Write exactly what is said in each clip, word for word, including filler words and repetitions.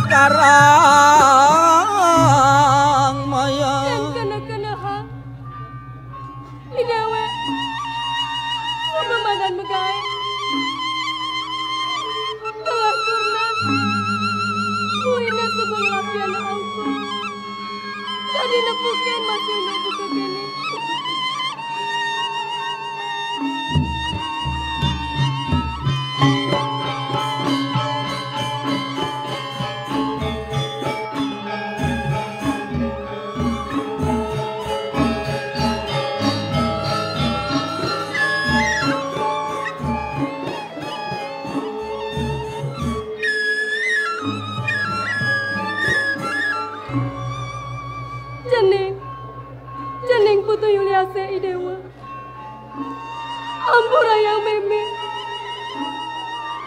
Karang Maya. Yén kéné-kéné ha, I déwék suba madan magaé. Telah turna, buina suba nglapia angkul. Dadi nepukin masih buka kéné. Cening, cening Putu Yuliasé I Déwa. Ampurayang mémé.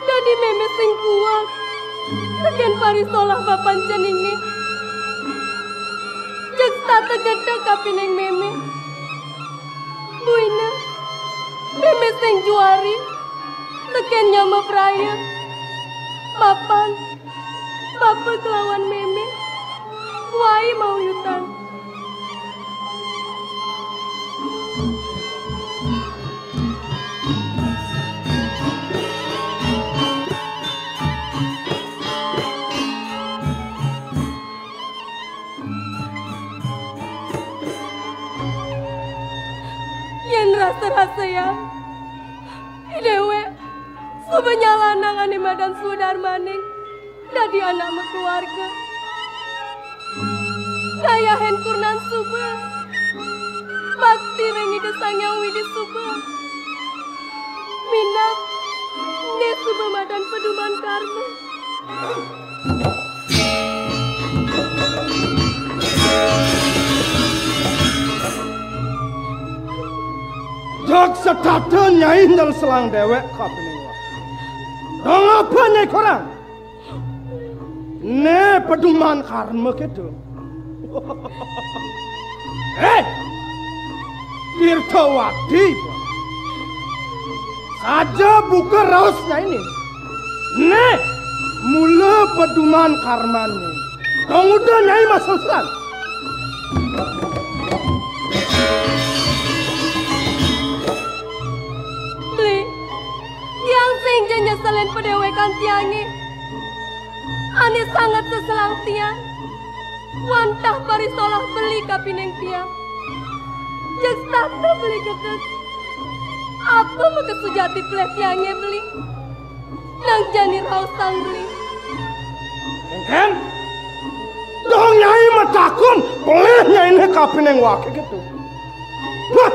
Dadi mémé sing kuat tekén parisolah bapan ceningé. Jeg setata gedeg kapining mémé. Buina, mémé sing juari tekén nyama praya. Mapan bapa kelawan mémé wai mauyutan. Yén rasa-rasayang, I déwék suba nyalanang ané madan sudarmaning dadi anak makeluarga. Ngayahin kurnan suba, bakti ring Ida Sang Hyang Widhi suba. Minab, né suba madan peduman karma. Jeg setata Nyai nyeselang déwék kapining wah. Dong apa Nyai korang? Né peduman karma kéto. Héh! Tirtawati. Saja buka raos Nyainé. Né mula peduman karmané. Dong uda Nyai maseselan. Beli, tiang sing ja nyeselin padéwékan tiangé. Ané sanget seselang tiang. Wantah parisolah beli kapining tiang. Jeg setata beli gedeg. Apa makasujati pelih tiangé beli? Nang jani raosang beli. Kénkén? Dong Nyai matakon pelih Nyainé kapining waké kéto. Wah!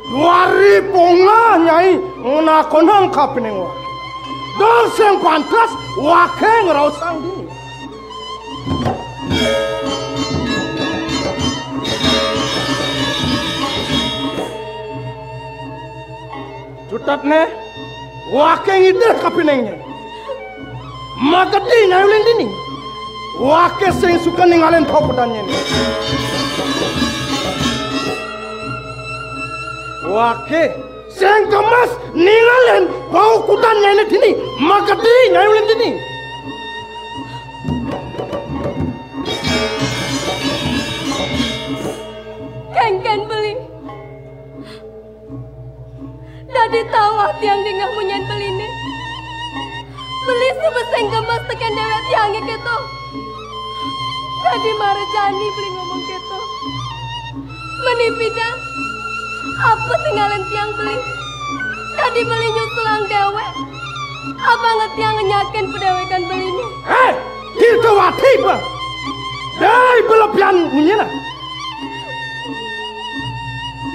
Duari pongah Nyai ngnakonang kapining waké. Dong sing pantes waké ngraosang dini. Cutetné, waké ngidih kapining Nyai. Magedi Nyai uling dini. Waké sing suka ningalin paukudan Nyainé. Waké sing kemas ningalin paukudan Nyainé dini. Magedi Nyai uling dini. Kénkén beli. Dadi tawah tiang dingeh munyin beliné. Beli suba sing gemes tekén déwék tiangé kéto. Dadi mara jani beli ngomong kéto. Menipidan, apa tingalin tiang beli? Dadi beli nyusulang déwék. Apa ngé tiang ngenyakin padéwékan beliné? Héh, Tirtawati, bah. Dai belebihan munyiné.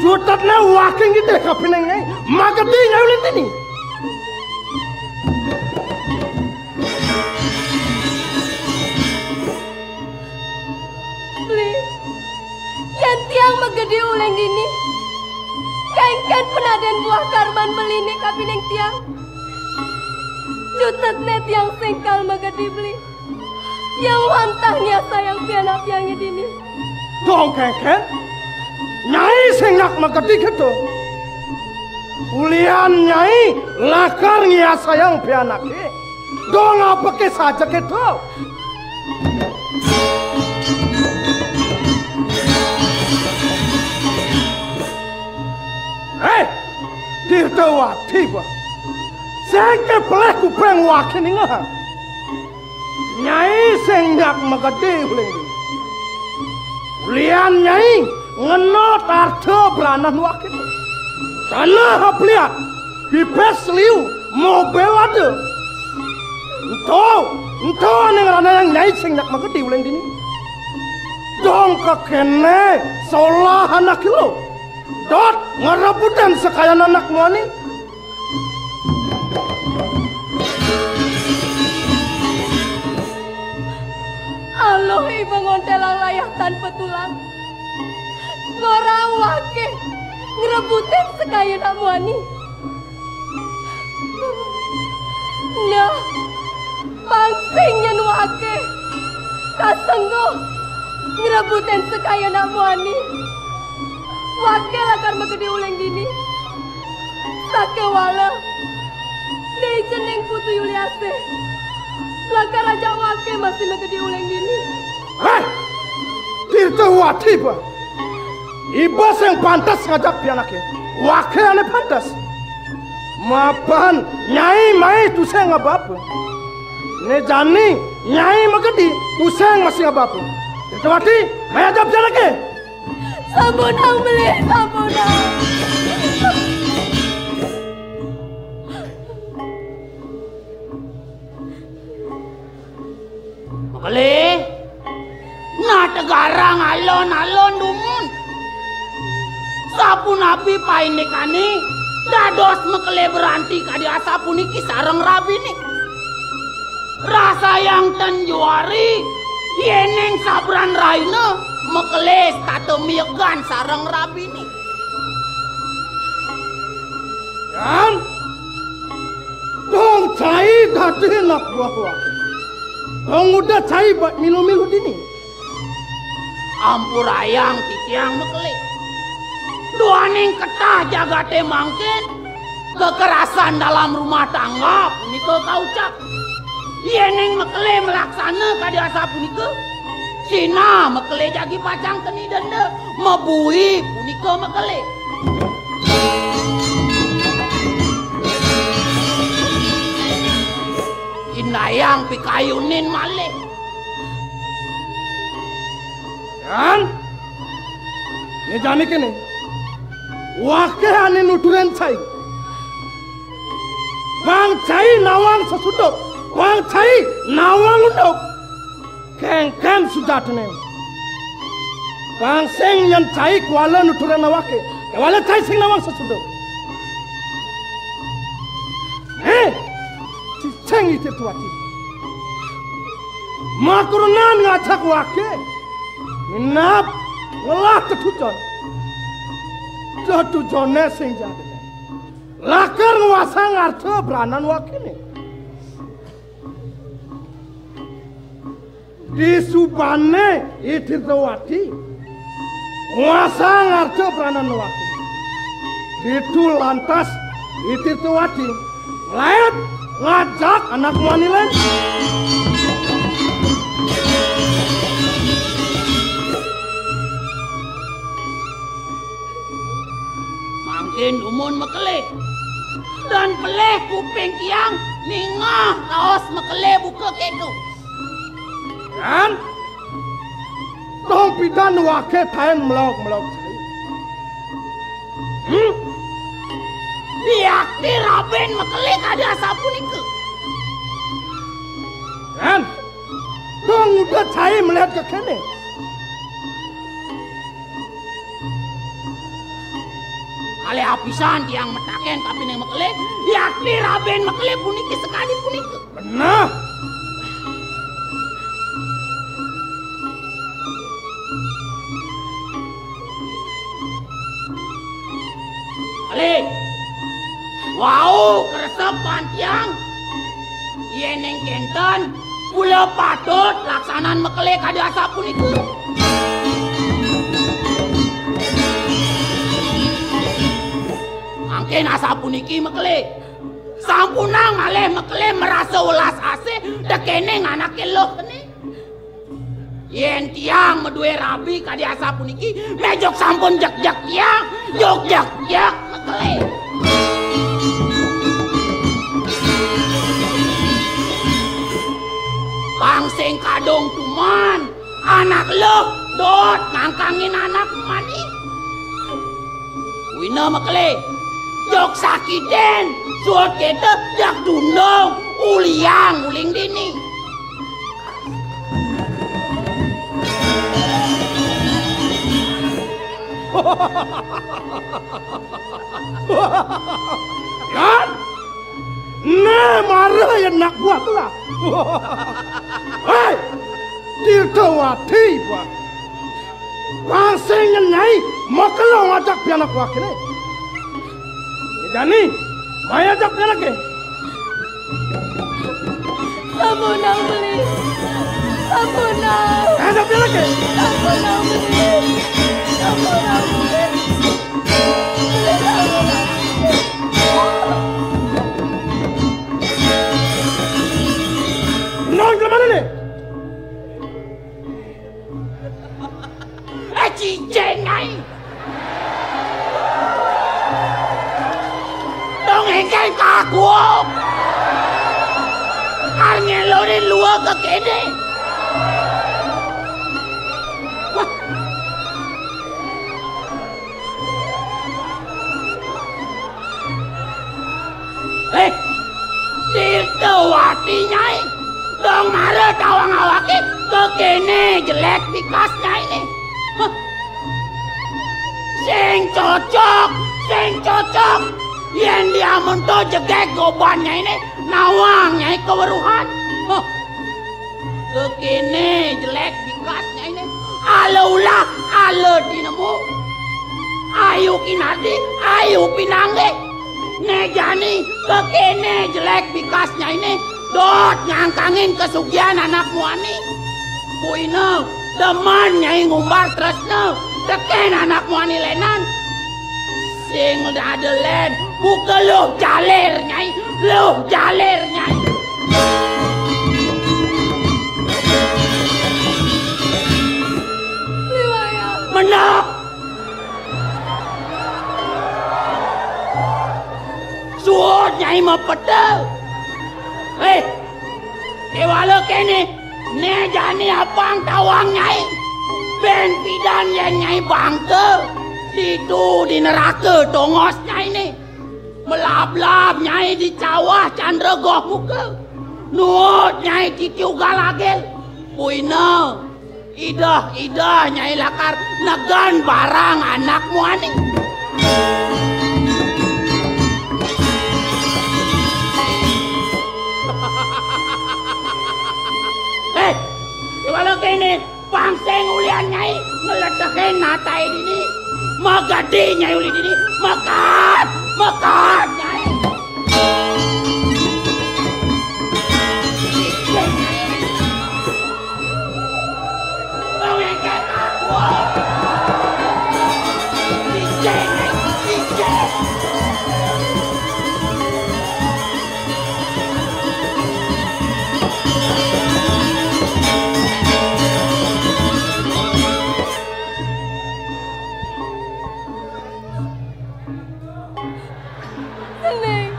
Cutetné waké ngidih kapining Nyai, magedi Nyai uling dini. Beli, yén tiang magedi uling dini, kénkén panadin buah karman beliné kapining tiang. Cutetné tiang sing kal magedi beli. Tiang wantah ngiasayang pianak tiangé dini. Dong kénkén? Nyai sing nak magedi kéto. Ulian Nyai lakar ngiasayang pianaké. Dong apaké saja kéto. Tawati ba. Sing pelih kuping waké ningehang. Nyai sing nyak magedi uling dini. Ulian nyai ngenot arta branan waké. Tanah apliat, pipis liu, mobil ada. Ento, ento ané ngranayang nyai sing nyak magedi uling dini. Dong kakéné solah anak lo. Dot ngrebutin sekayan anak muani. Aluh iba ngontélang layah tanpa tulang. Ngorang waké ngrebutin sekayan anak muani. Nah, pang sing nyén waké kasengguh ngrebutin sekayan anak muani. Waké lakar magedi uling dini. Sakéwala, né jeneng Putu Yuliasé lakar ajak waké masih magedi uling dini. Héh! Tirtawati ba. Iba sing pantes ngajak pianaké. Waké ané pantes. Mapan nyai mai tusing ngaba-aba. Né jani nyai magedi tusing masih ngaba-aba. Tirtawati, mai ajak pianaké. Sampunang beli, sampunang. Makele, ngategarang alon-alon dumun. Sapunapi paindikané dados makele beranti kadi asapuniki sareng rabiné. Rasayang ten juari, yéning sabran rahina makele setata miegan sareng rabiné. Yan, dong cai dadi anak buah waké. Dong udah cai ba-, milu-milu dini. Ampurayang titiang makele. Duaning ketah jagaté mangkin, kekerasan dalam rumah tangga punika kaucap. Yéning makele malaksana kadi asapunika, sinah makele jagi pacang keni denda, mabui punika makele. Indayang pikayunin malih. Yan, né jani kéné, waké ané nuturin cai. Pang cai nawang sasuda, pang cai nawang unduk. Kénkén sujatiné. Pang sing nyén cai kuala nuturin waké, kéwala cai sing nawang sasuda. Éh, cicing I Tirtawati. Makrunan ngajak waké. Minab ngelah tetujon. Tetujoné sing jadé. Lakar nguasang arta branan wakéné. Disubané I Tirtawati nguasang arta branan waké. Ditu lantas I Tirtawati nglaib ngajak anak muani lén. Mangkin dumun makele. Dan pelih kuping tiang ningeh raos makele buka kéto. Yan, tong pidan waké taén melog-melog cai. Hmm? Diakti rabiné makele kadi asapunika. Yan, tong udah cai melihat ka kéné. Kalih apisan tiang mataken kapining makele, yakti rabiné makele puniki sakadi punika. Beneh. Kalih. Wau, kresep pan tiang. Yéning kénten, kula patut laksanan makele kadi asapunika. Mangkin asapuniki makele. Sampunang malih makele marasa welas asih tekéning anaké luh kéné. Yén tiang madué rabi kadi asapuniki, méh jog sampun jekjek tiang, jog jekjek makele. Kadung tuman, anak luh dot ngangkangin anak mani. Wina makele, jok sakiten, suud kete jak dundung, uliang uling dini. Yan! Né mara ya anak buah tulah. Héi, Tirtawati buah. Pang sing nyai makelo ngajak pianak buah kéné. Jani, maya ajak pianaké. Sampunang beli. Sampunang. Ajak pianaké. Sampunang beli. Sampunang beli. Beli sampunang. Nang ke mana nih? Eh, cicing ai. Dong engkén kagok. Arep ngelonin luwek kekéné. Eh, Tirtawati, Nyai. Dong mara tawang awaké kekéné jelék bikas Nyainé. Hah. Sing cocok, sing cocok. Yén diamun to jegég goban Nyainé, nawang Nyai kaweruhan. Hah. Kekéné jelék bikas Nyainé. Ala ulah, ala tinemu. Ayu kinardi, ayu pinanggih. Né jani kekéné jelék bikas Nyainé, dot ngangkangin kasugihan anak muani. Buina, demen Nyai ngumbar tresna tekén anak muani lénan. Sing ada lén, buka luh jalir, Nyai. Luh jalir, Nyai. Liwaya. Mendak. Suud Nyai mapeta. Héi, kéwala kéné. Né jani apang tawang Nyai. Bén pidan yén Nyai bangka. Ditu di neraka tongos Nyainé. Melablab Nyai di cawah Candra Goh Muka. Nuut Nyai titi ugal agil. Buina. Idah-idah Nyai lakar negen barang anak muani. Héi, kéwala kéné, pang sing ulian Nyai ngeletekin nataé dini. Magedi Nyai uli dini, mekad, mekad Nyai. Cening,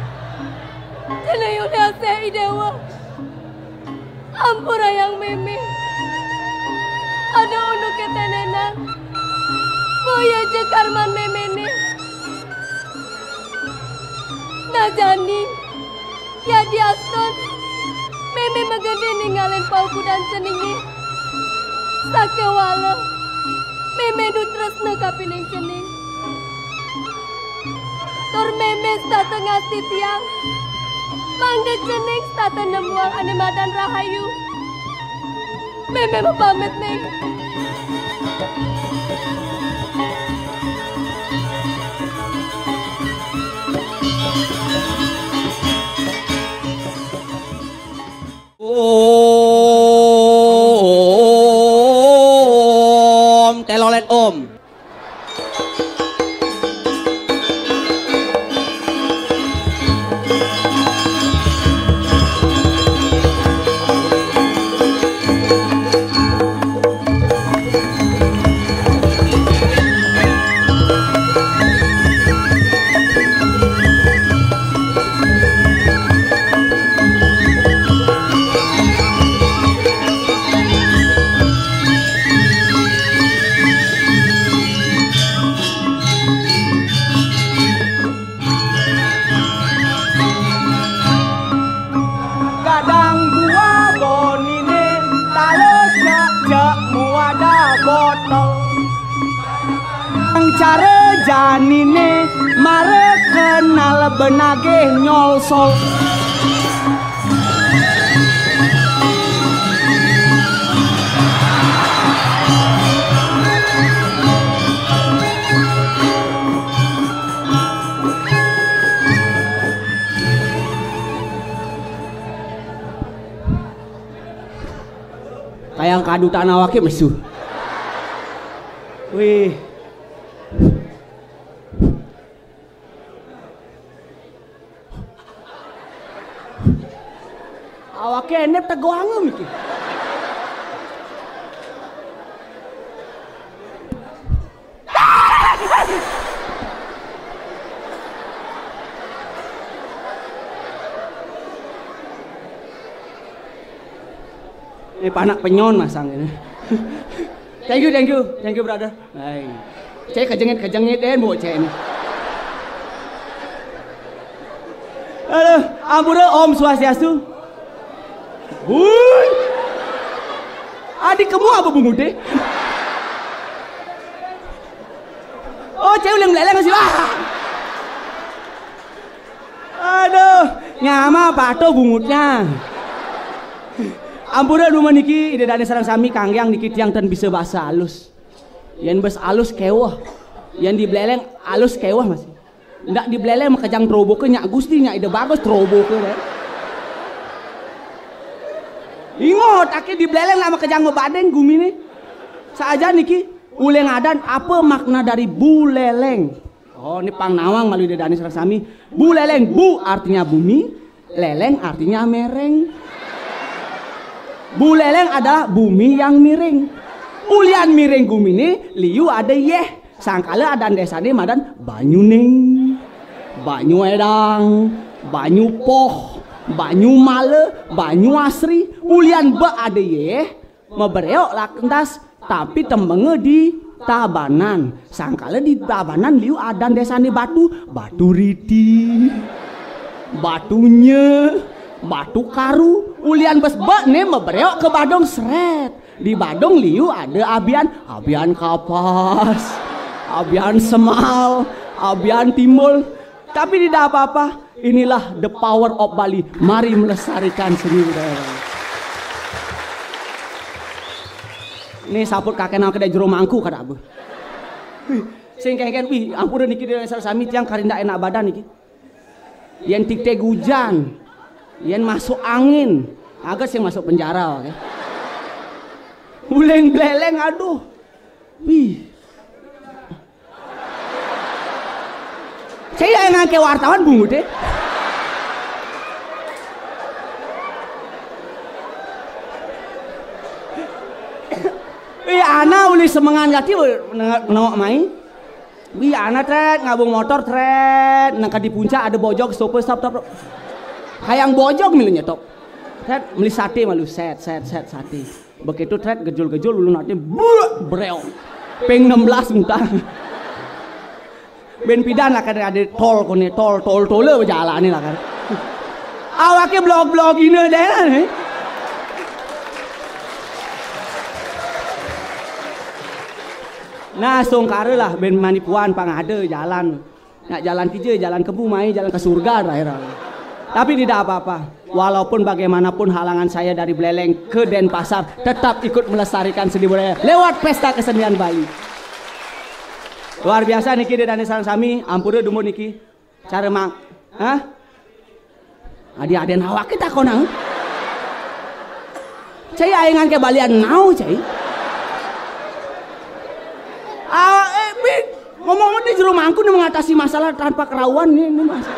cening uliasé I Déwa. Ampurayang mémé. Ada unduk kéténénan. Boya ja karman méméné. Nah jani, yadiastun mémé magedi ningalin paukudan ceningé. Sakéwala mémé nu tresna kapining cening. Tur mémé setata ngastiti tiang. Mangda cening setata nemuang ané madan rahayu. Mémé mapamit, Ning. Om, telolet om. Anine mare kenal benage nyolsol. Kayang kadu tanah wake mesu. Wih. Awake enep tegoangem iki. Ini panak penyon masang ini. Thank you, thank you, thank you brother. Hai. Cek kejengit kejengit deh bu cek ini. Aduh, ampura Om Swastiastu. Hui. Adik kamu apa bungude? Oh, cewek yang meleleh masih lah. Aduh, nyama patuh bungutnya. Ampura duma niki, Ida Dane sareng sami kanggeang niki tiang ten bisa bahasa halus. Yen bes alus keweh. Yen dibeleleng alus keweh masih. Ndak dibeleleng makejang troboke nyak Gusti nyak Ida Bagus troboke deh. Ingot ake dibeleleng nak makejang mabadeng gumine. Saaja niki, uleng adan apa makna dari buleleng? Oh, ini pang nawang malu Ida Dane sareng sami. Buleleng, bu artinya bumi, leleng artinya mereng. Buleleng adalah bumi yang miring. Ulian miring gumine liu ada yeh. Sangkala adan desane madan Banyuning, Banyu Edang, Banyu Poh, Banyu Mala, Banyu Asri. Ulian be ada yeh, mabreok lakentas, tapi tembenge di Tabanan. Sangkala di Tabanan liu adan desane Batu, Batu Riti, Batu Nye, Batu Karu. Ulian bes be ne mabreok ke Badung sret. Di Badung liu ada abian, abian kapas, abian semal, abian timbul. Tapi tidak apa-apa. Inilah the power of Bali. Mari melestarikan seni budaya Bali. Ini saput kakek nang kedai jero mangku kada abe. Sing kengken, wih, ampura niki Ida Dane sareng sami tiang karindak enak badan niki. Yen tigtig ujan, yen masuk angin, agak sing masuk penjara, oke. Uleng beleleng, aduh. Wih. Saya yang ngangke wartawan bungut deh. Iya, ana uli semengan gati nengok mai. Wih, ana tret ngabung motor tret, nang di puncak ada bojog stop stop stop. Hayang bojog milu nyetop. Tret meli sate malu set set set sate. Begitu tret gejul-gejul ulun ati buak breong. Ping enam belas muka. Ben pidan lah kan ada tol kone tol tol tole bejalane lah kan. Awake blog-blog ine deh lah nih. Nah, songkara lah ben manipuan pang ada jalan. Nak jalan kije, jalan kemu mai, jalan ke surga terakhir. Tapi tidak apa-apa. Walaupun bagaimanapun halangan saya dari Beleleng ke Denpasar, tetap ikut melestarikan seni budaya lewat pesta kesenian Bali. Luar biasa niki Ida Dane sareng sami, ampura dumun niki. Cara mak, hah? Adi aden awake takonang. Cai aingan ke balian nau cai. Ah, eh, bi, ngomong di jero mangku nih mengatasi masalah tanpa kerawan nih, ini mas.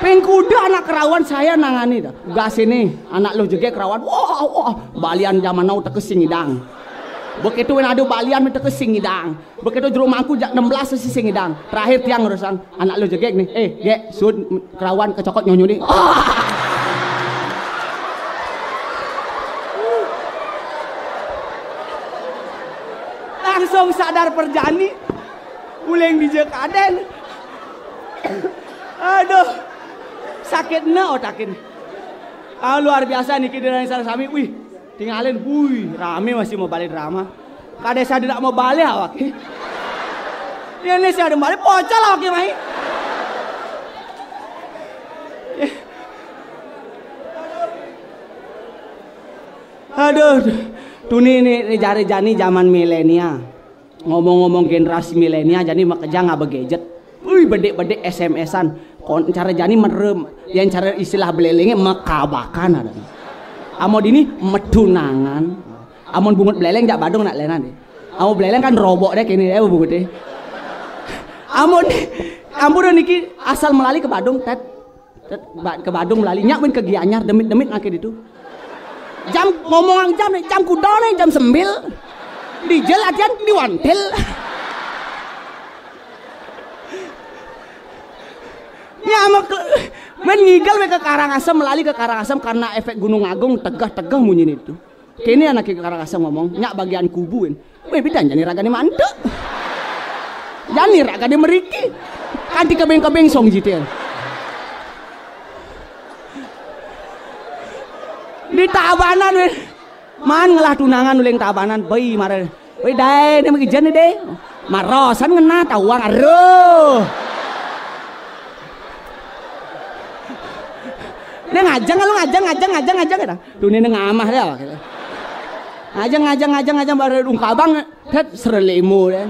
Pengkuda anak kerawan saya nangani dah. Gas ini anak lo jegek kerawan. Wah, wah, balian zaman now teke singidang. Begitu ada balian teke singidang. Begitu jero mangku jak enam belas sisi sing idang. Terakhir tiang ngerusang anak lo jegek nih. Eh, gek, sud kerawan kecokot nyonyo nih. Langsung sadar perjani. Uleng di jekaden. Aduh. Sakit ne otakin. Ah, luar biasa niki Ida Dane sareng sami. Wih, tinggalin. Wih, rame masih mau balik drama. Kada sadar mau balik awak. Ini sih ada balik pocol lagi, mai. Aduh, tuh nih, nih, nih jari jani zaman milenial. Ngomong-ngomong generasi milenial, jani makejang apa gadget. Wih, bedik-bedik S M S-an. Kon cara jani merem, yang cara istilah belelengnya mekabakan ada. Amo dini metunangan. Amun bungut beleleng jak Badung nak lena deh. Amun beleleng kan robok deh kini deh bungut deh. Amun ampun niki asal melali ke Badung tet. Tet, ba- ke Badung melali nyak men ke Gianyar demit-demit ngake ditu. Jam ngomong jam nih, jam kuda nih, jam sembil. Dijel latihan diwantil. Nyamak men ngigel we ke Karangasem, melali ke Karangasem karena efek Gunung Agung tegah-tegah munyi itu. Kene anak ke Karangasem ngomong, nyak bagian kubuin. Weh, bidan jani ragane mantuk. Jani ragane meriki. Kanti kebeng-kebeng song jiten. Di Tabanan weh. Man ngelah tunangan uling Tabanan, bai mare. Weh, dai ne magi jani deh. Marosan ngena tawang aduh. Dia ngajeng lu ngajeng ngajeng ngajeng ngajeng kata. Dunia ini ngamah dia. Ngajeng ngajeng ngajeng ngajeng baru ungkabang tet serelemu deh.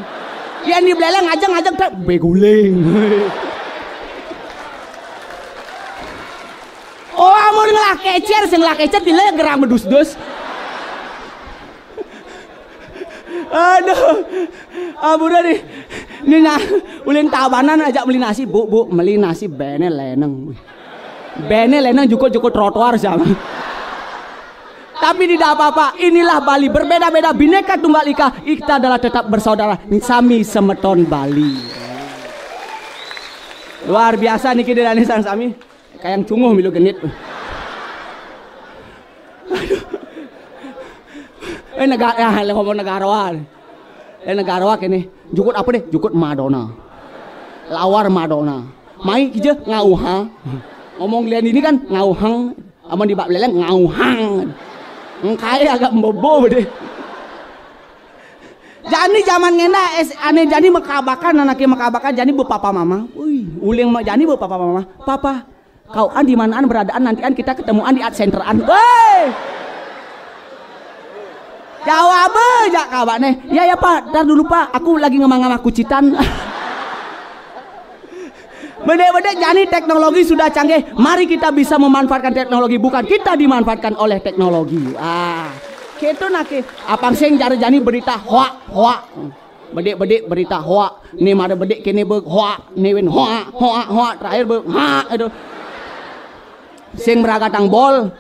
Yang di belakang ngajeng ngajeng tet beguling. Oh, amun ngelah kecer, sing ngelah kecer di gerang medus-dus. Aduh. Ampun nih. Ini nah, ulin Tabanan ajak beli nasi, Bu, Bu, beli nasi bene leneng. Bene leneng jukut-jukut trotoar sama. Tapi tidak apa-apa, inilah Bali berbeda-beda bineka tunggal ika. Kita adalah tetap bersaudara, sami semeton Bali. Luar biasa niki dene sang sami. Kayak yang cunguh milu genit. Aduh. Eh negara, ya, ngomong negarawan. Eh negarawan ini. Jukut apa deh? Jukut Madonna. Lawar Madonna. Mai kija ngauha. Ngomong lian ini kan ngauhang. Amun di bak beleleng ngauhang. Engkai agak mbebo deh. Jani zaman ngena es ane jani mekabakan anake mekabakan jani bepapa mama. Wih, uling ma- jani bepapa mama. Papa, kau an di manaan beradaan nantian kita ketemuan di art centeran. Woi. Jawab jak kabak nih. Ya ya Pak, ntar dulu Pak, aku lagi ngemang-ngemang kucitan. Bedek-bedek jani teknologi sudah canggih. Mari kita bisa memanfaatkan teknologi, bukan kita dimanfaatkan oleh teknologi. Ah, gitu nake. Apang sing jari jani berita hoak, hoak. Bedek-bedek berita hoak. Ni mada bedek kene be hoak, ni win hoak, hoak, hoak. Terakhir be hoak itu. Sing meragatang bol.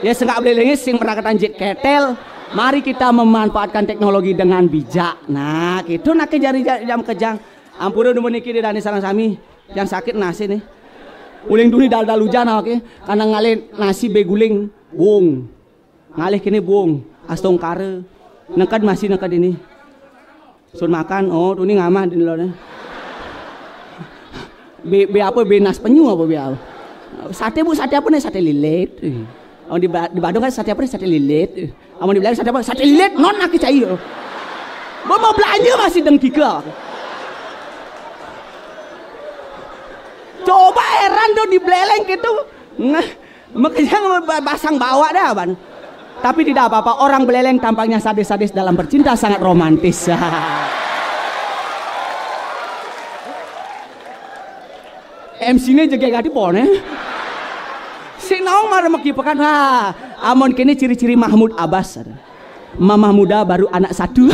Ya sengak belelenge sing meragatang jit ketel. Mari kita memanfaatkan teknologi dengan bijak. Nah, gitu nake jari ja- jam kejang. Ampura dumun niki di dane sareng sami. Yang sakit nasi nih. Uling duni dal-dal ujan awake. Karena ngalih nasi beguling. Bung. Ngalih kene bung. Astungkara. Nengked masih nengked ini. Sun makan, oh tuni ngamah di lone. Be, be apa be nas penyu apa be apa? Sate bu, sate apa nih? Sate lilit. Oh di, Ba- di Badung kan sate apa nih? Sate lilit. Amun di Belanda sate apa? Sate lilit non aki cai. Bo mau belanja masih dengkika. Coba heran tuh di beleleng gitu. Nah, makanya ba- basang bawa dah ban. Tapi tidak apa-apa, orang beleleng tampaknya sadis-sadis dalam bercinta sangat romantis. M C-ne jegeg ati pone. Si naong mara mekipekan ha. Amun kene ciri-ciri Mahmud Abbas. Mamah muda baru anak satu.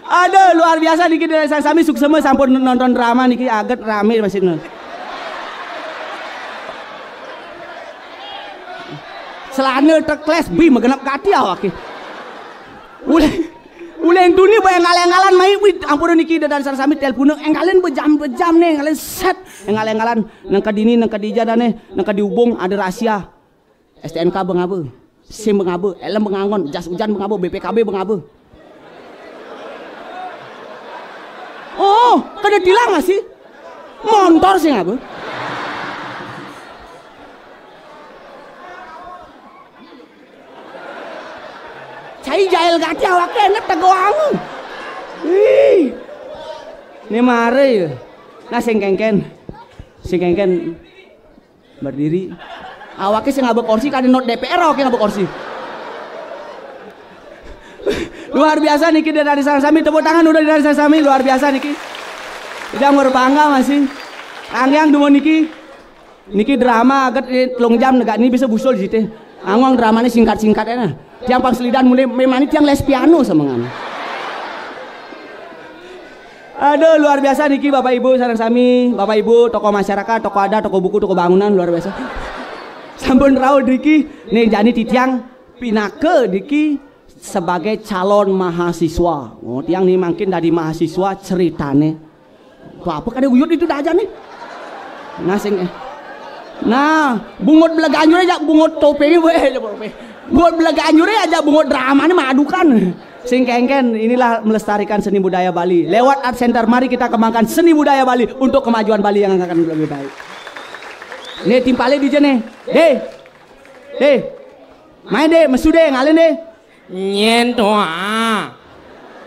Aduh, luar biasa niki dari sami suksema sampun nonton drama niki aget rame masih nonton. Selana tekles bi megenap kati awake. Uleh uleh duni bayang ngalang-ngalang mai wih ampun niki dan sami telepon engkalen bejam-bejam nih engkalen set engkal-engkalan nang kadini nang kadija dane nang kadi ubung ada rahasia. S T N K bengaba. Sim bengaba, elem bengangon, jas ujan bengaba, B P K B bengaba. Oh, kada tilang masih? Montor sih ngaba? Cai jail gati awake enek tegoangu. Ih. Ini mare ya. Nah, sing kengken. Sing kengken berdiri. Awake sing ngabek kursi, kan not D P R awake ngabek kursi. Luar biasa niki dari sareng sami, tepuk tangan udah dari sareng sami, luar biasa niki. Jam berbangga masih. Anggiang dumun niki. Niki drama aget, eh, telung jam negak ini bisa busul jite. Angwang dramane singkat-singkat ya nah. Tiang pang selidan mulai memani tiang les piano sama nganu. Aduh, luar biasa niki Bapak Ibu sareng sami, Bapak Ibu, tokoh masyarakat, tokoh adat, tokoh buku, tokoh bangunan, luar biasa. Sampun rauh niki, nih jani titiang pinake niki sebagai calon mahasiswa. Oh, tiang nih mangkin dari mahasiswa ceritane. Bapak ada uyut itu dah aja nih. Nah, sing, eh. Nah, bungut belaganjure aja, bungut topengnya, weh, aja bungut belaganjure aja, bungut dramanya madukan. Sing kengken, inilah melestarikan seni budaya Bali. Lewat Art Center, mari kita kembangkan seni budaya Bali untuk kemajuan Bali yang akan lebih baik. Nih, timpale di nih. Deh. Deh. Main deh, mesu deh, ngalen deh. Nyen toa.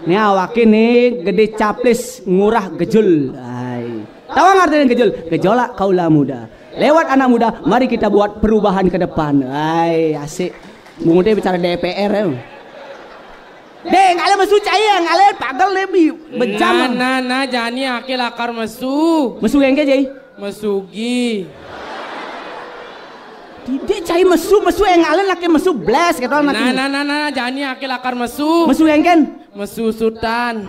Nih awake nih gede caplis, ngurah gejul. Hai. Tahu ngerti gejul? Gejolak kaula muda. Lewat anak muda, mari kita buat perubahan ke depan. Hai, asik. Bungut bicara D P R ya. Deh, ngalen mesu cai ya, ngalen pagel lebih bejam. Nah, nah, nah, jani ake lakar mesu. Mesu kengke, Jai? Mesugi. Tidak cai mesu, mesu engalen laki mesu bles gitu. Nah, nah, nah, nah, jani ake lakar mesu. Mesu kengken? Mesu sutan.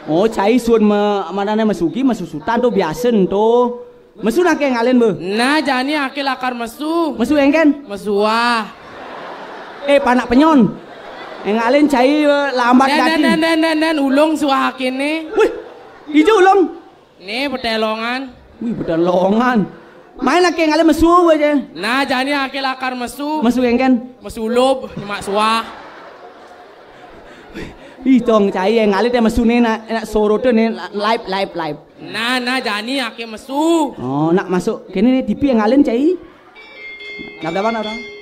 Oh, cai sun me, manane mesugi, mesu sutan tuh biasa tuh. Mesu nake engalen be. Nah, jani ake lakar mesu. Mesu kengken? Mesuah. Eh, panak penyon. Engalen cai, eh, lambat dan, dan, dan, dan, dan, dan, ulung suah akene. Wih, ijo ulung. Nih, petelongan. Wih, petelongan. Main lagi ngale mesu aja. Nah, jani ake lakar mesu. Mesu kengken? Mesu ulub, nyemak suah. Ih, tong cai yang ngale teh mesu nih, nak, nak sorote nih, live, live, live. Nah, nah, jani ake mesu. Oh, nak masuk. Kini nih T V yang ngalen cai. Nabda mana orang?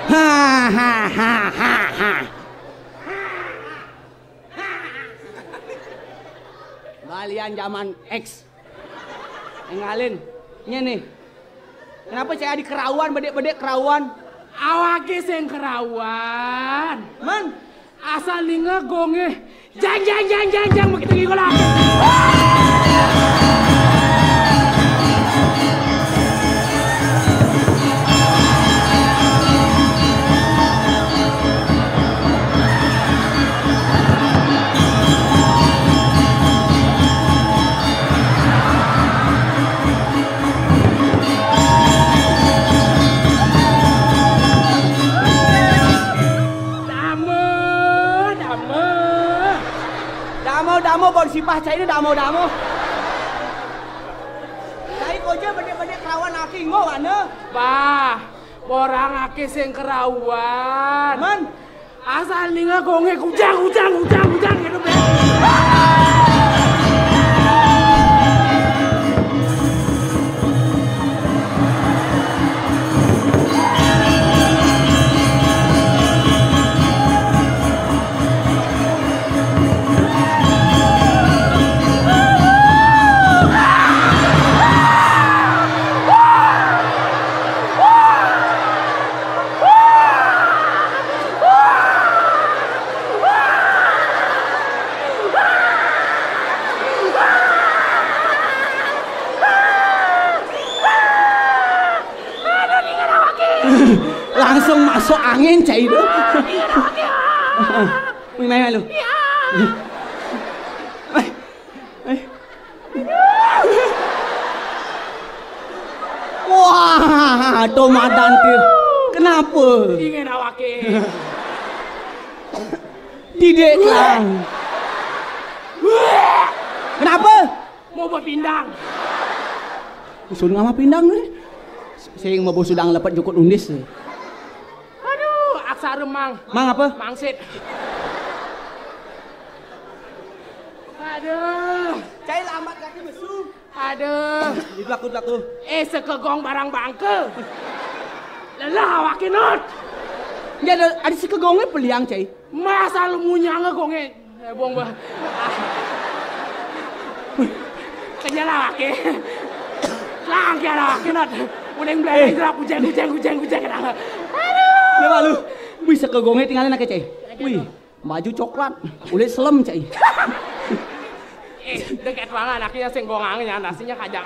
Ha, ha, ha, ha, ha. Balian zaman X. Ngalin. Ini nih. Kenapa saya di kerawan, bedek-bedek kerawan? Awake sing kerawan. Man, asal ninga gonge. Jang, jang, jang, jang, jang, begitu gigi lah. Damo, damo. Damo, damo, bon sipah cai ini damo, damo. Cai koja bede-bede kerawan aki ngo wana. Bah, borang aki sing kerawan. Man, asal ninga gonge kujang, kujang, kujang, kujang gitu, Beb. Encai tu. Wih, main malu. Wah, tomadan tu. Kenapa? Ingin awake. Didik lah. Kenapa? Mau berpindang. Usun ngama pindang ni. Sing mau sudang lepat jukut undis. Aduh, aksara mang. Mang apa? Mangsit. Aduh. Cai lambat kaki mesu. Aduh. Di belakang, belakang. Eh, sekegong barang bangke. Lelah awake not. Dia ada, ada sekegongnya peliang, cai. Masa lu munyang kok nge. Eh, bong bah. Kenyal awake. Lang ya awake not. Udah belai gerak kucing kucing kucing kucing. Aduh. Ya malu. Bisa ke gonge tinggalin aja, cai. Wih. Baju coklat, kulit selem, cai. Eh, deket banget anaknya sing gongang ya, nasinya kajak.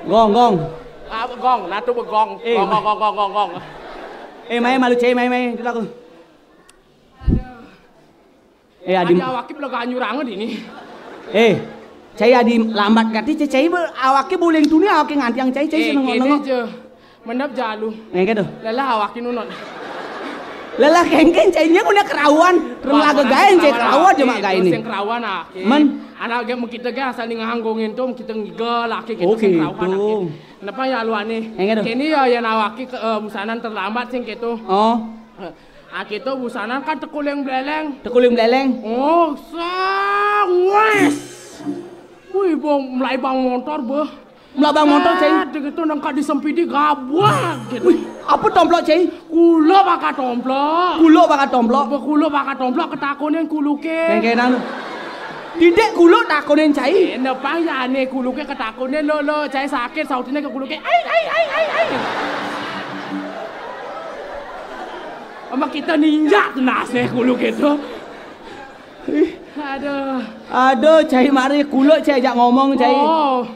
Gong, gong. Ah, gong, natu begong. Eh, gong, gong, gong, gong, gong, gong. Eh, mai malu, cai, mai, mai, dulu aku. Eh, adi. Adi awake lega nyurang di ni. Eh, cai adi lambat kati, cai, cai be, awake boleh tuni, awake ngantiang cai, cai. Eh, seneng kene nengok. Je. Mendap jalu. Ngengke tu. Lelah awak ki nunut. Lelah kengken cai nya guna kerawan. Reng laga gaen cai kerawan je mak gaen ni. Sing kerawan ah. Men. Anak ge kita ge asal ninga hanggongin tu kita ngiga laki kita. Oh, sing kerawan gitu. Kenapa ya lu ane? Ngengke tu. Kini ya yang awak ki ke, eh, busanan terlambat sing gitu. Oh. Ah, kita busanan kan tekuling beleleng. Tekuling beleleng. Oh, sangwes. Wih, bang, mulai bang motor beh. Melabang motor, cai. Set, gitu, nengka di sempidi gabak, gitu. Wih, apa tomplok, cai? Kulo bakal tomplok. Kulo bakal tomplok. Kulo bakal tomplok, ketakonin kuluke. Kengkenan. Didik kulo takonin, cai. Eh, nepang ya ane kuluke ketakonin lo, lo, cai sakit, sautine ke kuluke. Ai, ai, ai, ai, ai. Sama kita ninjak tenasnya kuluke tu. Aduh. Aduh, cai mari kulo, cai ajak ngomong, cai. Oh.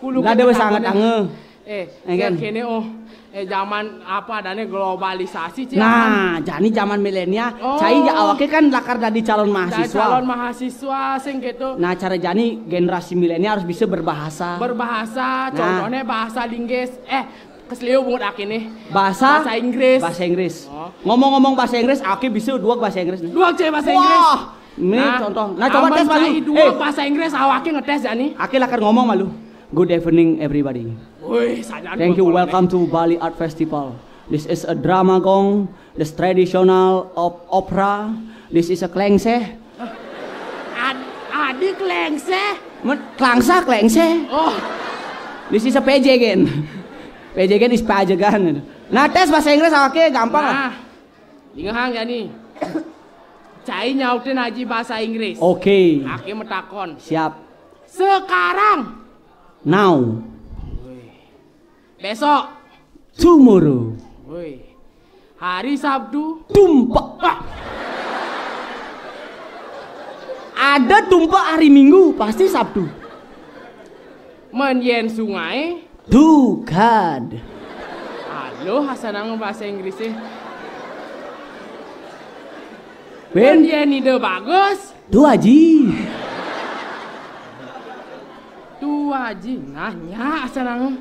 Lah, ada sangat ange. Eh, kan? Kene, oh, eh, zaman apa adanya globalisasi, cai. Nah, jani zaman milenial, oh, cai ya awake kan lakar dadi calon mahasiswa. Calon mahasiswa, sing gitu. Nah, cara jani generasi milenial harus bisa berbahasa. Berbahasa, nah, contohnya bahasa Inggris. Eh, keseliu bungut aki nih. Bahasa? Bahasa Inggris. Bahasa Inggris. Oh. Ngomong-ngomong bahasa Inggris, aki bisa dua bahasa Inggris nih. Dua, cai, bahasa Inggris. Wah, ini contoh. Nah, coba tes malu. Dua bahasa Inggris, awake ngetes ya nih. Aki lakar ngomong malu. Good evening, everybody. Wih, saja. Thank you. Welcome to Bali Art Festival. This is a drama gong. This traditional of opera. This is a klengseh. Ad-, adi klengseh? Men-, klangsa klengseh. Oh. This is a P J Gen. P J Gen is pajegan. Nah, tes bahasa Inggris, oke, gampang lah. Nah, dingehang ya nih. Cai nyautin aji bahasa Inggris. Oke. Aki metakon. Siap. Sekarang. Now. Besok. Tomorrow. Woi. Hari Sabtu. Tumpek. Ah. Ada tumpek hari Minggu, pasti Sabtu. Men yen sungai. To God. Aloh, asa nang bahasa Inggrisnya. Wen. Men yen ide bagus. Tu Aji. Tu Aji, nah, nya senang.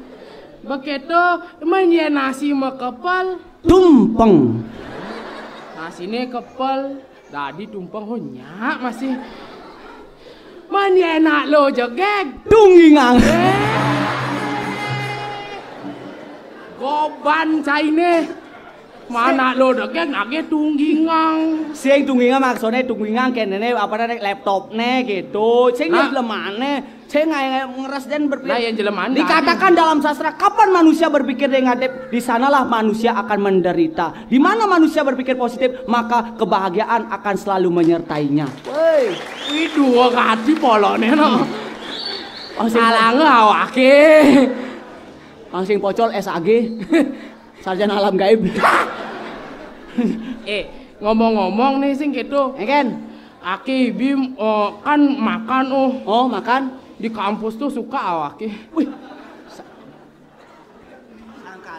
Begitu, men ye nasi mekepel. Tumpeng. Nasine kepel, dadi tumpeng, oh, nya masih. Men ye nak lo jegeg. Tunggingang. Eh. Goban caine. Mana lo degeng age tunggingang. Sing tunggingang maksudnya tunggingang kenene apa namanya laptopne gitu. Sing jelemane, sing ngeres dan berpikir. Nah, yang jelemane dikatakan dalam sastra, kapan manusia berpikir negatif, di sanalah manusia akan menderita. Di mana manusia berpikir positif, maka kebahagiaan akan selalu menyertainya. Woi, wih dua kati polone no. Oh, sing alange awake. Oh, sing pocol S A G. Sarjana alam gaib. Eh, ngomong-ngomong nih sing gitu. Eken. Aki Bim, eh, kan makan, oh. Oh, makan. Di kampus tuh suka awake. Wih.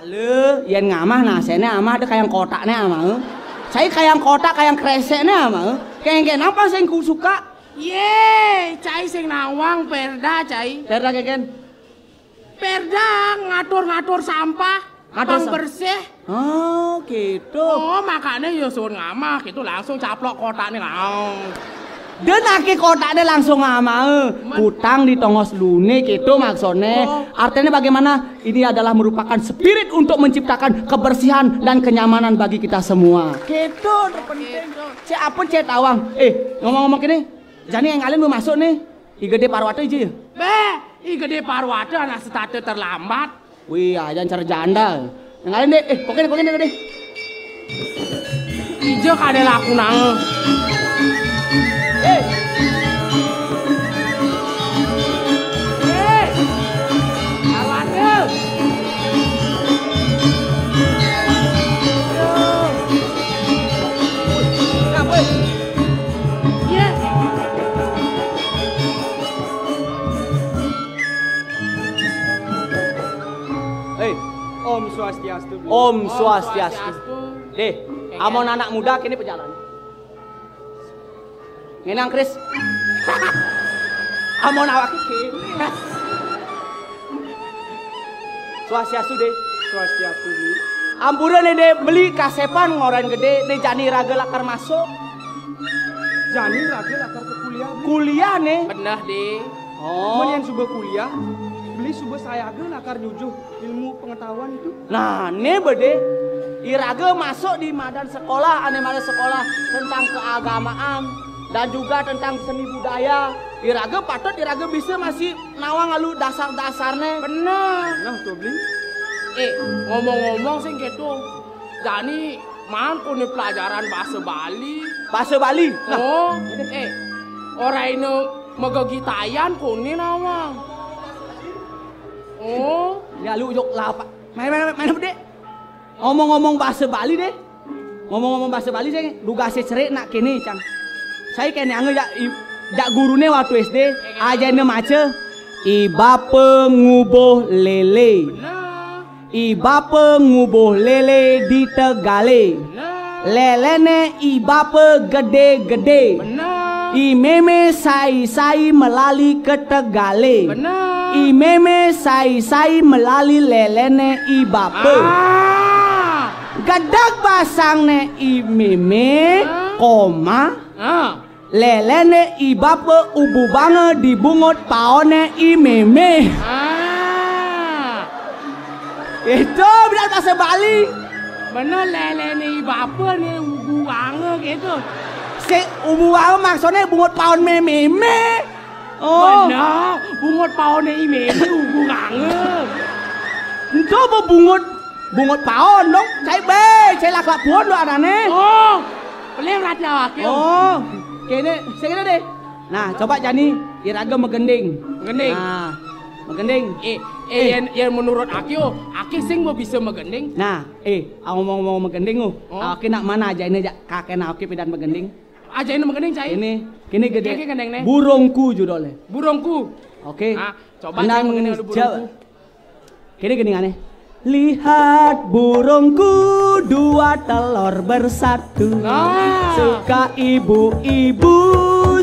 Lé, yén ngamah naséné amah ada kayang kotakné amah. Cai kayang kotak, kayang krésékné amah. Kénkén apa sing ku suka? Yé, cai sing nawang Perda, cai. Perda kénkén? Perda ngatur-ngatur sampah, ngatur pang sa- bersih. Oh, gitu. Oh, makanya ya suwun ngamah gitu, langsung caplok kotakné langsung. Dan ake kotaknya langsung ngamah. Men- Kutang di tongos lune gitu maksudnya. Oh. Artinya bagaimana? Ini adalah merupakan spirit untuk menciptakan kebersihan dan kenyamanan bagi kita semua. Gitu, terpenting. Gitu. Cek apa cek tawang? Eh, ngomong-ngomong gini, jani yang kalian mau masuk nih. I Gedé Parwata ija ya? Béh, I Gedé Parwata anak setata terlambat. Wih, ajan cara janda. Yang lain deh, eh, pokoknya, pokoknya deh. Ija kadé laku nang. Eh. Eh. Parwata. Aduh. Kenapa? Iya. Hei, Om Swastiastu. Om Swastiastu. Deh, amon anak muda kene pejalan. Ngenang, Kris. Amon awak iki. Swastiastu, Dé. Swastiastu, Dé. Ampura né, Dé, beli kasepan ngoren gedé, né jani raga lakar masuk. Jani raga lakar ke kuliah, Dé. Kuliah né. Bener, Dé. Oh. Mun yén suba kuliah, beli suba sayaga lakar nyujuh ilmu pengetahuan itu. Nah, né bedé. Iraga masuk di madan sekolah, ané madan sekolah tentang keagamaan dan juga tentang seni budaya. Iraga patut iraga bisa masih nawang alu dasar-dasarné. Bener. Nah, tuh, Bli. Eh, ngomong-ngomong sing gitu. Jani maan koné pelajaran bahasa Bali. Bahasa Bali? Nah. Oh, eh, ora ina megegitayan koné nawang. Oh. Ya lu jok lapa. Main, main, main, main, Dé. Ngomong-ngomong bahasa Bali, Dé. Ngomong-ngomong bahasa Bali, sing dugasé cerik nak kéné, Cang. Saya kéné angge jak i-, jak guruné waktu S D, ajaina maca, "I bapa ngubuh lélé." Bener. "I bapa ngubuh lélé di tegalé." Bener. "Léléné i bapa gedé-gedé." Bener. "I mémé sai-sai melali ke tegalé." Bener. "I mémé sai-sai melali léléné i bapa." Ah. "Gedeg basangné i mémé," ah, koma. Ah. "Léléné i bapa ububanga di bungut paoné i mémé." Ah. Itu benar bahasa Bali. Bener, léléné i bapa né ububanga gitu. Si ububanga maksudnya bungut paon mémé. Oh. Bener, bungut paoné i mémé ububanga. Ento apa bungut, bungut paon dong. Cai bé, cai laklak puon lo adané. Oh. Pelih rat awak yo. Oh. Kéné, sing kéné, Dé. Nah, coba jani iraga magending. Magending. Nah, magending. Eh, eh, eh, yén, yén menurut ake, oh, ake sing mau bisa magending. Nah, eh, ngomong-ngomong magending, oh. Oh. Ake nak mana ajaina jak kakéné ake pidan magending. Ajaina magending, cai. Ini, kini gedé. Ké gendingné? Burungku judulnya. Burungku. Oke. Nah, coba. Tenang, cai magending ada burungku. Coba. Kini gini aneh. Lihat burungku dua telur bersatu. Nah. Suka ibu-ibu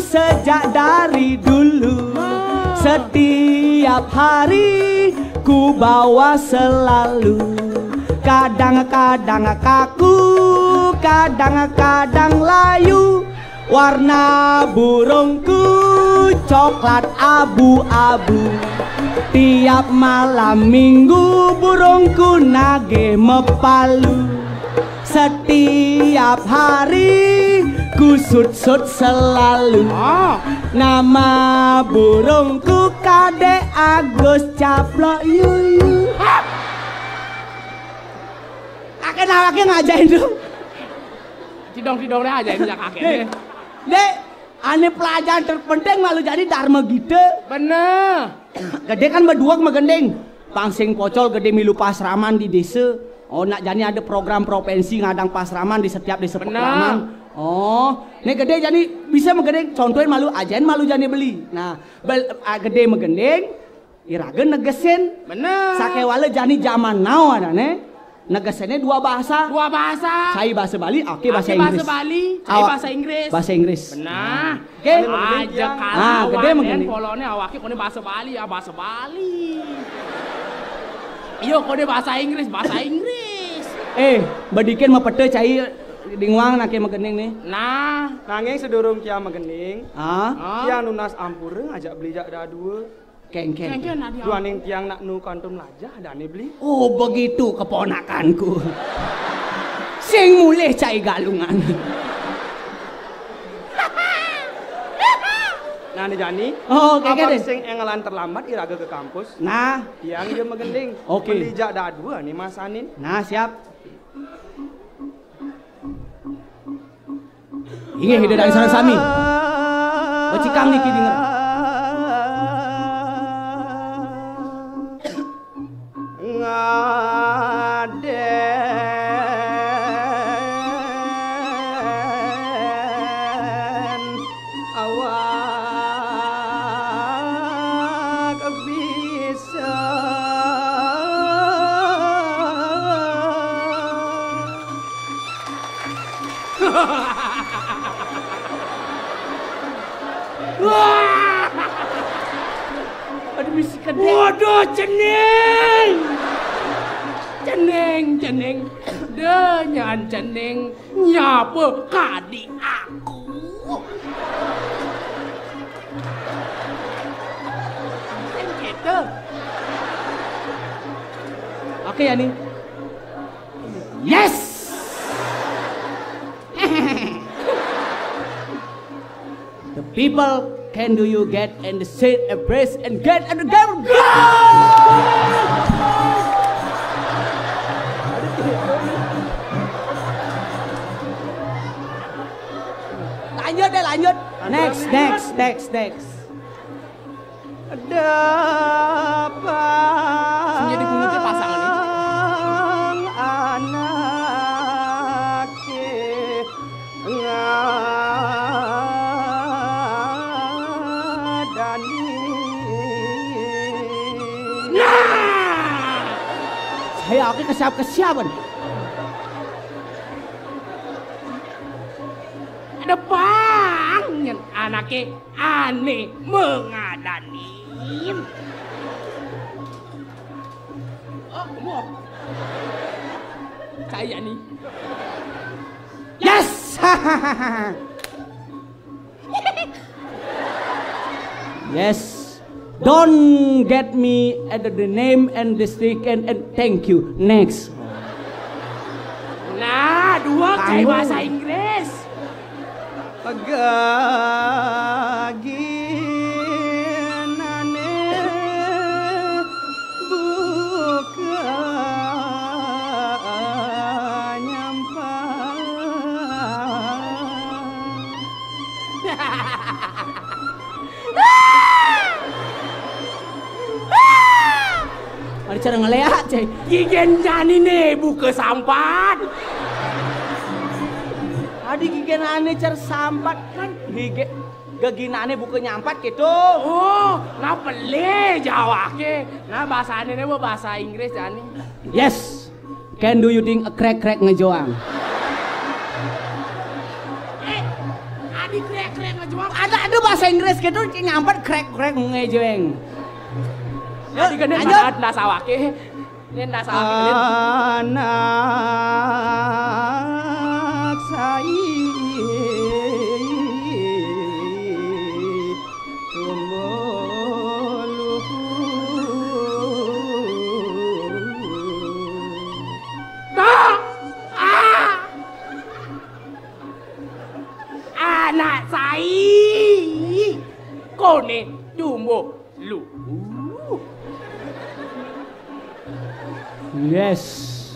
sejak dari dulu. Nah. Setiap hari ku bawa selalu. Kadang-kadang kaku, kadang-kadang layu. Warna burungku coklat abu-abu. Tiap malam minggu burungku nagih mepalu. Setiap hari ku sut-sut selalu. Ah. Nama burungku Kadek Agus Caplok Yuyu. Kakek nawaknya ngajain tuh. Tidong-tidong deh aja ini ya kakek. Dek, ané pelajaran terpenting malu jadi Dharma Gita. Bener. Gedé kan berdua magending. Pang sing pocol gedé milu pasraman di desa. Oh, nak jani ada program provinsi ngadang pasraman di setiap desa. Bener. Pekraman. Oh, né gedé jani bisa magending. Contohin malu, ajain malu jani beli. Nah, bel-, ah, gedé magending. Iraga negesin. Bener. Sakéwala jani jaman now adané. Negesinné dua bahasa. Dua bahasa. Cai bahasa Bali, aké bahasa Inggris. Bali, cai bahasa Inggris. Bahasa Inggris. Bener. Oké. Aja kalah. Ah, gedé awaké mengkene. Poloné awaké koné bahasa Bali, ya bahasa Bali. Iya, koné bahasa Inggris, bahasa Inggris. Eh, bedikin mapeta cai dinguang naké magending né. Nah, nanging sedurung tiang magending, ah, tiang nunas ampura ngajak beli jak dadua. Kéngkén. Kéngkén, adi. Duaning tiang nak nu kantun lajah, dané beli. Oh, begitu keponakanku. Sing mulih cai galungan. Nah, né jani. Oh, oké, oké, apan deh. Sing énggalan terlambat iraga ke kampus. Nah. Tiang iya magending. Oké. Beli jak dadua né masanin. Nah, siap. Inggih, Ida dané sareng sami. Becikang niki dinger. Ngadén awak bisa. Wah! Aduh, misi kedék. Waduh, cening. Cening, cening. Dé, nyaan cening. Nyapa kadi aku? Sing kéto. Oké, Yani. Yes! The people can do you get and the shit and press and get and the game. Lanjut deh, lanjut. Next, next, next, next. Dapang. Sing jadi bungut ya pasangan ini. Anaké ngadani. Nah! Saya oké kesiap-kesiapan. Ada pang nyén anaké ané mengadanin. Oh, kamu. Saya nih. Yes! Yes. Don't get me at the name and the stick and, and thank you. Next. Nah, dua cai bahasa Inggris. Pagaginané buka nyampan. Ada cara ngeliat, cai. Gigén janiné buka sampat. Adi gigén ané cara sampat kan gigén geginané buka nyampat gitu. Oh, nah pelih jawaké. Nah bahasané né bahasa Inggris jani. Yes. Can do you think a crack crack ngejoang? Eh, adi crack crack ngejoang. Ada ada bahasa Inggris gitu nyampat crack crack ngejoang. Adi gedé lanjut. Ndas awaké. Anak sai tumbuh luhur. Anak sai koné tumbuh Lu. Yes.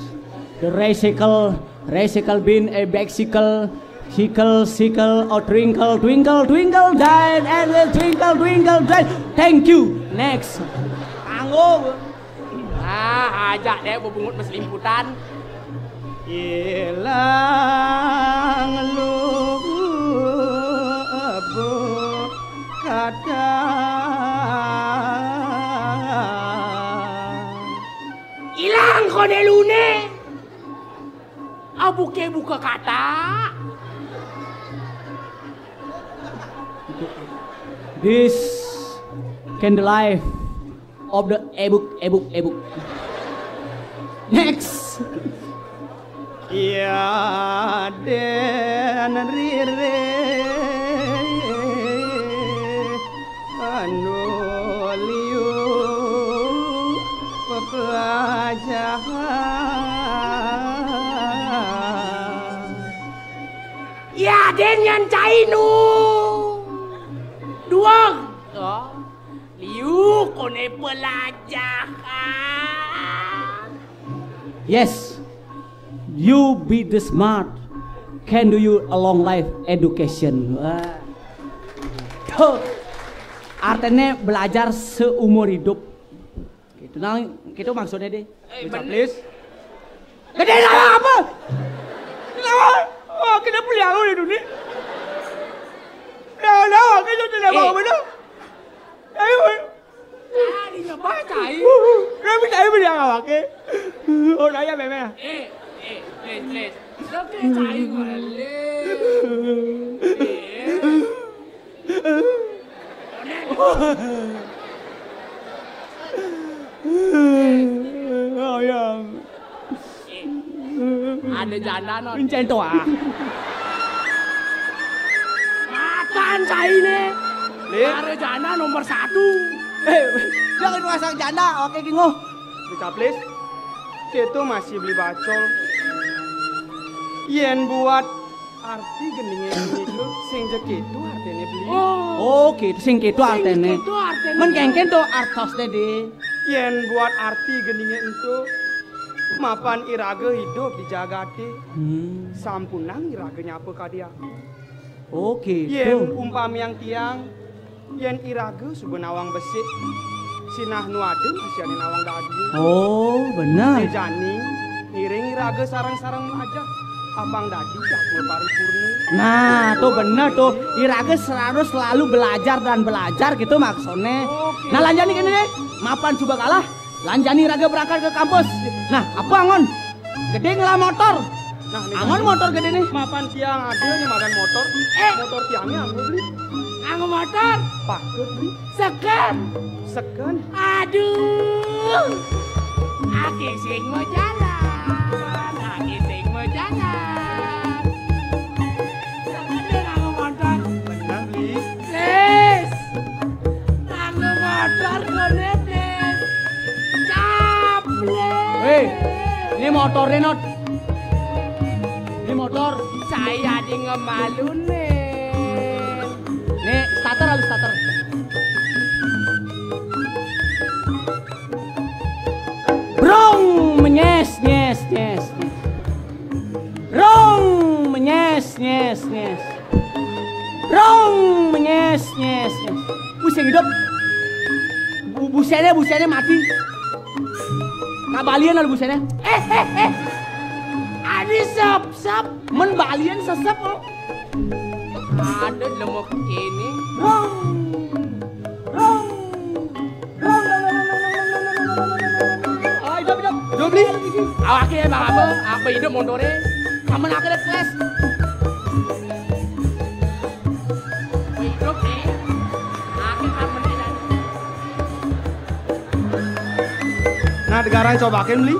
The recycle, recycle bin, a bicycle, sickle, sickle, or twinkle, twinkle, twinkle, died, and will twinkle, twinkle, died. Thank you. Next. Anggo. Ah, ajak deh bebungut berselimputan. Ilang lu ebo kata. Dé luné. Abuké buka kata. This can the life of the ebuk, ebuk, ebuk. Next. Iya den ririh anu liu pepelajahan. Iya den nyan cai nu. Duang. Oh. Liu koné pelajahan. Yes. You be the smart. Can do you a long life education. Wah. Tuh. Artinya belajar seumur hidup. Gitu nah, gitu maksudnya deh. Eh, Baca bener. Please. Gedé lawak apa? Lawak. Oh, kita punya aku di dunia. Ya, lawak kita tidak mau benar. Ayo. Cai apa cai? Kenapa cai beli yang awak ke? Oh, nanya meme. Eh, eh, please, please. Oke, cai boleh. Eh. Oh, ya. Ada janda, non. Encén to, ah. Makan cai né. Lé? Ada janda nomor satu. Eh, jangan pasang janda, oke, gingoh. Beli caplis. Kéto masih beli bacol. Yén buat arti geningé punika sing ja kéto artiné beli. Oh, kéto sing kéto artiné. Sing kéto artiné. Men kéngkén to artosné, Dé. Yén buat arti geningé ento, mapan iraga idup di jagaté, hmm, sampunang iraga nyapa kadi aku. Oh, kéto. Yén umpamiang tiang, yén iraga suba nawang besik, sinah nu ada masihané nawang daging. Oh, bener. Né jani, ngiring iraga sareng-sareng mlajah, apang dadi jadma paripurna. Nah, to bener to. Iraga harus selalu belajar dan belajar gitu maksudnya. Oke. Nah, lan jani kéné, mapan suba kalah, lan jani iraga berangkat ke kampus. Nah, apa angon? Gedé ngelah motor. Nah, né angon motor gedé né. Mapan tiang ada né madan motor. Eh. Motor tiangé anggo beli. Anggo motor. Patut beli. Seken. Seken. Aduh. Aké sing mau jalan. Aké sing mau jalan. Seken deh anggo motor. Bener, beli. Sis. Nganggo motor koné, Sis. Caples. Héi, ini motornya, Not. Ini motor. Saya di ngemaluné. Nih, starter, halus starter. Brong, menyes, nyes, nyes. Brong, menyes, nyes, nyes. Brong, menyes, nyes, nyes. Wis sing hidup. Bu-, buséné, buséné mati. Kabalian lalu buséné. Eh, eh, eh. Adi sep-sep. Men balian sesep, oh. Ada lemuk ini. Brong. Brong. Brong. Ah, hidup, hidup. Hidup, Li. Awaké, Bang Abah, apa hidup motoré? Sama nak ada flash. Apa hidup, nih? Akhir tak menilai. Nah, Degarang cobakin, Li.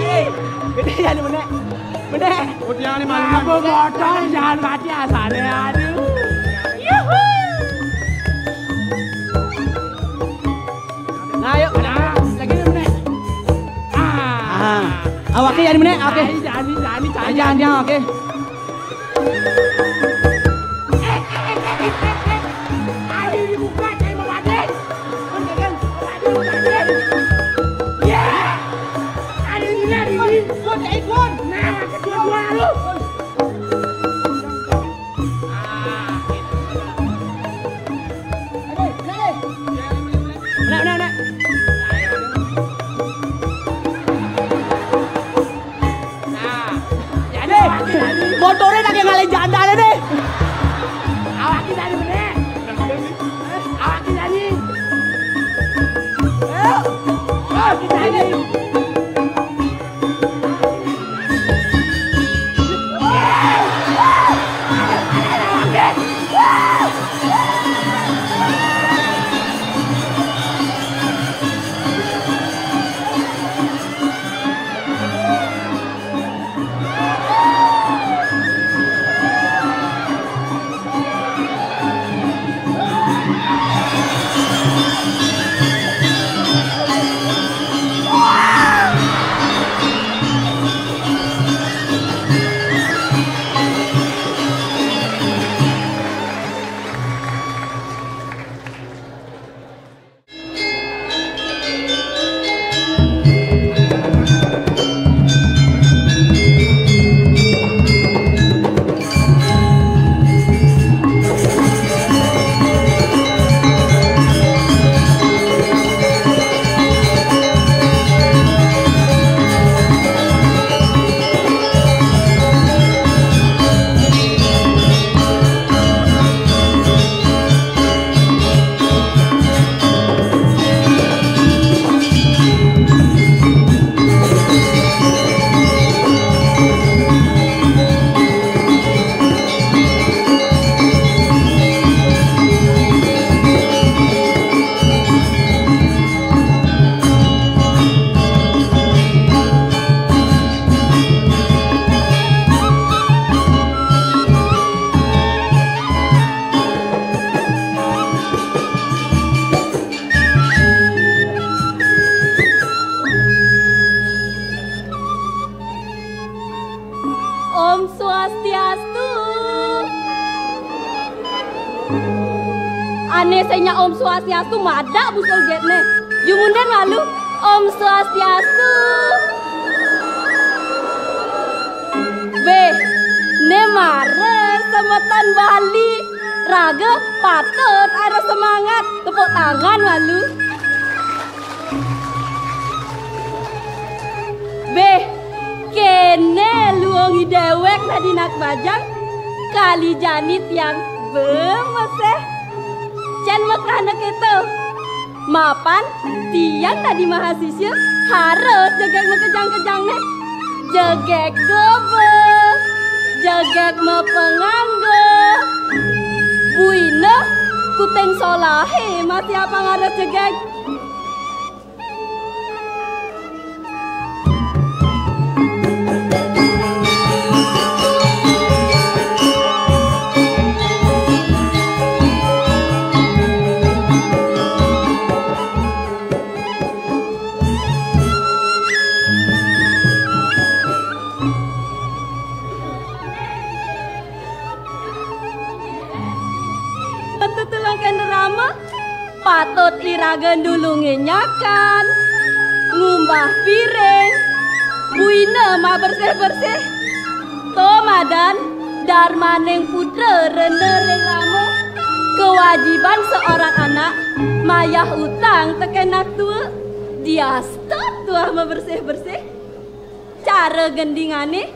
Héi, gedé ya, Menék. Menék. Oh, dia nih, maluan. Apa motor jangan mati asané, aduh. Yuhu. Nah, yuk, nah, lagi nih, Menék. Ah. Ah. Awaké ya, Menék, oké. Jani, jani, jani, jani. Jangan, jangan, oké. Ayo dibuka, cai Bang Adé. Bang Adé, Bang Adé. Ya. Ada di sini, ada di sini. Nah, kedua-dua lu. Menék, menék, menék. Nah, jadi motornya lagi ngalih janda. Senya Om Swastiastu madak busul getne. Jumundén malu. Om Swastiastu. Béh, né mara semeton Bali. Raga patut ada semangat. Tepuk tangan malu. Béh, kéné luung i déwék dadi nak bajang, kali jani tiang bemeseh. Cén mekrana kéto. Mapan tiang dadi mahasiswa harus jegég makejang-kejang né. Jegég gobé, jegég mapanganggo. Buina kuting solahé masih apang harus jegég. Patut tulangkan drama. Patut iraga nulungin nyakan, ngumbah piring, buina mabersih-bersih. To madan darmaning putra rena ring rama. Kewajiban seorang anak mayah utang tekén nak tua. Diasta tuah mabersih-bersih. Cara gendingané.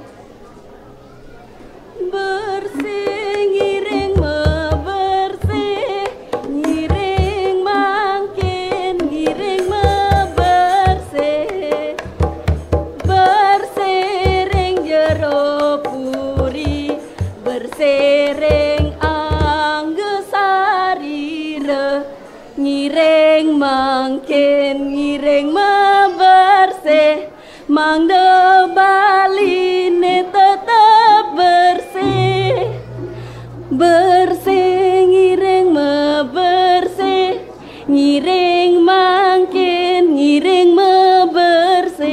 Bersih ngiring mabersih, ngiring mangkin ngiring mabersih. Bersih ring jero puri, bersih ring angga sarira. Ngiring mangkin ngiring mabersih, mangda Baliné tetep bersih. Bersih ngiring mabersih, ngiring mangkin ngiring mabersih.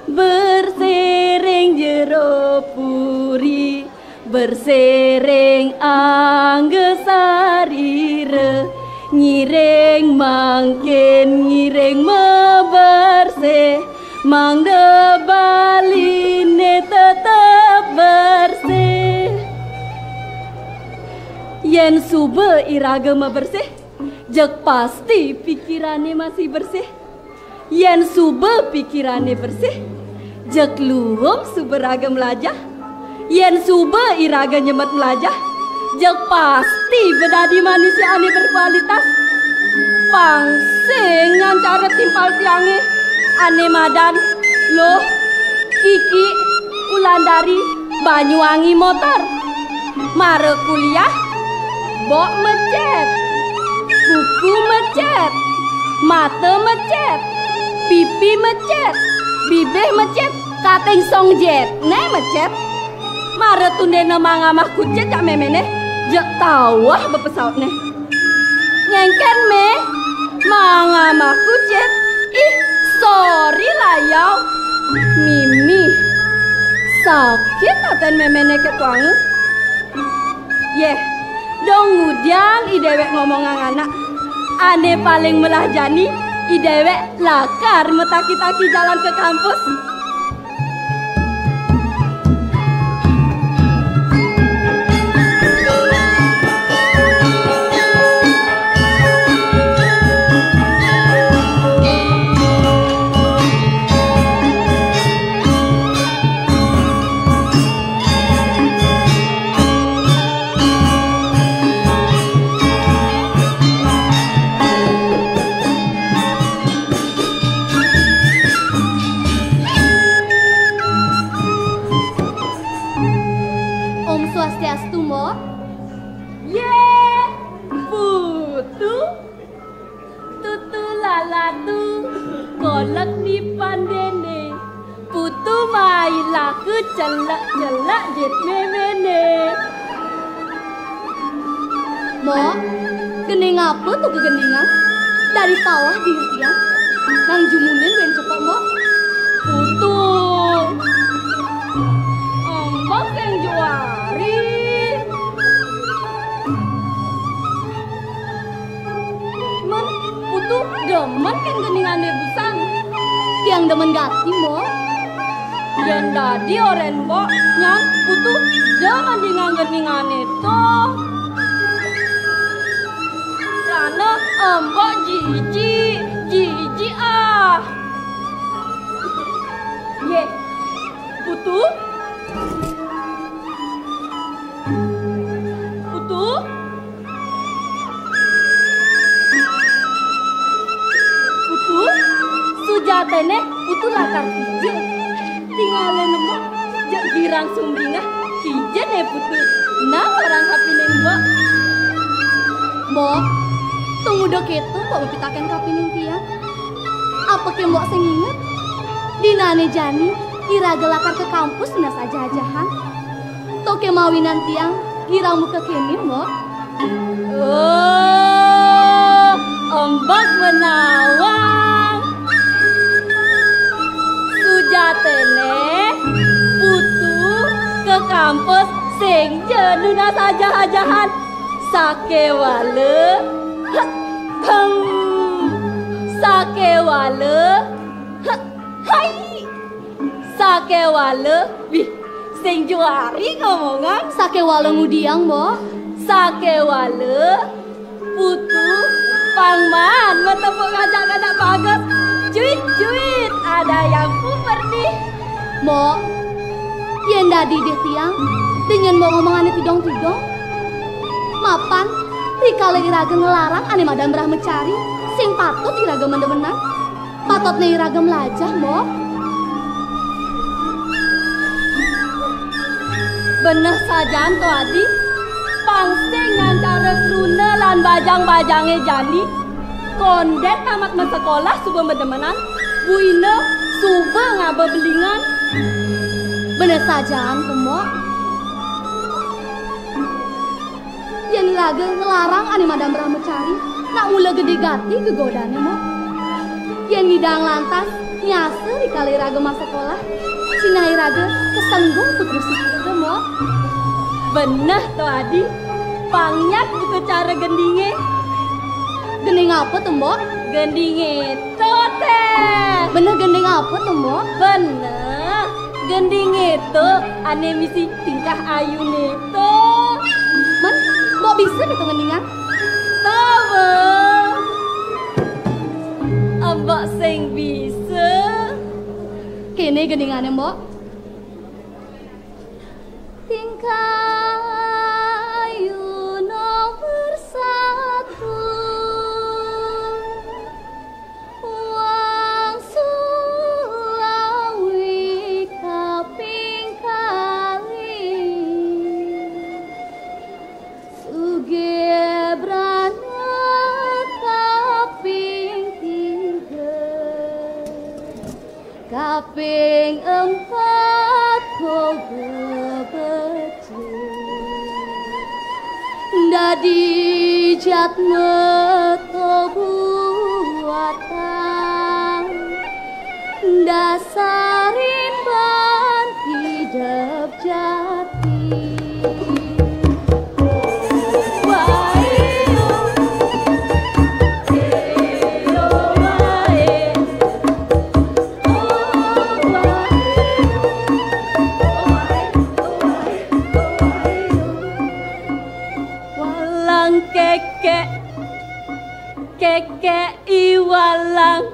Bersih ring jero puri, bersih ring angga sarira. Ngiring mangkin ngiring mabersih, mangda Baliné tetep bersih. Yén suba iraga mabersih, jeg pasti pikirané masih bersih. Yén suba pikirané bersih, jeg luung suba raga mlajah. Yén suba iraga nyemet mlajah, jeg pasti ba dadi manusia ané berkualitas. Pang sing ngancara timpal tiangé ané madan Luh, Kiki, Wulandari, Banyuwangi Motor. Mara kuliah, bok mecét, kuku mecét, mata mecét, pipi mecét, bibih mecét, kating song jét, né mecét. Mara tundéna mangamah kucit jak méméné, jeg tawah ba pesautné. Ngéngkén mé, mangamah kucit. Ih, sorry layau. Mimi, sakit atén méméné kéto anga. Yéh, dong ngudiang i déwék ngomongang anak. Ané paling melah jani, i déwék lakar mataki-taki jalan ka kampus. Om Swastiastu, Mbok. Yé, Putu, Tutu Lalatu, kolek di pandéné. Putu mailaka celek-celek jit méméné. Mbok, gending apa to gegendingang? Dadi tawah dingeh tiang. Nang jumundin buin cepok, Mbok. Putu. Embok sing juari. Ane busan. Tiang demen gati, Mbok. Yen dadi oren Mbok, nyang Putu demen di nganggen-ngingane to. Lana Mbok jiji, jiji ah. Ye, Putu? Putu? Putu, sujatene Putu lakar kija. Tingale nemu, jeg girang sumringah, kija ne Putu. Nah, orang hapine Mbok. Mbok, tunggu do keto Mbok mapitaken kapining tiang. Apake Mbok sing inget? Dinane jani, iraga lakar ka kampus nunas ajah-ajahan. Toke mawinan tiang, girang muka kene, Mbok. Oh, Mbok menawang. Sujatene, Putu ke kampus sing ja nunas ajah-ajahan. Sakewala, hem, sakewala, hai, sakewala, wih, sing juari ngomongan. Sakewala ngudiang, Mbok? Sakewala, Putu, pang maan matepuk ngajak-ngajak bagus. Cuit-cuit, ada yang puper nih. Mbok, yen dadi deh tiang, denyen Mbok ngomongane tidong-tidong. Mapan, rikala iraga ngelarang ane madan brahmacari, sing patut iraga mendemenan. Patutne iraga melajah, Mbok. Beneh sajan to, Adi. Pang sing ngancara kruna lan bajang-bajange jani. Konden tamat masekolah suba medemenan, buina suba ngaba belingan. Beneh sajan to, Mbok. Yen iraga ngelarang ane madan brahmacari, nak mula gede gati gegodane, Mbok. Yen ngidang lantas, nyasa rikala iraga masekolah, sinah iraga kesenggung putus iraga, Mbok. Beneh to, Adi. Pang nyat buka cara gendinge. Gending apa to, Mbok? Gendinge to, teh. Beneh gending apa to, Mbok? Beneh. Gendinge to, ane misi tingkah ayune to. Men, Mbok bisa keto ngendingan? To, Mbok. Mbok sing bisa. Kene gendingane, Mbok. Tingkah ayu nomor satu, wong Sulawi kaping kalih, Sugebrana kaping tiga. Kaping empat koba becik, dadi jatma tobu watang, dasarin ban hidep jati. Walang kekek, kekek i walang.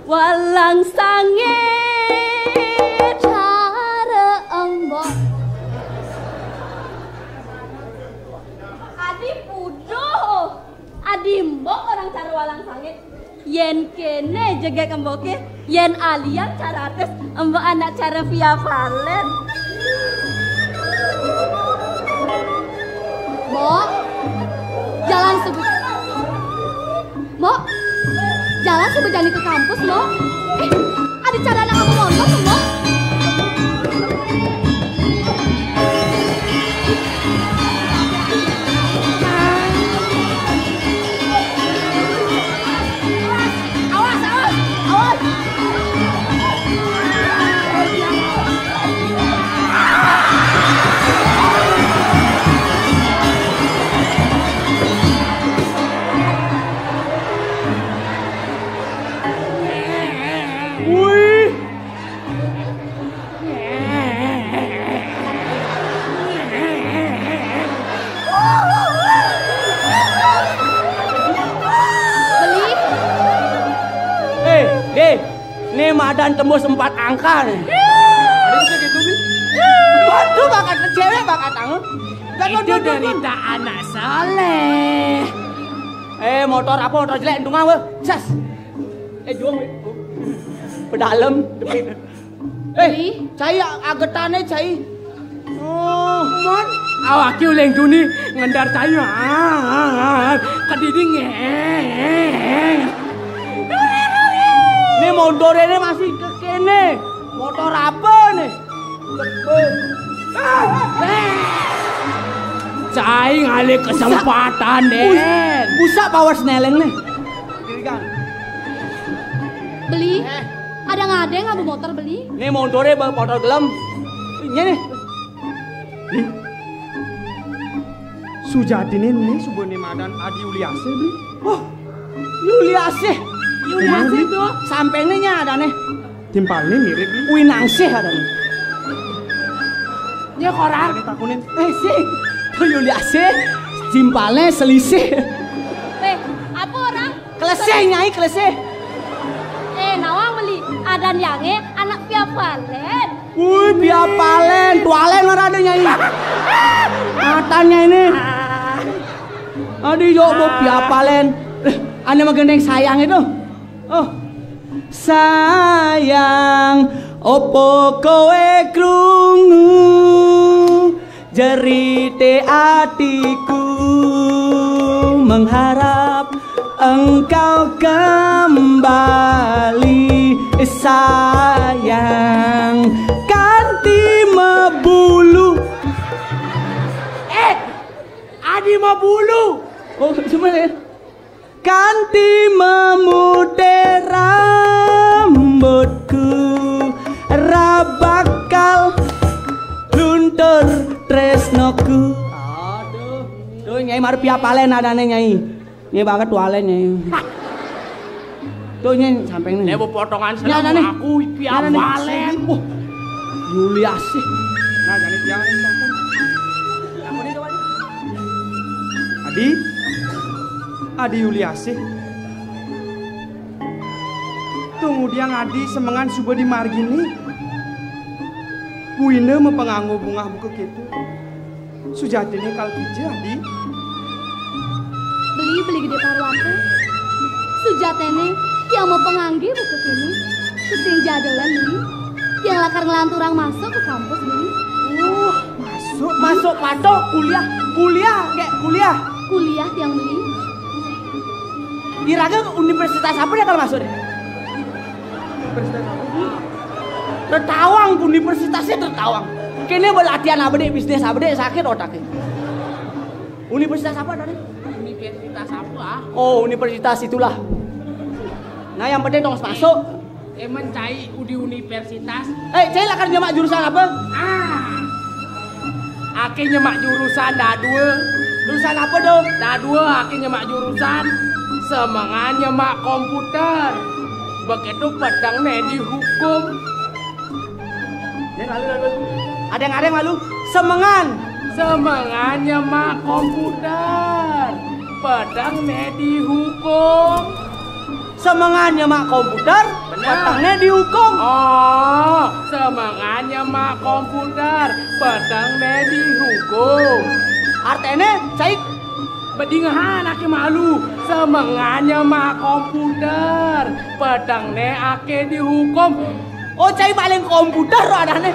Walang sangit. Cara embok. Adi puduh. Adi embok orang cara walang sangit. Yen kene jegek emboke, yen alian cara artis, embok anak cara Via Valen. Mbok, jalan sebut. Mbok, jalan sebut jani ke kampus, Mbok. Eh, ada cara anak kamu nonton, Mbok. Awas, awas, awas. Wih. Beli? Eh, Dé, né madan tembus empat angka né. Ada bisa gitu, Bi? Waduh, bakat cewek, bakat tangan. Itu derita anak saleh. Eh, motor apa, motor jelek, untung apa? Sas. Eh, juang, wé. Pedalem, depit. Eh, cai agetané, cai. Oh, mon. Awak ki uling duni ngendar cai. Ah, kediding. Ini motor ini masih ke kene. Motor apa nih? Cai ngalih kesempatan deh. Busak power sneleng nih. Kiri kan. Beli. Ada ngadeng abu motor beli. Nih motornya bawa motor gelem. Ini nih. Nih. Sujatiné né suba né madan Adi Uliasih, Bli. Oh, Yuliasih. Yuliasih tuh. Sampéngné nya adané. Timpalné mirip, Bli. Winasih adané. Nya korang. Takunin. Eh, sih. Tuh Yuliasih. Timpalné selisih. Eh, apa orang? Kelesih, Nyai, kelesih. Eh, nawang beli. Adan yangé anak piapalén. Wih, piapalén, tualén ora ada, Nyai. Matanya ini. Aduh, yo bu piapalén. Ane magendeng sayang itu. Oh. Sayang, opo kowe krungu jerite atiku mengharap engkau kembali sayang kanti mebulu. Eh, Adi mebulu. Oh, cuma ya. Kanti memute rambutku rabakal luntur tresnoku. Aduh. Tuh nyai mar piapalen adane nyai. Nyai banget walen nyai. Tuh nyai samping nih. Nek potongan seneng aku piapalen. Yuliasih. Nah, jadi piapalen. Adi, Adi Yuliasih. Tunggu dia ngadi semengan suba di margini. Buina mapanganggo bungah buka keto. Sujatine kal kija, Adi. Beli, Beli Gede Parwata. Sujatine tiang mapangangge buka kene. Sing jadolan, Beli. Tiang lakar nglanturang masuk ke kampus, Beli. Masuk, masuk patok kuliah, kuliah, kayak kuliah. Kuliah tiang beli. Iraga universitas apa dia kalau masuk? Universitas apa? Tertawang, universitasnya tertawang. Kene berlatihan apa deh, bisnis apa deh, sakit otaknya. Universitas apa tadi? Universitas apa? Oh, universitas itulah. Nah, yang penting dong masuk. Emang cai di universitas. Eh, cai lakar nyemak jurusan apa? Ah. Ake nyemak jurusan dadua. Jurusan apa dong? Dadua ake nyemak jurusan semengan nyemak komputer. Begitu pedang ne dihukum. Ada yang ada yang malu. Semengan. Semengan nyemak komputer. Pedang ne dihukum. Semengan nyemak komputer, petengné dihukum. Oh, semengan nyemak komputer, petengné dihukum. Artene, cai bedingehan ake malu. Semengan nyemak komputer, petengné ake dihukum. Oh, cai maling komputer adane.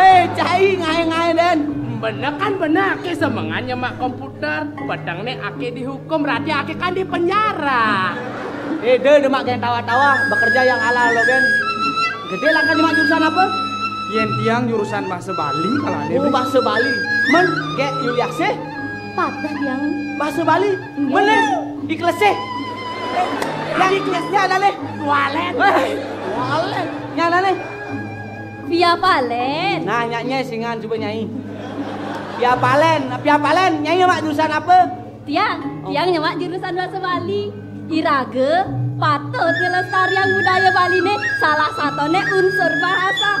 Eh, cai ngae-ngae den. Bener kan bener ake semengan nyemak komputer. Pedang nih aki dihukum, berarti aki kan di penjara. Eh, deh, demak geng tawa-tawa, bekerja yang halal lo, Ben. Gede lah kan demak jurusan apa? Yen tiang jurusan bahasa Bali kalau ada. Oh, bahasa Bali. Men, gek Yuliase? Patah tiang. Bahasa Bali. Mana? Di kelas sih. Yang di kelasnya ada nih. Walet. Walet. Yang ada nih. Via Valen. Nah, nyaknya singan coba nyai. Pia Palen, Pia Palen, nyai nyemak jurusan apa? Tiang, oh. Tiang nyemak jurusan bahasa Bali. Irage, Patut ngelestariang budaya Baliné, salah satuné unsur bahasa.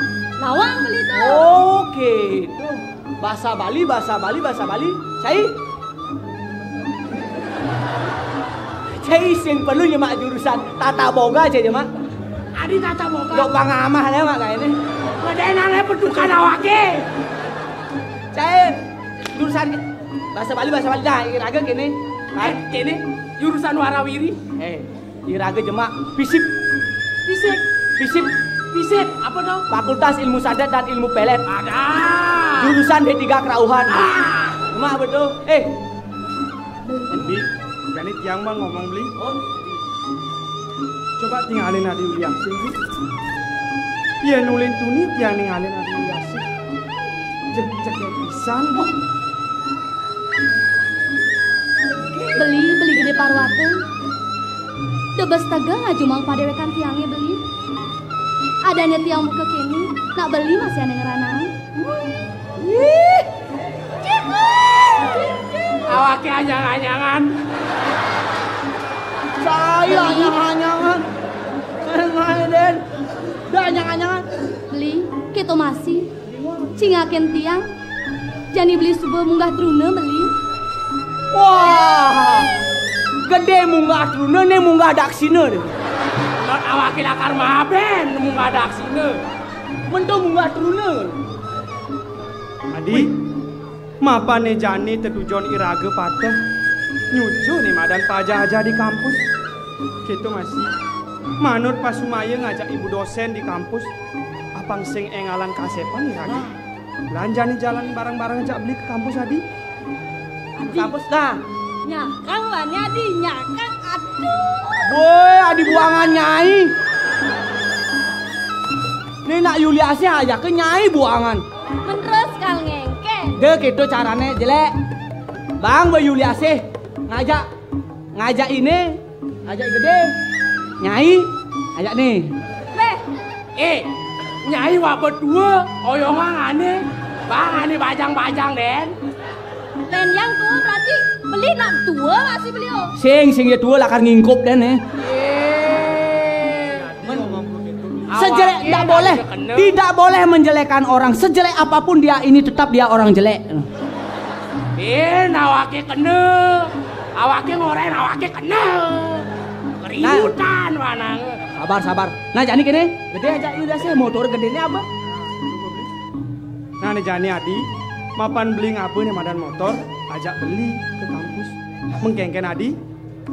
Nawang beli to. Oke, itu. Bahasa Bali, bahasa Bali, bahasa Bali. Cai. Cai sing perlu nyemak jurusan tata boga aja, Mak. Adi tata boga. Dok pangamah lah, Mak, kayak ini. Ngedenang ya pedukan awake. Cai, jurusan bahasa Bali, bahasa Bali. Nah, iraga kene. Eh, kene, jurusan warawiri. Eh, iraga jemak fisip. Fisip. Fisip. Fisip, apa dong? Fakultas Ilmu Sadat dan Ilmu Pelet. Ada. Jurusan D tiga Kerauhan. Ah. Jemak apa tuh? Eh. Beli, jani tiang mah ngomong beli. Oh. Coba tingalin adi uliang sing. Iya nulin tuni tiang ningalin adi uliang sing. Jek jek pisan. Beli, beli gedé Parwata. Debes tega ngajumang padéwékan tiangé beli. Adané tiang buka kéné, nak beli masih ané ngeranang. Ih. Awaké anyang-anyangan. Saya anyang-anyangan. Ayo, ayo, Den. Dah anyang-anyangan. Beli, kéto masih. Cingakin tiang. Jani beli suba munggah truna beli. Wah. Gedé munggah truna né munggah daksina deh. Not awaké lakar mabén munggah daksina. Mento munggah truna. Adi, mapané jani tetujon iraga pateh. Nyucuh né madan pajah-ajah di kampus. Kéto masih. Manut pasumaya ngajak ibu dosen di kampus. Apang sing éngalan kasépan iraga. Lan jani jalan bareng-bareng jak beli ke kampus, Adi. Adi. Kampus dah. Nyakang wani Adi, nyakang. Aduh. Woi, Adi buangan nyai. Né nak Yuliasé ajaké nyai buangan. Menerus kal ngéngkén. Deh, kéto carané jelék. Bang, Mbak Yuliasé ngajak, ngajak ini, ngajak gedé. Nyai, ajak nih. Beh. Eh, nyai wak betua, oyongan ané. Bang, ané bajang-bajang, Den. Lén yang tua berarti beli nak tua masih beli, oh. Sing, sing ya tua lakar ngingkup, Den, eh. Eh. Sejelek, tidak boleh, tidak boleh menjelekan orang. Sejelek apapun dia, ini tetap dia orang jelek. Eh, awaké kena. Awaké ngoren, awaké kena. Keributan, manang. Sabar, sabar. Nah, jani kéné, gedé aja udah sih, motor gedéné apa? Nah, né jani Adi, mapan beli ngaba né madan motor, ajak beli ke kampus. Mengkéngkén Adi.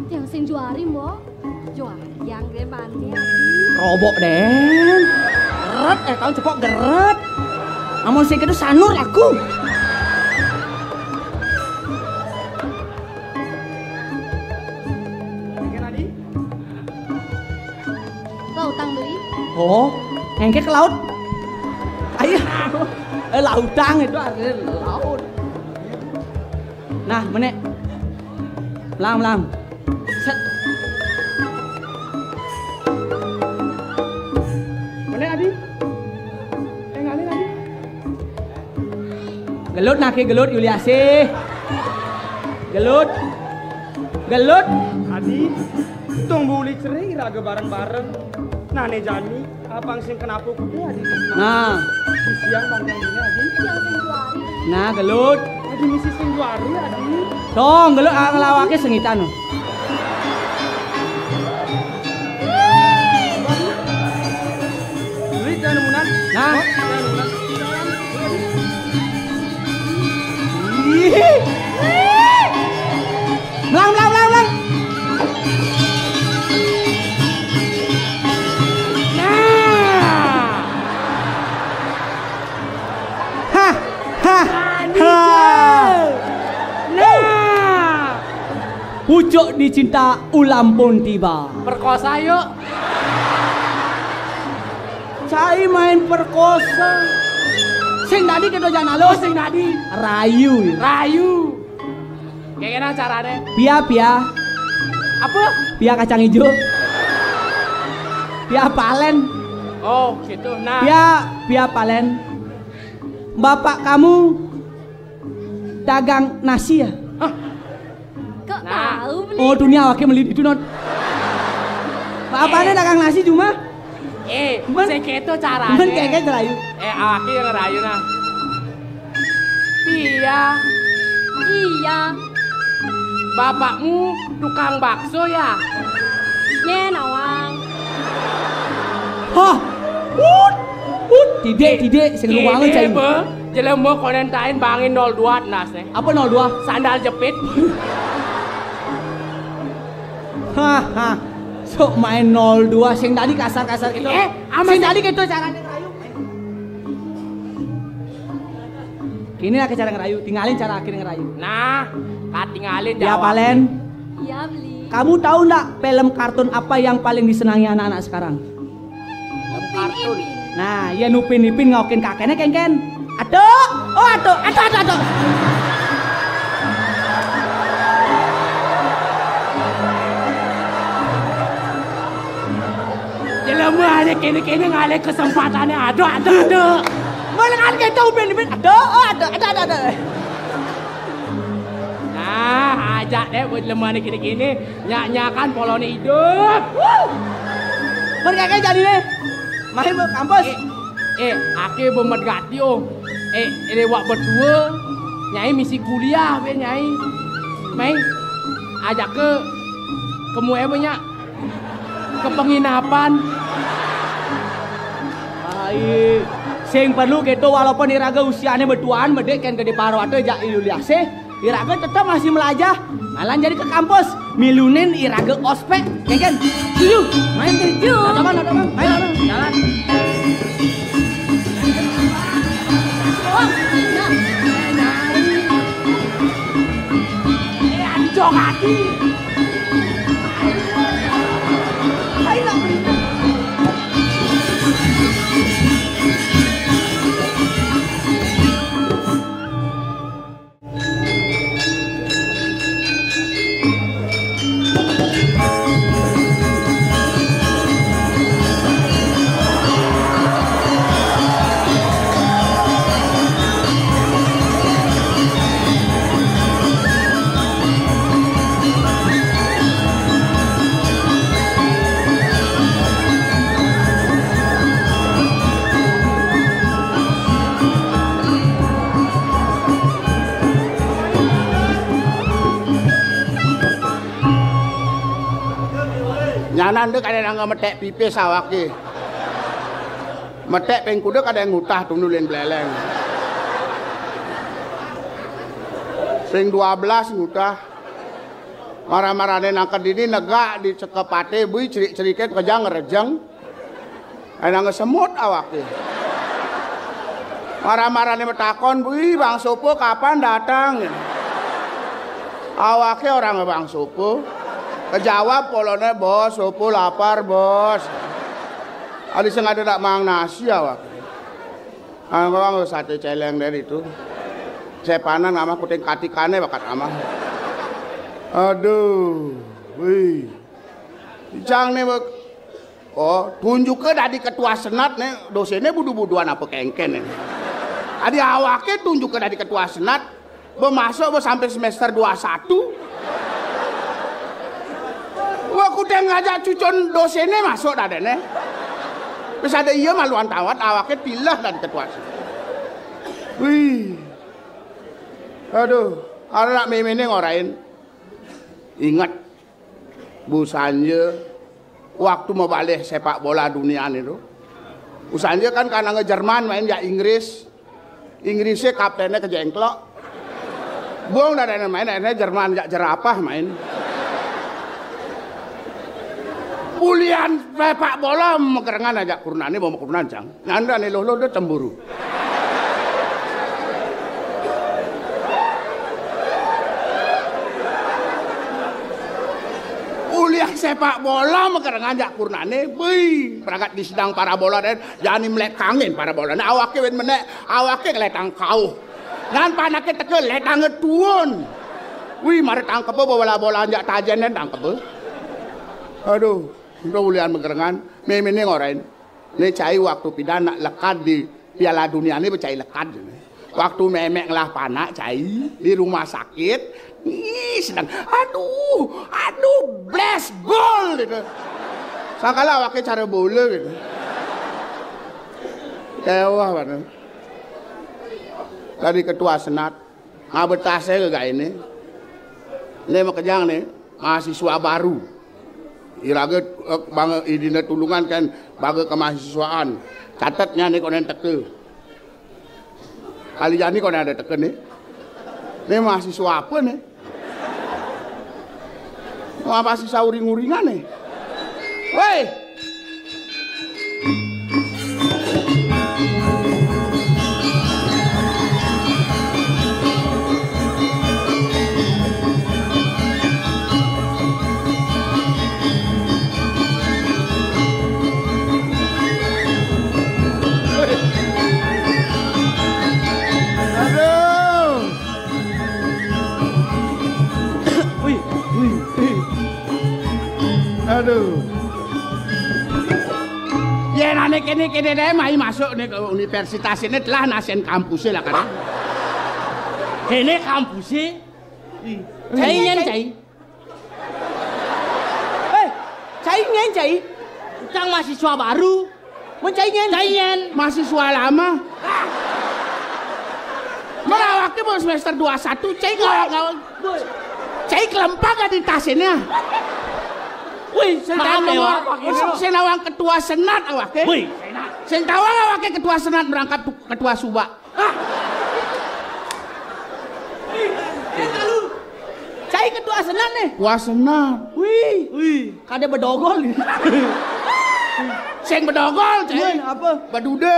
Yang sing juari, Mbok. Juari yang gedé mané, Adi. Robok, Den. Geret, eh, kawan cepok geret. Amun sing kedua sanur laku. Mengkéngkén Adi. Lautang beli. Oh, engké ke laut. Ayo. Eh, lautang itu artinya laut. Nah, menék. Melang, melang. Set. Menék, Adi. Eh, ngalih, Adi. Gelut naké gelut Yuliasé. Gelut. Gelut. Adi, tung buli cerai raga bareng-bareng. Nah, né jani, apang sing kenapa kudu Adi? Nah. Di siang panggang dini Adi. Nah, gelut. Adi misi sing juari Adi. Tong, gelut, ah, ngelawaké sengitan. Duit dah nemunan. Nah. Ih. Melang, melang, melang, melang. Nah. Hah, hah, hah. Nah. Pucuk dicinta ulam pun tiba. Perkosa yuk. Cai main perkosa. Sing dadi kéto jangan halus. Oh, sing dadi. Rayu. Rayu. Kayak gimana caranya? Pia, pia. Apa? Pia kacang hijau. Pia palen. Oh, gitu. Nah. Pia, pia palen. Bapak kamu dagang nasi ya? Hah? Kok nah. Tahu beli? Oh, dunia awaké meli itu, non. Apane dagang nasi cuma? Eh, men, sing keto carane. Men keke rayu. Eh, awake yang rayu nah. Pia. Iya. Bapakmu tukang bakso ya? Nye nawang. Hah? Ut, ut, tidik, tidik, sing ruangan cai. Be, jelema konentain bangin nol dua nas ne. Apa nol dua? Sandal jepit. Haha. Sok main nol dua, sing tadi kasar-kasar gitu. Eh, ama sing tadi gitu caranya ngerayu. Kini lagi cara ngerayu, tinggalin cara akhir ngerayu. Nah, katinggalin ya, Palen. Iya, beli. Kamu tahu ndak film kartun apa yang paling disenangi anak-anak sekarang? Film kartun. Nah, ya nupin nipin ngaukin kakeknya kengken. Aduh, oh aduh, aduh, aduh, aduh. Jelema ane kene-kene ngalih kesempatannya. Aduh, aduh, aduh. Malah kan kita upin ipin. Aduh, oh, aduh, aduh, aduh, aduh. Nah, ajak deh buat jelema ane kene-kene. Nyak-nyakan polone idup. Wuh. Mereka jadi deh. Main ke kampus. Eh, eh, ake bemet gati, oh. Eh, lewat berdua. Nyai misi kuliah be, Nyai. Mai, ajak ke kemu eh banyak ke penginapan. Ai, sing perlu gitu walaupun iraga usiane betuaan, medek kan gede paro atau jak iluliase, iraga tetap masih melajah. Malah jadi ke kampus, milunin iraga ospek, ya kan? Tujuh, main tujuh. Ada mana, ada mana? Main, ada mana? Jalan. Wah, nah. Eh, adi jong adi. Nyanan dek ada nang metek pipis awake. Metek pengkuda kada ngutah tunulin beleleng. Sing dua belas ngutah. Marah-marahne nang kedini negak di cekepate bui cerik-ceriket kejang ngerejeng. Enang semut awake. Marah-marahne metakon, "Bui, Bang Sopo kapan datang?" Awake orang Bang Sopo. Kejawab polone, "Bos, Sopo lapar, Bos." Ali sing ada dak mang nasi awake. Angkang sate celeng dari itu. Sepanan amah kuting katikane bakat amah. Aduh, wih. Ijang ne bek. Oh, tunjuk ke dadi ketua senat ne, dosene budu-buduan apa kengken ne. Adi awake tunjuk ke dadi ketua senat, bemasuk be sampai semester dua satu. Wah, kuda ngajak cucon dosene masuk dadene. Wis ada iya maluan tawat awake tilah dan ketua senat. Wih. Aduh, anak memene ngorain. Ingat, Bu Sanja, waktu mau balik sepak bola dunia itu. Bu Sanja kan karena nge Jerman main ya Inggris. Inggrisnya kaptennya kejengklok. Buang dari main, akhirnya Jerman ya jerapah main. Bulian sepak bola mekerengan aja kurunane, mau kurunane, Cang. Nanda nih, lo, lo, lo cemburu. Ulian sepak bola mekerengan jak kurnane, beuh, perangkat di sidang parabola dan jani melek kangin parabola. Nah, awake wen menek, awake keletang kauh. Ngan panake teke letange tuun. Wih, mare tangkep bola-bola jak tajen dan tangkep. Aduh, udah ulian mekerengan, memene ngorain. Ini cai waktu pidan nak lekad di Piala Dunia ini cai lekad. Waktu memek ngelah panak cai di rumah sakit, ih, sedang, aduh, aduh, bless gol gitu. Sangkala awaké cara bola gitu. Kéweh banget. Dadi ketua senat. Ngabetase gagaéné. Né makejang né, mahasiswa baru. Iraga, eh, bangé i dina Tulungan kan bangé kemahasiswaan. Catet nya né koné teka. Kali jani koné ada teka né. Né mahasiswa apa né? Wah, pasti sauring-uringan né. Woi. Aduh. Wih, wih, wih. Aduh. Yén ané kéné-kéné deh mai masuk né ke universitas ini telah nasén kampusé lah kan. Kéné kampusé. Cai nyén, cai. Eh, cai nyén, cai. Cang mahasiswa baru. Mun cai nyén. Cai nyén. Mahasiswa lama. Merawaké mau semester dua satu, cai ngawang-ngawang. Cai kelempang gak di tasnya. Wih, sing tahu nawang, sing nawang ketua senat awaké. Wih, sing tahu awaké ketua senat merangkap tu-, ketua suba. Cai ketua senat nih. Wah, senat. Wih, wih, kada bedogol. Sing bedogol, cai. Iya, apa? Bedude.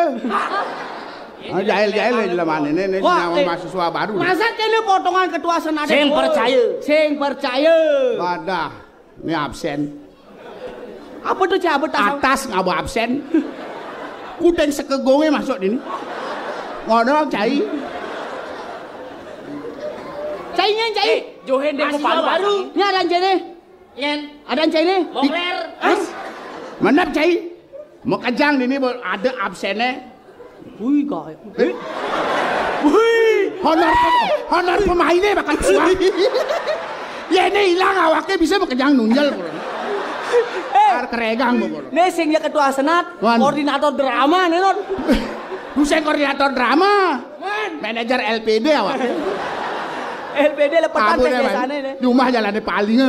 Ah, jahil-jahil ya jelema ini, ini. Wah, senyawa eh, mahasiswa baru. Masa kene potongan ketua senat? Sing percaya. Sing percaya. Wadah. Ini absen. Apa tuh, cai? Apa tas? Atas ngaba absen. Kudeng sekegongnya masuk ini. Ngono, cai. Cai nyén, cai. Johen deh, mahasiswa baru. Ini ada cai nih. Nyén. Ada cai nih. Mongler. Hah? Menap, cai. Mau kejang ini ada absennya. Wih, gak. Eh? Wih. Honor pe-, honor pemainnya bakal keluar. Ya ini hilang awaknya bisa makejang nunjel. Eh, ar keregang pokoknya. Nih sing ya ketua senat, wan, koordinator drama nih, non. Bukan koordinator drama. Manajer L P D awak. L P D lepetan biasanya nih. Di rumah jalannya paling.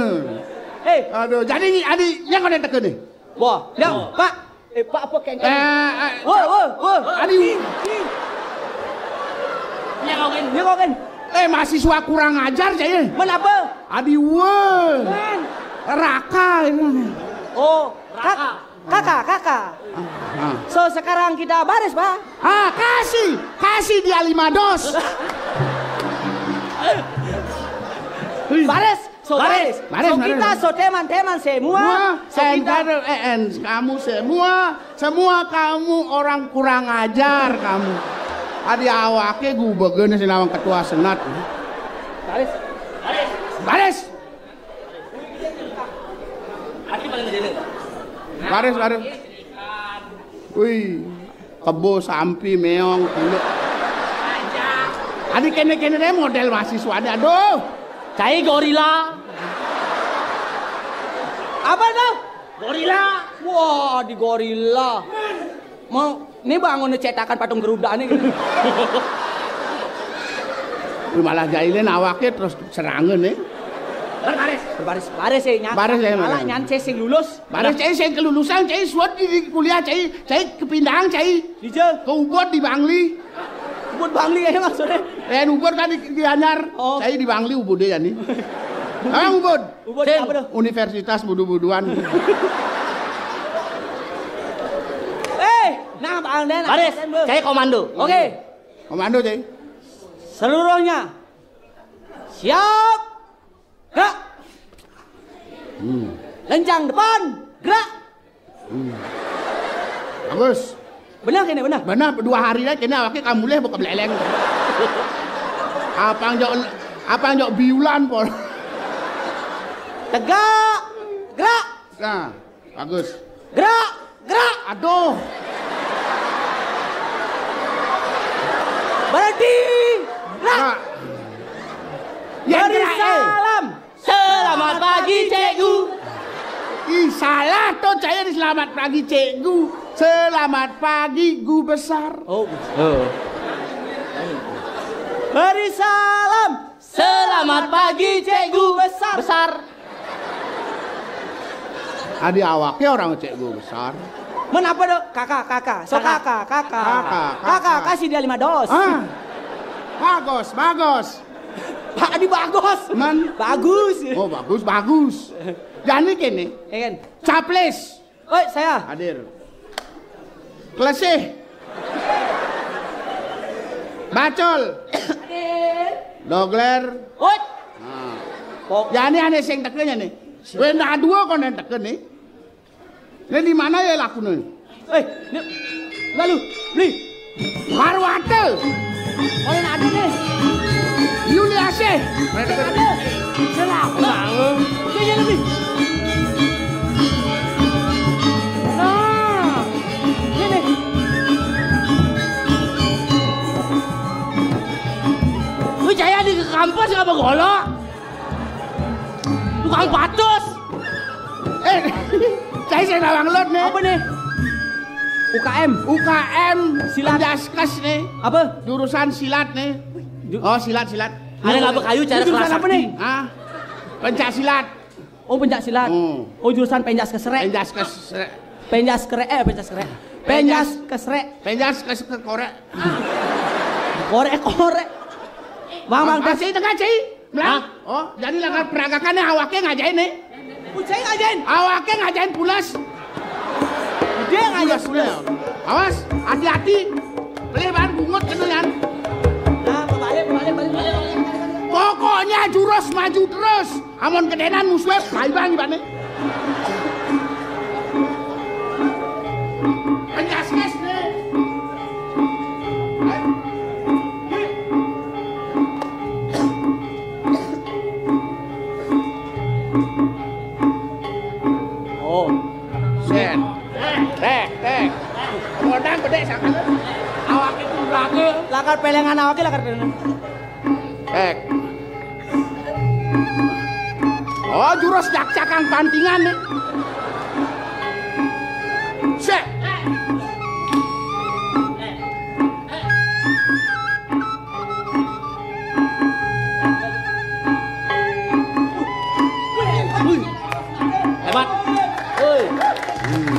Eh. Aduh, jadi adi yang kau teke nih. Wah, ya, Pak. Eh, Pak, apa kengkeng? Eh, eh. Woi, woi, woi. Adi. Ini kau kan? Ini kau kan? Eh, mahasiswa kurang ajar, cai. Men apa? Adi, woi. Men. Raka. Oh, Raka. Kakak, kakak. Ah, ah. So, sekarang kita baris, Pak. Ah, kasih. Kasih dia lima dos. Baris. So, baris. Baris, so, baris. Kita, so, teman-teman semua. Semua, so, and kita, and, and kamu semua, semua kamu orang kurang ajar kamu. Adi awaknya gubegen sing nawang ketua senat. Baris. Baris. Baris. Baris, baris. Wih. Kebo, sampi, meong, kulit. Adi kene-kene deh model mahasiswa nih. Aduh. Cai gorila. Apa tuh? Gorila. Wah, di gorila. Mau, ini bangunnya cetakan patung Garuda nih gitu. Wih, malah jailin awaknya terus serangan nih. Baris, baris, baris ya, nyata. Baris ya, malah nyance sing lulus. Baris, cai sing kelulusan, cai suat di, di kuliah, cai, cai kepindahan, cai. Di je? Ke Ubud di Bangli. Ubud Bangli ya maksudnya? Eh, Ubud kan di, di Anyar. Oh. Cai di Bangli Ubud ya nih. Ah, Ubud. Ubud sing apa tuh? Universitas budu-buduan. Eh, nah, Pak Angden, baris, Angden, cai komando. Oke. Komando, cai. Seluruhnya. Siap. Gerak. Hmm. Lencang depan. Gerak. Hmm. Bagus. Benar kene, benar? Benar, dua hari lagi kene awaknya kamulih buka beleleng. Apang jok, apang jok biulan, Pol. Tegak. Gerak. Nah, bagus. Gerak, gerak. Aduh. Berhenti. Gerak. Gerak. Ya, beri gerak, eh. Salam. Selamat pagi, Cikgu. Ih, Salah to, cai adi selamat pagi, cikgu. Selamat pagi, gu besar. Oh, oh. Beri salam. Selamat pagi, cikgu besar. Besar. Adi awake orang cikgu besar. Men apa to? Kakak, kakak. So kakak, kakak. Kakak, kakak. Kakak, kasih dia lima dos. Ah. Bagus, bagus. Pak, adi bagus. Men? Bagus. Oh, bagus, bagus. Jani kene. Ya kan? Caplis. Oi, saya. Hadir. Klesih. Bacul. Hadir. Dogler. Oi. Nah. Kok jani ane sing teke jani. Wéh, ndak dua kon yang teke nih. Ini di mana ya lakune? Eh, ini lalu beli. Marwate. Oleh ade nih. Yuliasih. Ade. Selaku. Iya, iya, lebih. Nah, ini nih. Lu jaya di kampus apa golok? Tukang patus. Eh, saya saya nawang lot nih. Apa nih? U K M. U K M silat. Penjaskes nih. Apa? Jurusan silat nih. Ju- Oh, silat, silat. Ada nggak kayu cara jurusan kelas apa nih? Sakti. Hah? Pencak silat. Oh, pencak silat. Hmm. Oh, jurusan penjas kesrek. Penjas kesrek. Penjas kerek, eh, penjas kerek. Penjas kesrek. Penjas kes ke korek. Korek, korek. Bang, bang, ah, tes. Cai, tengah, cai. Melang. Hah? Oh, jadi langkar peragakan nih, awake ngajain nih. Ucai ngajain. Awake ngajain pulas. Dia ngajain pulas. Awas, hati-hati. Pelih ban bungut kena yan. Nah, balik, balik, balik, balik, balik, balik. Pokoknya jurus maju terus. Amun kedenan musuhnya, bye-bye, bane. Penjaskes nih. Oh. Sen. Tek, tek. Modang gede sangat. Awak itu belaga. Lakar pelengan awake lakar pelengan. Tek. Oh, jurus cak-cakan pantingan nih. Set. Wih. Hebat. Woi. Hmm.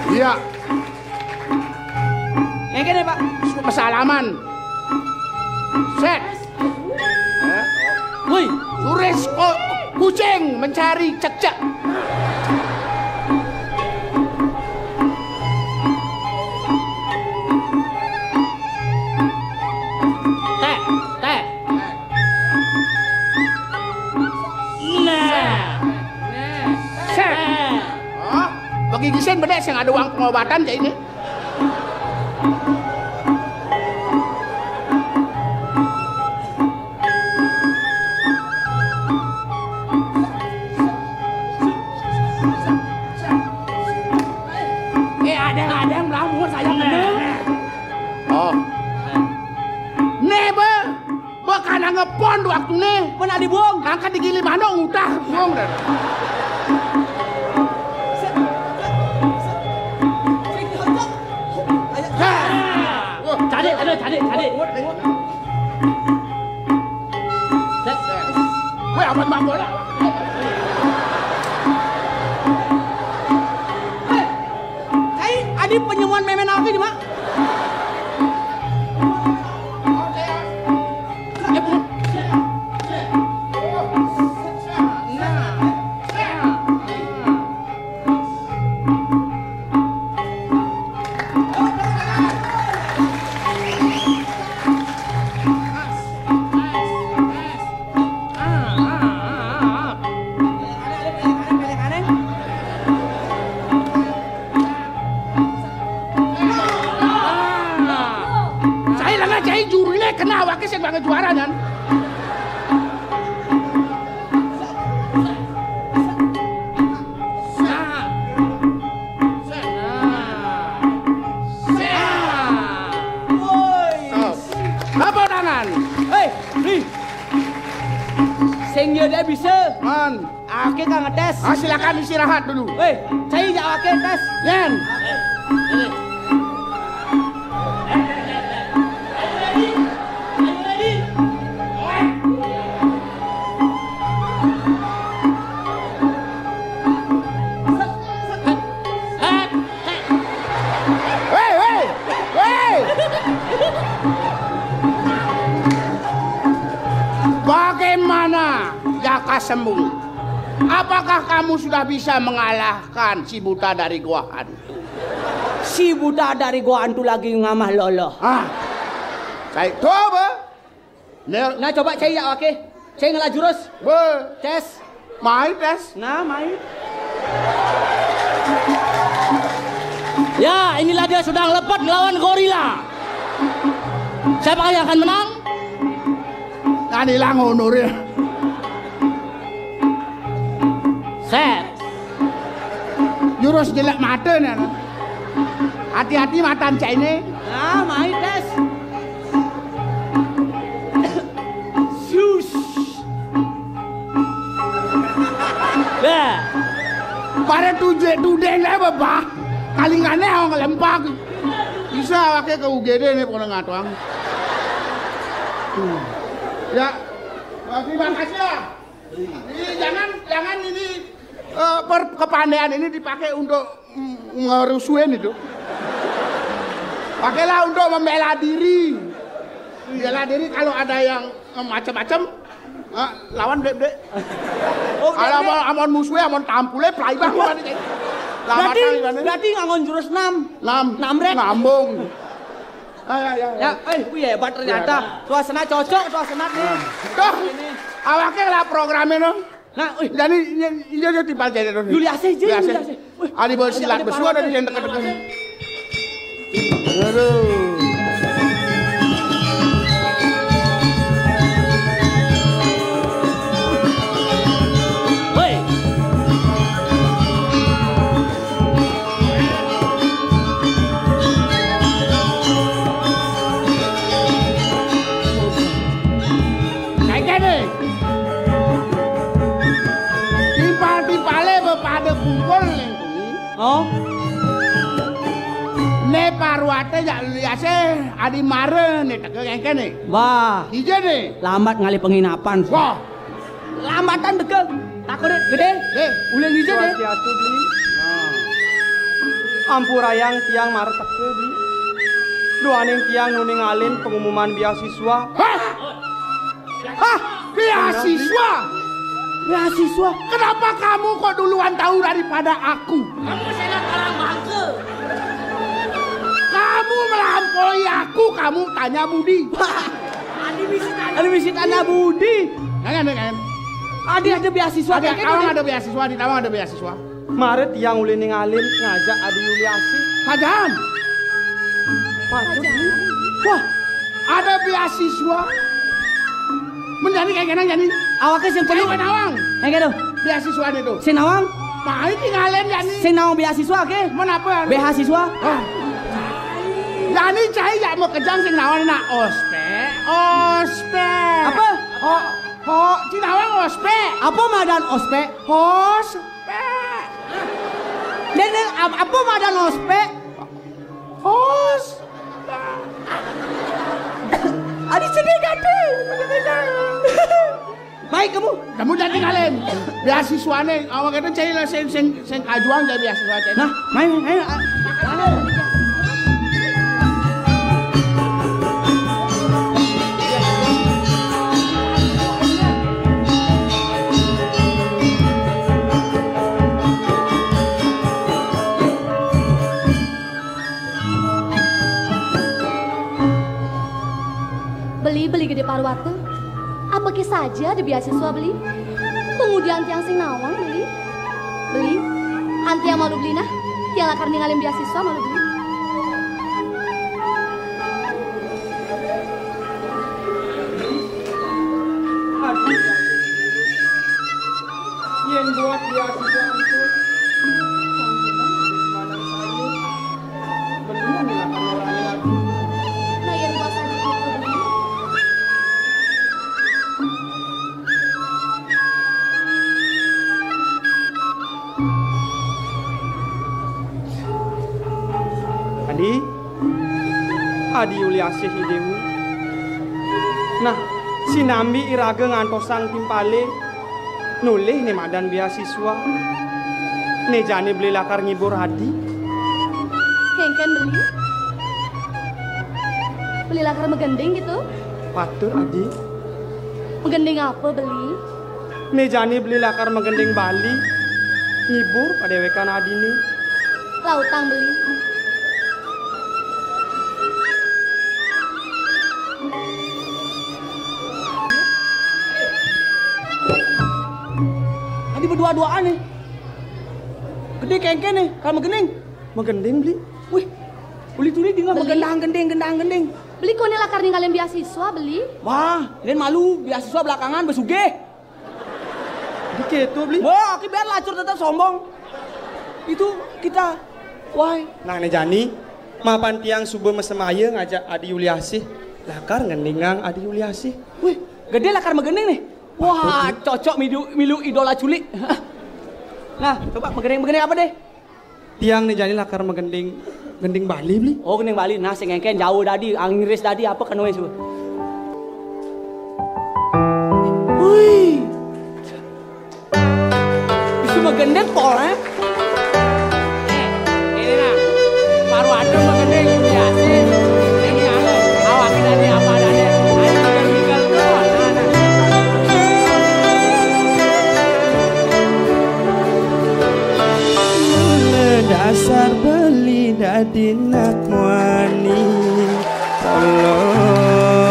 Iya. Yang kene, Pak. Pesalaman. Set. Woi. Turis ko-, kucing mencari cekcek. Tek, tek. Nah. Set. Oh, bagi gisen bedek sing ada uang pengobatan kayak ini. Eh, ada, ada yang melamun saya kena. Oh. Nih, Bang. Bakana ngepon waktune. Mana di buang? Angkat digili manuk ngutah buang dah. Cari, cari, cari, cari. Weh, amat mak bola. Cai, adi penyemuan memen apa ini, Mak? Cai lengah, cai jurune kena awake sing banget juara, Nan. Apa tangan? Hei, Ri. Sing dia bisa. Man. Oke, Kang, ngetes. Ah, silakan istirahat dulu. Weh, cai jak oke tes. Yen. Hei, hei, hei. Bagaimana, Jaka Sembung? Apakah kamu sudah bisa mengalahkan si buta dari Goa Hantu? Si buta dari Goa Hantu lagi ngamah loloh. Ah. Cai, coba. Nel. Nah, coba cai ya, oke. Cai ngelah jurus. Be. Tes. Mai tes. Nah, mai. Ya, inilah dia sedang lepat melawan gorila. Siapa yang akan menang? Kan hilang honornya. Set. Jurus jelek mata nih. Hati-hati matan cai ini. Nah, mai tes. Sus. Bah. Pada tujek tudeng lah, Bapak. Kalingane orang ngelempak. Bisa pakai ke U G D nih, pernah ngatuang. Hmm. Ya. Terima kasih ya. Ini jangan, jangan ini, eh, per-, kepandaian ini dipakai untuk, mm, ngerusuhin itu. Pakailah untuk membela diri. Bela diri kalau ada yang, eh, macam-macam, eh, lawan dek-dek. Oh, kalau dek-dek. Amon, amon musuhnya, amon tampule, pelai bang, berarti, berarti nganggon jurus enam. Enam. Enam rek. Ngambung. Ah, ya, ya, ya. Ya, eh, wih, hebat ternyata. Ya, ya. Suasana cocok, suasana nih. Nah. Tuh, ini. Awaknya lah programnya, no. Nah, wih. Jadi, iya, iya, iya, timpal jadi, no. Yuli asih, Ji, Yuli asih. Yuli asih. Wih, ali bersilat ada bersuara di yang dekat-dekat. Aduh. Hei. Kayak gini. Timpal-timpale be pada kumpul ning kuwi. Oh. Ne Parwate jak liase adi mare ne teke kengkene. Wah. Ije ne. Lambat ngalih penginapan. Wah. Lambatan deke. Takut deh, gede. Deh. Ulih ije deh. Swastiastu, Bli. Nah. Ampurayang tiang mare teke, Bli. Duaning tiang nuningalin pengumuman beasiswa. Hah? Hah? Beasiswa? Beasiswa? Kenapa kamu kok duluan tahu daripada aku? Kamu saya orang bangke. Kamu melampaui aku, kamu tanya Budi. Adi bisi tanya. Adi bisi tanya Budi. Jangan, jangan. Adi ada beasiswa. Ada, kayak Tawang gitu. Ada beasiswa, di Tawang ada beasiswa. Mare tiang ulih ningalin ngajak Adi Yuliasi. Hajam. Patut. Wah, ada beasiswa. Menjadi kayak gini, jadi. Awaknya sing perlu. Kayak Nawang. Kayak gitu. Beasiswa itu. Sing Nawang. Mai tinggalin, jadi. Sing Nawang beasiswa, oke? Menapa? Beasiswa. Wah. Jadi cai ya mau kejang sing Nawang nak ospek. Ospek. Apa? Ho, ho, sing Nawang ospek. Apa madan ospek? Hos. Pek. Den, den, ap-, apa madan ospek? Hos. Adi sedih kate. Baik kamu. Kamu jangan tinggalin. Beasiswane, awak itu cai lah sing, sing, sing ajuang jadi beasiswa cai. Nah, main, main, main. Beli, beli Gede Parwata. Apa ki saja ada beasiswa beli? Pengudian tiang sing Nawang beli. Beli, anti yang malu beli nah. Tiang lakar ningalin beasiswa malu beli. Aduh, yen buat beasiswa itu, sampunang habis manang sayur, belum dilakukan orang lagi. Nah, yen buat saja gitu, beli. Adi, Adi Yuliasih I Déwa. Nah, sinambi iraga ngantosang timpalé, nolih né madan béasiswa. Né jani beli lakar ngibur Adi. Kénkén beli? Beli lakar magending kéto? Patut, Adi. Magending apa beli? Né jani beli lakar magending Bali, ngibur padéwékan Adiné. Lautang beli. Adi badua-duaan né. Gedé kénkén né, kal magending. Magending beli. Wih, uli tuli dingeh magendang gending, gendang gending. Beli koné lakar ninggalin béasiswa beli. Wah, yén malu, béasiswa belakangan, ba sugih. Kéto beli. Wah, aki biar lacur tetap sombong. Itu kita, wah. Nah, né jani, mapan tiang suba masemaya ngajak Adi Yuliasih, lakar ngendingang Adi Yuliasih. Wih, gedé lakar magending né. Wah, cocok milu, milu idola culik. Nah, coba magending, magending apa deh? Tiang né jani lakar magending, gending Bali beli. Oh, gending Bali. Nah, sing kénkén jauh dadi, Inggris dadi, apa kenoé suba. Wih. Bisa magending pol, eh? Eh, ini nah. Baru ada magending, biasa. Ini anu, awak kita ini apa adanya. Ayo, tinggal, tinggal, tuh. Nah, nah. Mula dasar beli dadi nak muani polos,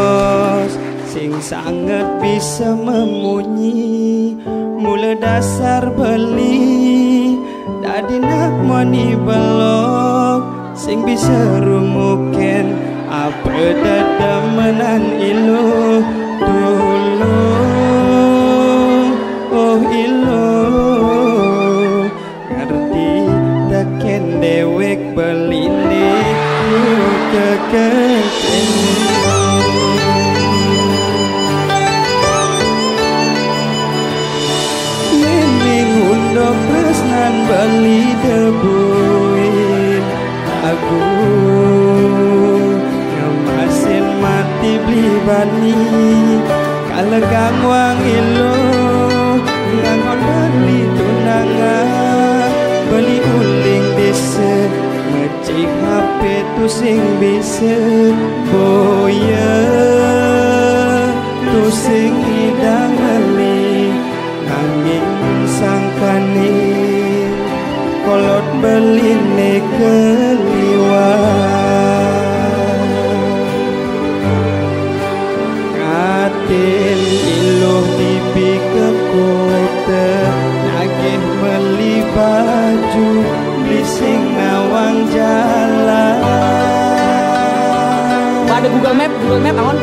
sing sanget bisa memunyi. Mula dasar beli dadi nak muani belog, sing bisa rumukin apa dedemenan iluh. Tulung, oh iluh, ngerti tekén déwék beliné, yuk tekén. Yén ning unduk tresnan beli debuin lagu, ngemasin mati beli bani, kalegang wang iluh, ngangon beli tunangan, beli uling desa, mecik H P tusing bisa, boya tusing idang beli. Nanging sangkaning kolot beliné kaliwat. Ngatin iluh dibi ka kota, nagih beli baju, beli sing nawang jalan. Ada Google Map, Google Map, Angon.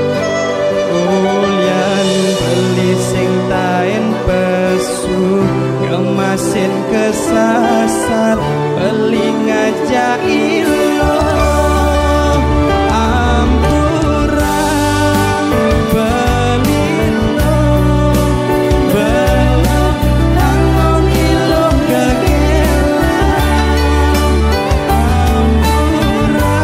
Ulian beli sing taén pesu, ngemasin kesasar, beli ngajak iluh. Ampura, beli lo, belum tangon iluh kegelang. Ampura,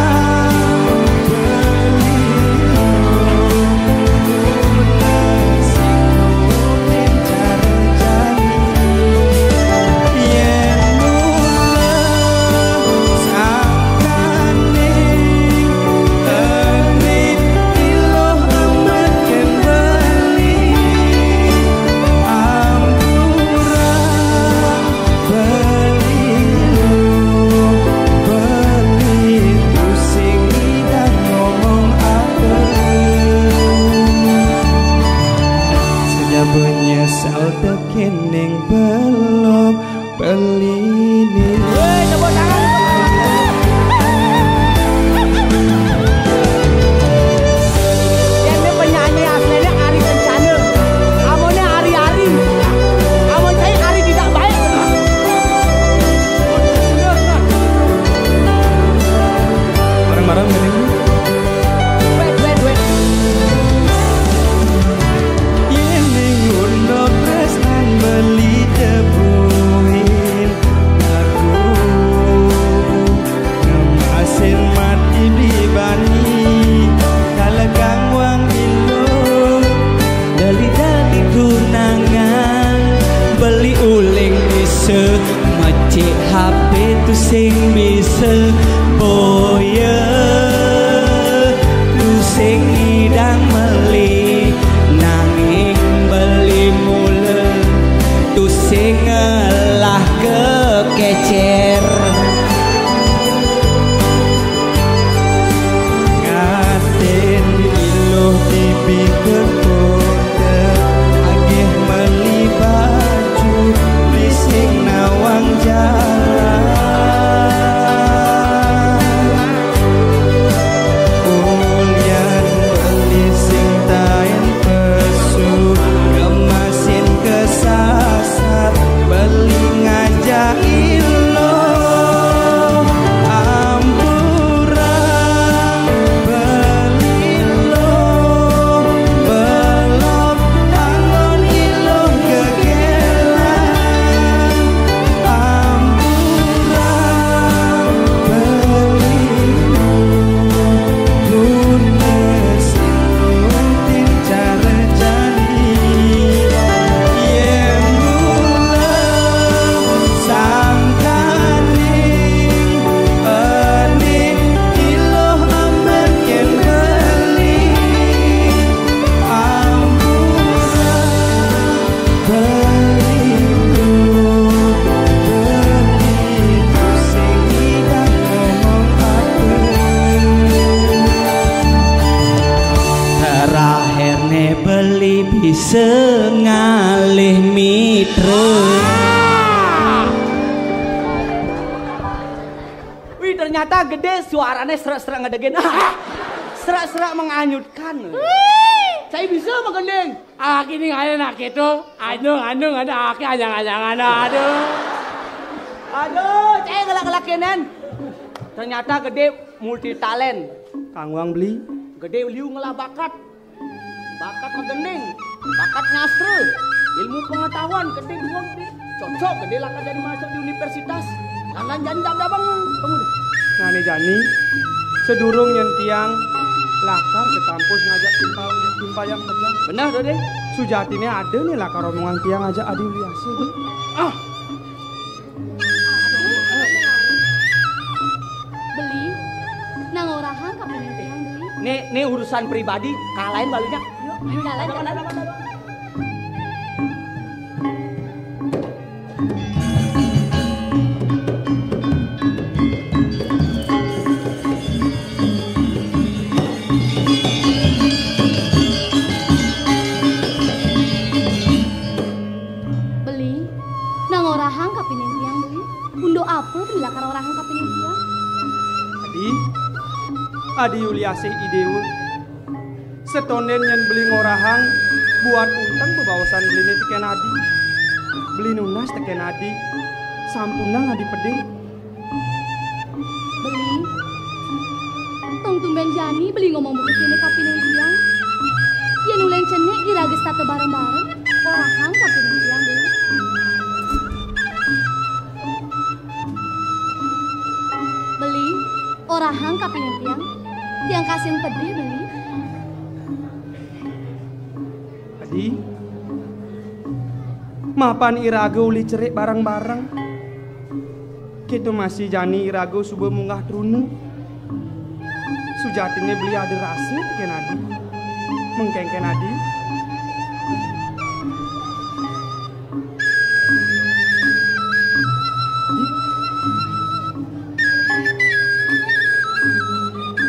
beli, beli, tusing idang ngomong apa. Saja nyesal tekén ning belog beliné. Woi, tepuk tangan. Yén penyanyi asliné Ari Kencana. Amoné Ari-Ari. Amon cai Ari tidak baik. Bareng-bareng gini. Duet, duet, duet. Yén ning unduk tresnan beli debuin aku. Ngemasin Suarane serak-serak ngedegin. Serak-serak menganyutkan. Saya bisa magending. Aki ning ae nak gitu. Anyung, anyung, ada aki anyang-anyangan. Aduh. Aduh, saya ngelak-ngelakinan. Ternyata gede multi talent. Kang Wang beli. Gede liu ngelah bakat. Bakat magending, bakat nyastra, ilmu pengetahuan gede dua gede. Cocok gede lakar jadi masuk di universitas. Langan jani dak dabang kamu deh. Nah, nih jani, sedurung yen tiang lakar ke kampus ngajak timpal, timpal yang kerja. Benar tuh deh. Sujatine ada nih lakar omongan tiang ajak Adi Uliasih. Ah, Beli, nang orahang kapining tiang, Beli. Nih, nih urusan pribadi, kalahin balunya. Yuk, jalan, jalan. Beli, nang orahang kapining tiang, Beli. Unduk apa Beli lakar orahang kapining tiang? Adi, Adi Yuliasih Idewa. Setonden yen Beli ngorahang buat unteng bebaosan Beline teken Adi. Beli nunas teken Adi. Sampunang Adi pedih. Beli, tong tumben jani Beli ngomong buka kene kapining tiang. Yen ulen cenik iraga setata bareng-bareng, orahang kapining tiang, Beli. Beli, orahang kapining tiang. Tiang kasing pedih, Beli. Adi, mapan iraga uli cerik bareng-bareng. Kita masih jani iraga suba munggah truna. Sujatine Beli ada rasa teken Adi. Mengkengken Adi.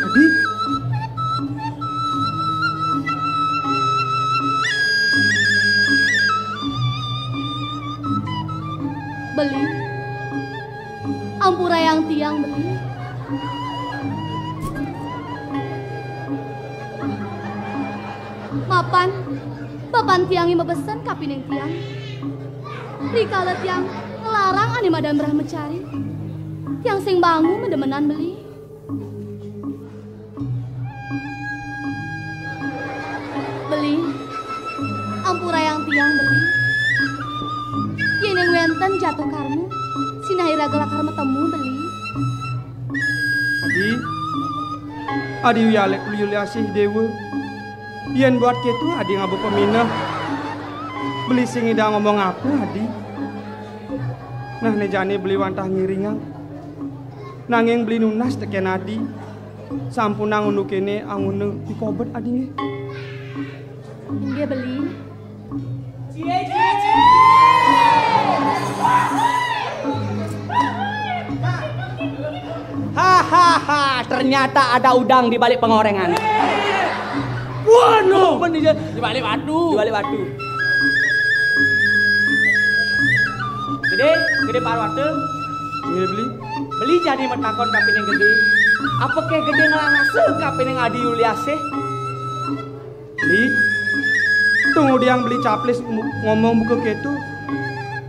Adi. Beli. Ampurayang tiang, Beli. Mapan, bapan tiange mabesen kapining tiang. Rikala tiang nglarang ane madan brahmacari, tiang sing bangu mademenan, Beli. Beli, ampurayang tiang, Beli. Yening wenten jatuh karma, sinah iraga lakar matemu, Beli. Adi, Adi Yale-, Yuliasih Dewa. Yen buat keto Adi ngaba pemineh, Beli sing ngidang ngomong apa, Adi? Nah, ne jani Beli wantah ngiringang. Nanging Beli nunas teken Adi. Sampunang unduk kene anguna pikobet Adi nggih. Inggih, Beli. Hahaha, ternyata ada udang di balik pengorengan. Waduh, bener ya. Di balik batu. Di balik batu. Gede, Gede Parwata. Nggih, Beli. Beli jani matakon kapining Gede. Apake Gede ngrasa kapining Adi Yuliasih? Beli, tunggudiang Beli caplis ngomong buka keto.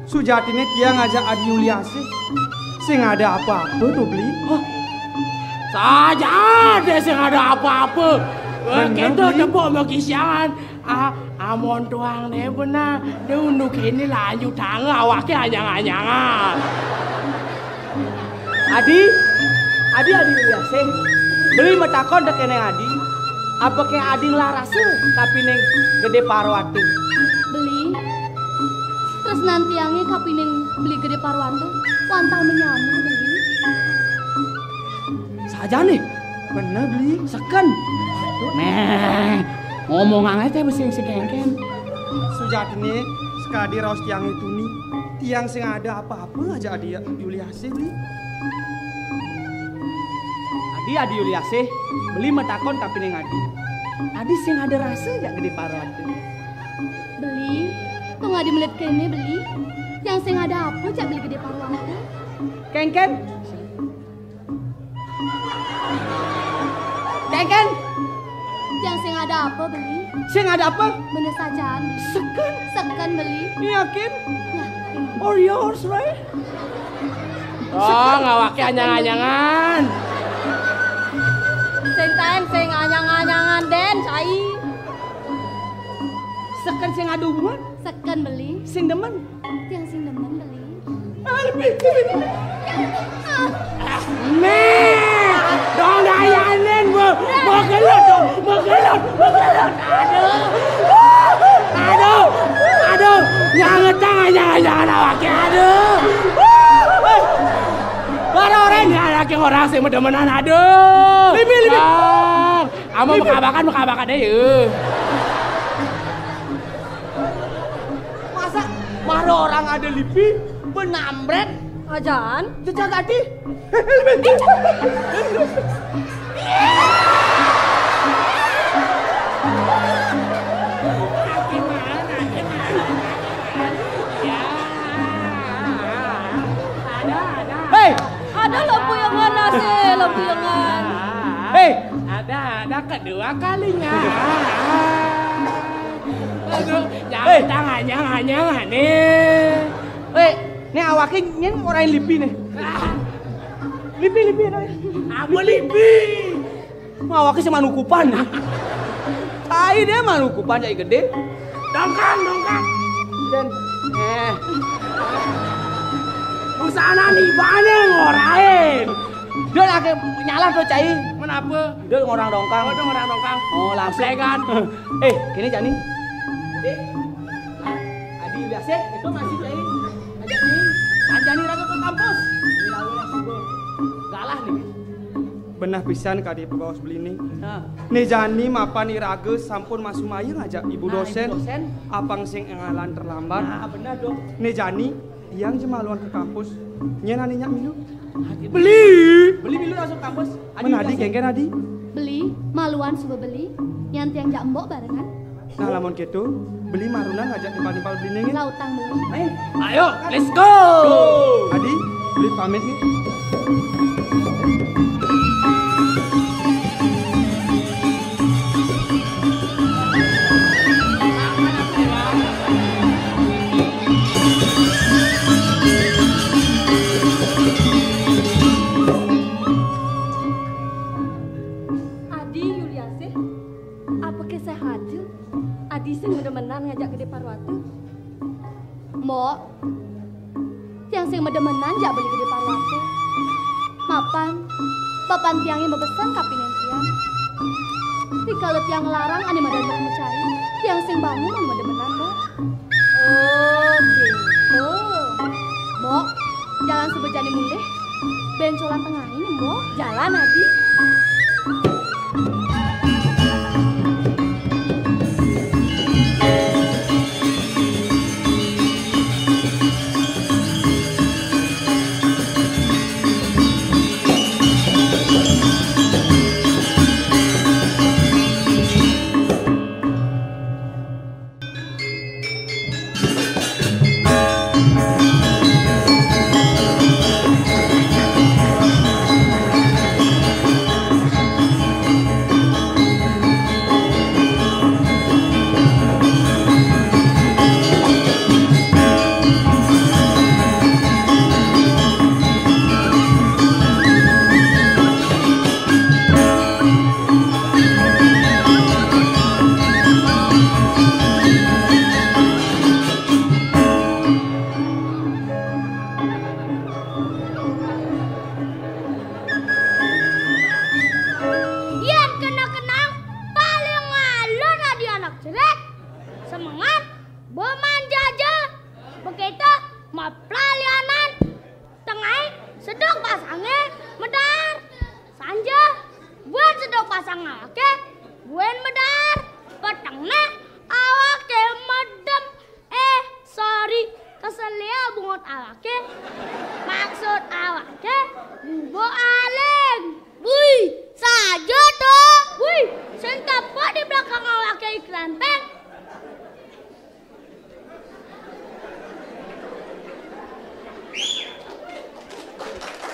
Sujatine tiang ngajak Adi Yuliasih. Sing ada apa-apa to, Beli? Hah? Saja ada sing ada apa-apa. Bener, keto Beli. Tepuk makisiangan. Ah, amon tuang ne benar. Dia unduk ini lanjut tangga awake anyang-anyangan. Adi, Adi, Adi Yuliasih. Beli matakon teken Adi. Apake Adi nglarasa kapining Gede Parwata? Beli, tresnan tiange kapining Beli Gede Parwata wantah manyama, Beli. Sajane? Bener, Beli. Seken. Meh, ngomong ae teh besi sing kengken. Sujatine sekadi raos tiange tuni. Tiang sing ada apa-apa aja Adi Yuliasih, Beli. Adi, Adi Yuliasih, Beli matakon kapining Adi. Adi sing ada rasa jak Gede Parwata? Beli, tong Adi melet kene, Beli. Yang sing ada apa jak Beli Gede Parwata? Kengken. Kan? Tiang sing ada apa beli? Sing ada apa? Bener sajaan. Seken. Seken beli. Yakin? Yakin. Or yours, right? Oh, ngawake anyang-anyangan. Sing taén sing anyang-anyangan dén, cai. Seken sing ada hubungan? Seken beli. Sing demen? Tiang sing demen beli. Nih, dong dayanin, Bu. Mau gelut dong, mau gelut, mau gelut. Aduh. Aduh. Aduh. Yang ngetang aja, aja anak laki. Aduh. Baru orang ini anak yang orang sih medemenan. Aduh. Libi, libi. Bang, ama mekabakan, mekabakan deh, yeuh. Masa mara orang ada lipi, benamret, ajaan, jejak ati. Hei! Ada lempuyangan, asih, lempuyangan. Hei! Ada, ada kedua kalinya. Aduh, jangan Hei! Tangannya, hanyang, nih. Hei, ini awaknya nyén orang lipi nih. Lipi, lipi, nih. Apa lipi? Awaknya si manukupan. Cai deh manukupan, cai gedé. Dongkang, dongkang. Dan, eh. Usahana nih banyak ngorain. Dia lagi nyalah tuh, cai. Kenapa? Dia ngorang dongkang. Oh, dia ngorang dongkang. Oh, langsung. Plegan. Eh, kini Jani. Adi, Adi biasa, itu masih cai. Ajak nih. Anjani raga ke kampus. Ini lalu masih galah nih. Benah pisan kadi pabaos beli nih. Nah. Né Jani mapan iraga sampun masumaya ngajak ibu Nah, ibu dosen. Dosen. Apang sing énggalan terlambat. Nah, bener dong. Né Jani, tiang jemaluan ke kampus. Nyén ani nyak milu. Beli. Beli milu langsung kampus. Adi Menadi biasa. Kéngkén adi. Beli, maluan suba beli. Nyén tiang jak embok barengan. Nah, lamun kéto, beli marunan ngajak nimpal-nimpal beli ning. Lautang beli. Ayo, let's go. Adi, beli pamit nih. Adi Yuliasih, apa ké sehat? Adi sing demenan ngajak Gedé Parwata. Mbok, tiang sing medemenan jak beli Gedé Parwata. Mapan, bapan tiangé mabesen kapining tiang. Rikala tiang nglarang ané madan mecahi, tiang sing bangun ané medemenan, Mbok. Oh, gitu. Mbok, jalan suba jani mulih. Bencolan tengah ini, Mbok. Jalan, Adi. Yén kena kenang, paling alon adi anak cerét, semengan, bemanjaja, bekéto, maplalianan, tengahé, seduk pasangé, medar, sanja, buin seduk pasang awaké, buin medar, petengné, awaké medem, Eh, sorry, keselé bungut awaké. Maksud awaké, bubo aling. Wih, saja to. Wih, sing tepa di belakang awaké I Klenteng.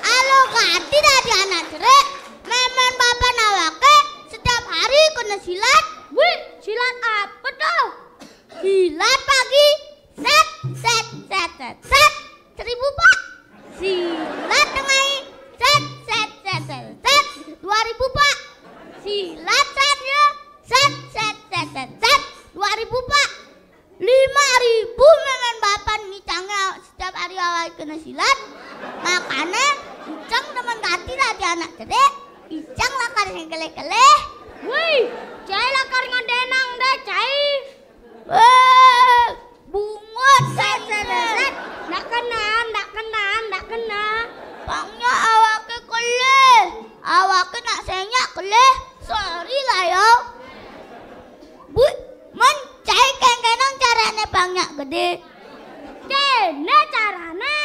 Alo, ganti dadi anak cerét, mémén bapan awaké, Silat, Sat, ya. Sat, sat, sat, sat, sat. Dua ribu, Pak. Lima ribu mémén bapan micangnya setiap hari awak kena silat. Makanya, Icang demen gati lah di anak cedek. Icang lakar sing keleh-keleh. Woi, cai lakar ngedenang deh, cai. Weh, bungut, Sat, sat, sat, sat. Ndak kena, ndak kena, ndak kena. Pangnya awake keleh. Awake nak senyak keleh. Sorry lah, yo. Bui, men, cai kengkenang carane pangnya gede. Kene carane.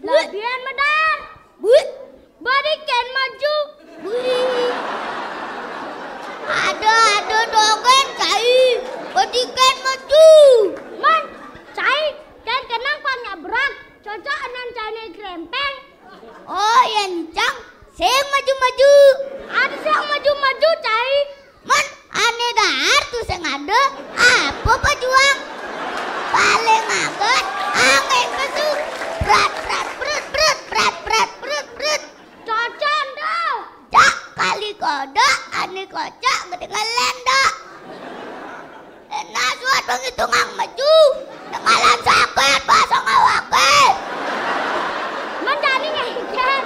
Bui. Ladian medar. Bui. Badiken maju. Bui. Ada, ada dogen cai. Badiken maju. Men, cai kengkenang pangnya berat. Cocok anan cai krempeng. Oh, iya, Icang. Sing maju-maju. Ada sing maju-maju, cai. Man, ane dahar tuh sing ada. Apa pajuang? Paling aget angin pesu. Brat, brat, brut, brut, brat, brat, brut, brut. Cocok, Ndok. Cak kali kodok, ane kocak gede ngelen, Dok. Enak suat pengitungan maju. Dengalan sakit, basang awake. Man, jani ngengker.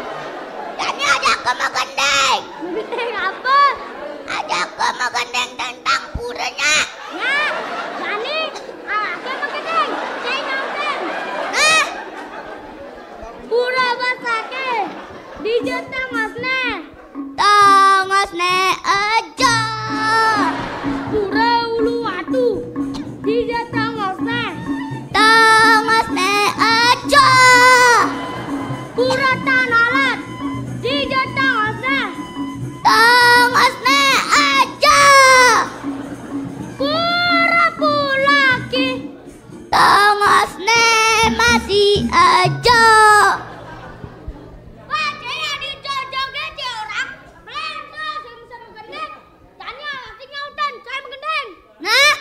Jani ajak ke megendeng. Megendeng apa? Ajak ke megendeng tentang puranya. Nah, jani, ah, ke megendeng. Cai nonton. Nah. Pura Besake. Dija tangosne. Tangosne aja. Pura Uluwatu. Dija tangosne. Tangosne aja. Pura Tanalat. Dija tangosne. Tangosne aja. Pura Pulaki. Tangosne masih aja. Wah, cai adi jojoge cai orang. Belanda sing bisa megendeng. Tanya laki nyautan, cai megendeng. Nah.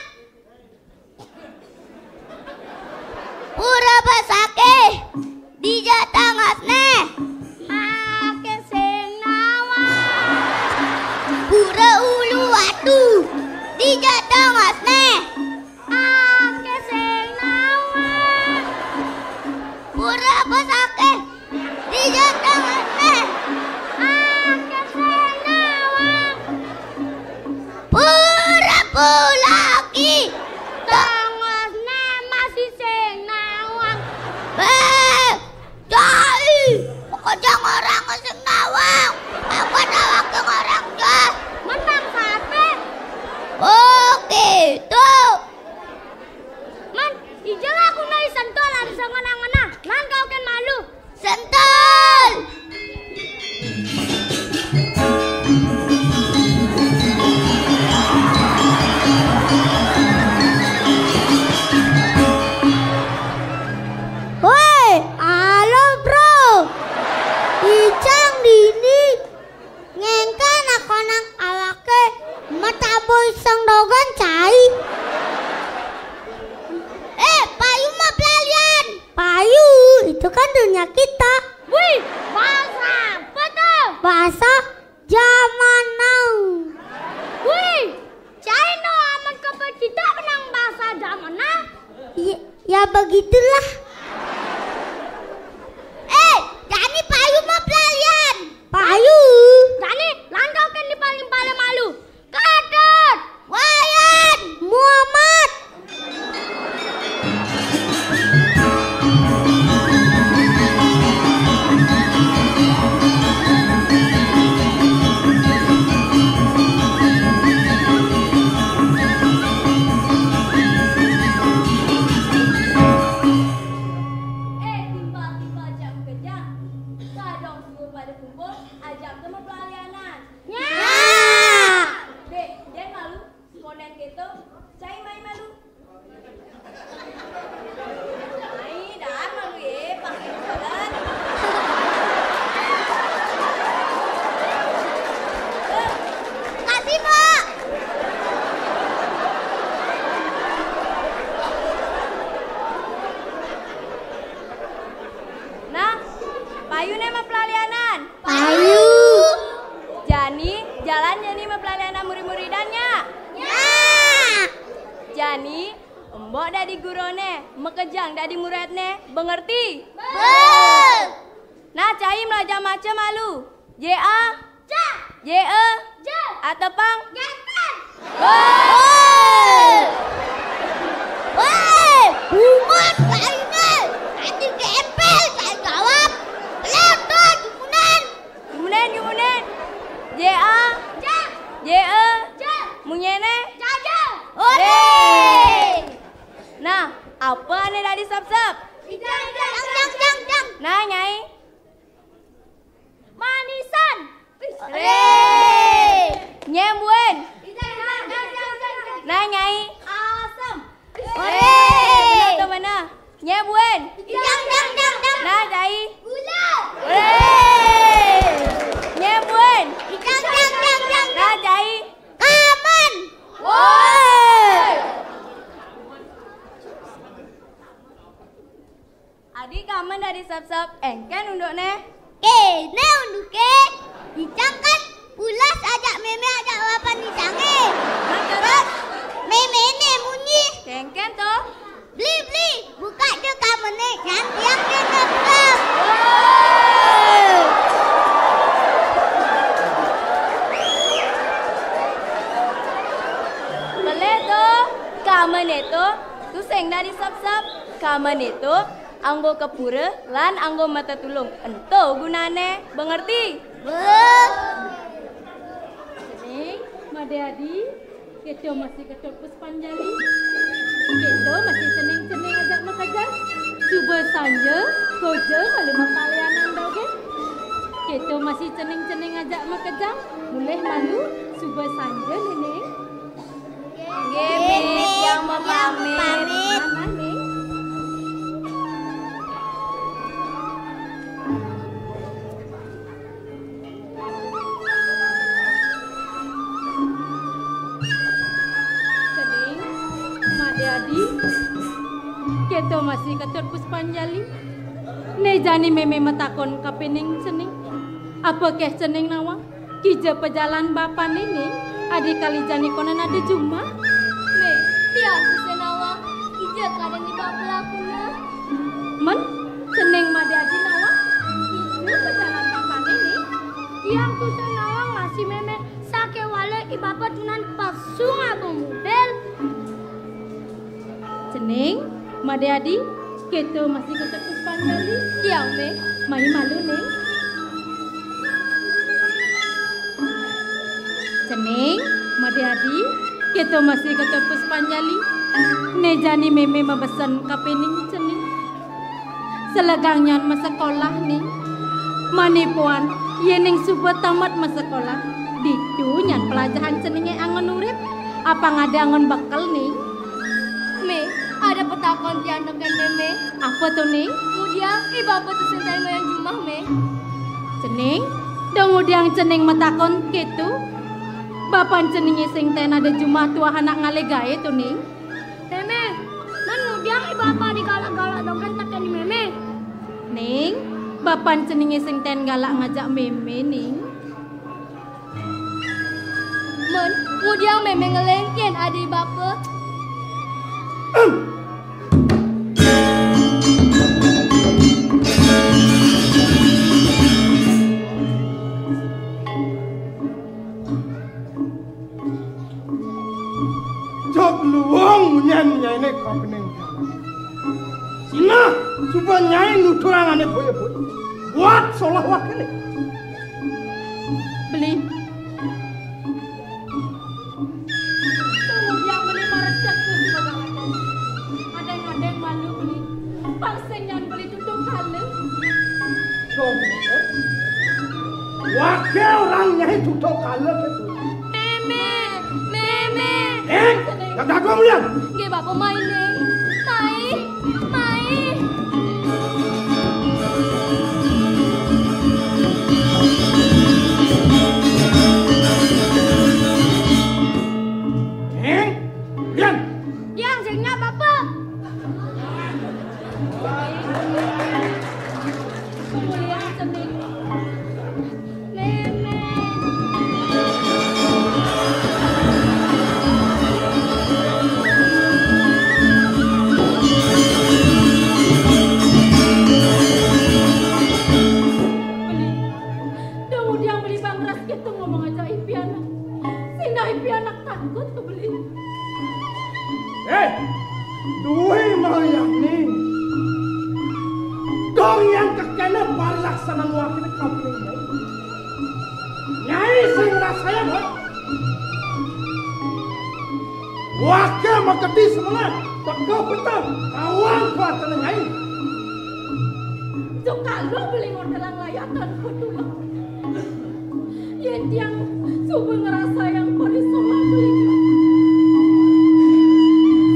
Pura Besake, dija tangosne. Ake sing nawang. Pura Uluwatu, dija tangosne. Ake sing nawang. Pura Besake, dija tangosne. Ake sing nawang. Pura Pulaki. Tangosne masih sing nawang. Eh, cai. Pokoknya orang sing nawang. Apa nawang ke orang, Jas? Menang siapa? Oh, gitu. Man, ijal aku nai sentuh lan sengena-ngena. Lan kau ken malu. Sentul! Woi, halo, Bro. Icang dini ngengken akonang awake metaboi sang dogan cai. Eh, payu mah pelalian. Payu, itu kan dunia kita. Wih, bahasa apa tuh? Bahasa zaman now. Wih, cai no amat kepecita menang bahasa zaman now. Ya, ya begitulah. Eh, jani payu mah pelalian. Payu. Jani, langkau kan di paling paling malu. Kadut. Wayan. Muhammad. Jalan jani mapelalianan murid-muridan nya? Nya. Jani, embok dadi gurune, makejang dadi muridne, bengerti? Beuh. Nah, cai melajah maca malu. J A. Ca. J E. Je. Atepang. Gempel. Beuh. Weh, bungut lainnya. Tadi gempel, cai jawab. Belum tuh, jumunan. Jumunan, jumunan. J A. Ja. J E. Ja. Munyene. Jaja. Ore. Nah, apa ane dadi sep-sep? Jang, jang, jang, jang, jang. Nah, Nyai. Manisan. Ore. Nyembuen. Jang, jang, jang, jang, jang. Nah, Nyai. Asem. Ore. Benar tuh, benar. Nyai Buen. Jang, jang, jang, jang. Nah, cai. Gula. Hore. Nyai Buen. Jang, jang, jang, jang. Nah, cai. Kamen. Woi. Adi kamen dadi sep-sep, engken undukne. Kene unduke, icang kan pulas ajak meme ajak bapan icange. Nah, terus? Memene munyi. Kengken to. Beli, beli, buka je kamene, nyan tiang je nyebrang. Pelih to, kamene to, tusing dadi sep-sep, kamene to, anggo kepura lan anggo matetulung. Ento gunane, bengerti? Beuh. Cening, Made Adi, keto masih Ketut Puspanjali. Keto masih cening-cening ajak makejang. Suba sanja, koja malu mapalianan dogén. Keto masih cening-cening ajak makejang. Mulih malu, suba sanja, Nening. Nggih, Mit, tiang mapamit. Pamit. Manah, Ning? Cening, Made Adi, keto masih Ketut Puspanjali. Ne jani meme matakon kapining cening. Apa keh cening nawang? Kija pejalan bapane, Ning? Adi kali jani konan ada jumah? Me, tiang tusing nawang. Kija kadang di bapa lakune. Men, cening Made Adi nawang. Kija pejalan bapane, Ning? Tiang tusing nawang masih meme. Sakewala i bapa tunan pasung abang mobil. Cening, Made Adi, keto masih Ketut Puspanjali. Iya, Me. Mai malu, Ning. Cening, Made Adi, keto masih Ketut Puspanjali. Ne jani meme mabesen kapining cening. Selegang nyan masekolah, Ning. Mane puan, yening suba tamat masekolah, ditu nyan pelajahan ceninge angon urip, apang ada angon bekel, Ning. Me, ada petakon tiang teken Meme. Apa to, Ning? Ngudiang i bapa tusing taen ngoyong jumah, Me. Cening, dong ngudiang cening matakon keto. Bapan ceninge sing taen ada jumah tuah anak ngalih gae to, Ning. Meme, men ngudiang i bapa adi galak-galak dogén teken Meme. Ning, bapan ceninge sing taen galak ngajak Meme, Ning. Men ngudiang Meme ngeling yen adi bapa. Jog luung munyan nyaine kapening. Sinah, suba nyai nuturang ane boya-boya. Buat solah wakile. Beli. Kemudian beli maretek ke si Bagawati. Adeng-adeng malu beli. Pang sing nyan beli tutuk kala. Dong, eh? Wakil orang nyai tutuk kala gitu. Meme, Meme. Eh, yang dagang lian. Nggih, Bapak, mai, Ning. Mai, mai. Ning, lian. Yang sing nyap, Bapak. Meme. Angkut ka beli. Eh, duwe Mahyani. Dong yan kekene parilaksanan wakene kapining nyai. Nyai sing ngrasayang, ha? Wake makedi semana, teka peteng, kawang kuatene nyai. Jok kalo beli ngondelang layatan kudu. Yen tiang suba ngrasayang parisolah beli.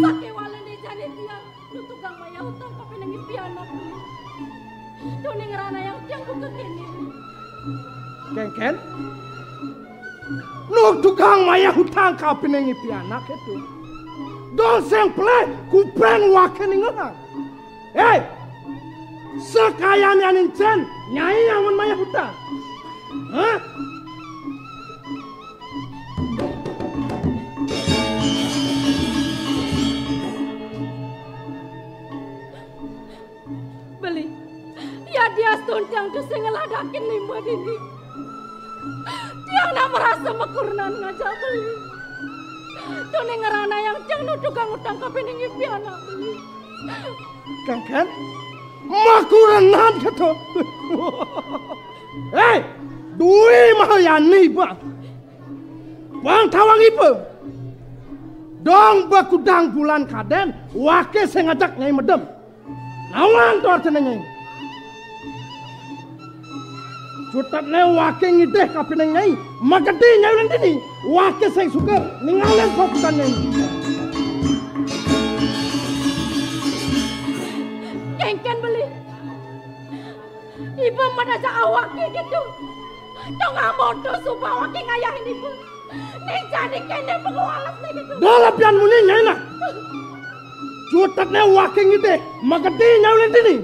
Sakewalane jane tiang nutugang mayah utang kapining pianak beli. Tone ngranayang tiang buka kene. Kengken? Nutugang mayah utang kapining pianak itu. Dong sing peleh kupeng wake ningelang. Hei! Sakayane anin cen, nyai angon mayah utang. Hah? Beli. Ya diastun tiang tusing ngeladakin limba dini. Tiang nak merasa makurenan ngajak beli. Tone ngranayang tiang nutugang utang kapining pianak beli. Kengken? Makurenan keto. Hei, duwe Mahyani, Bang. Bang tawang ipa. Dong bakudang bulan kaden, wake sing ngajak nyai medem. Nawang to artine nyai. Cutetne wake ngidih kapining nyai, magedi nyai uleng dini, wake sing suka ningalin pakutan nyai. Kengken beli. Iba madaja awake gitu. Tong amonto suba awake ngayahin iba. Ning jani kene pengualasne gitu. Dah lapian muni nyai nah. Cutetne wake ngidih, magedi nyai uleng dini.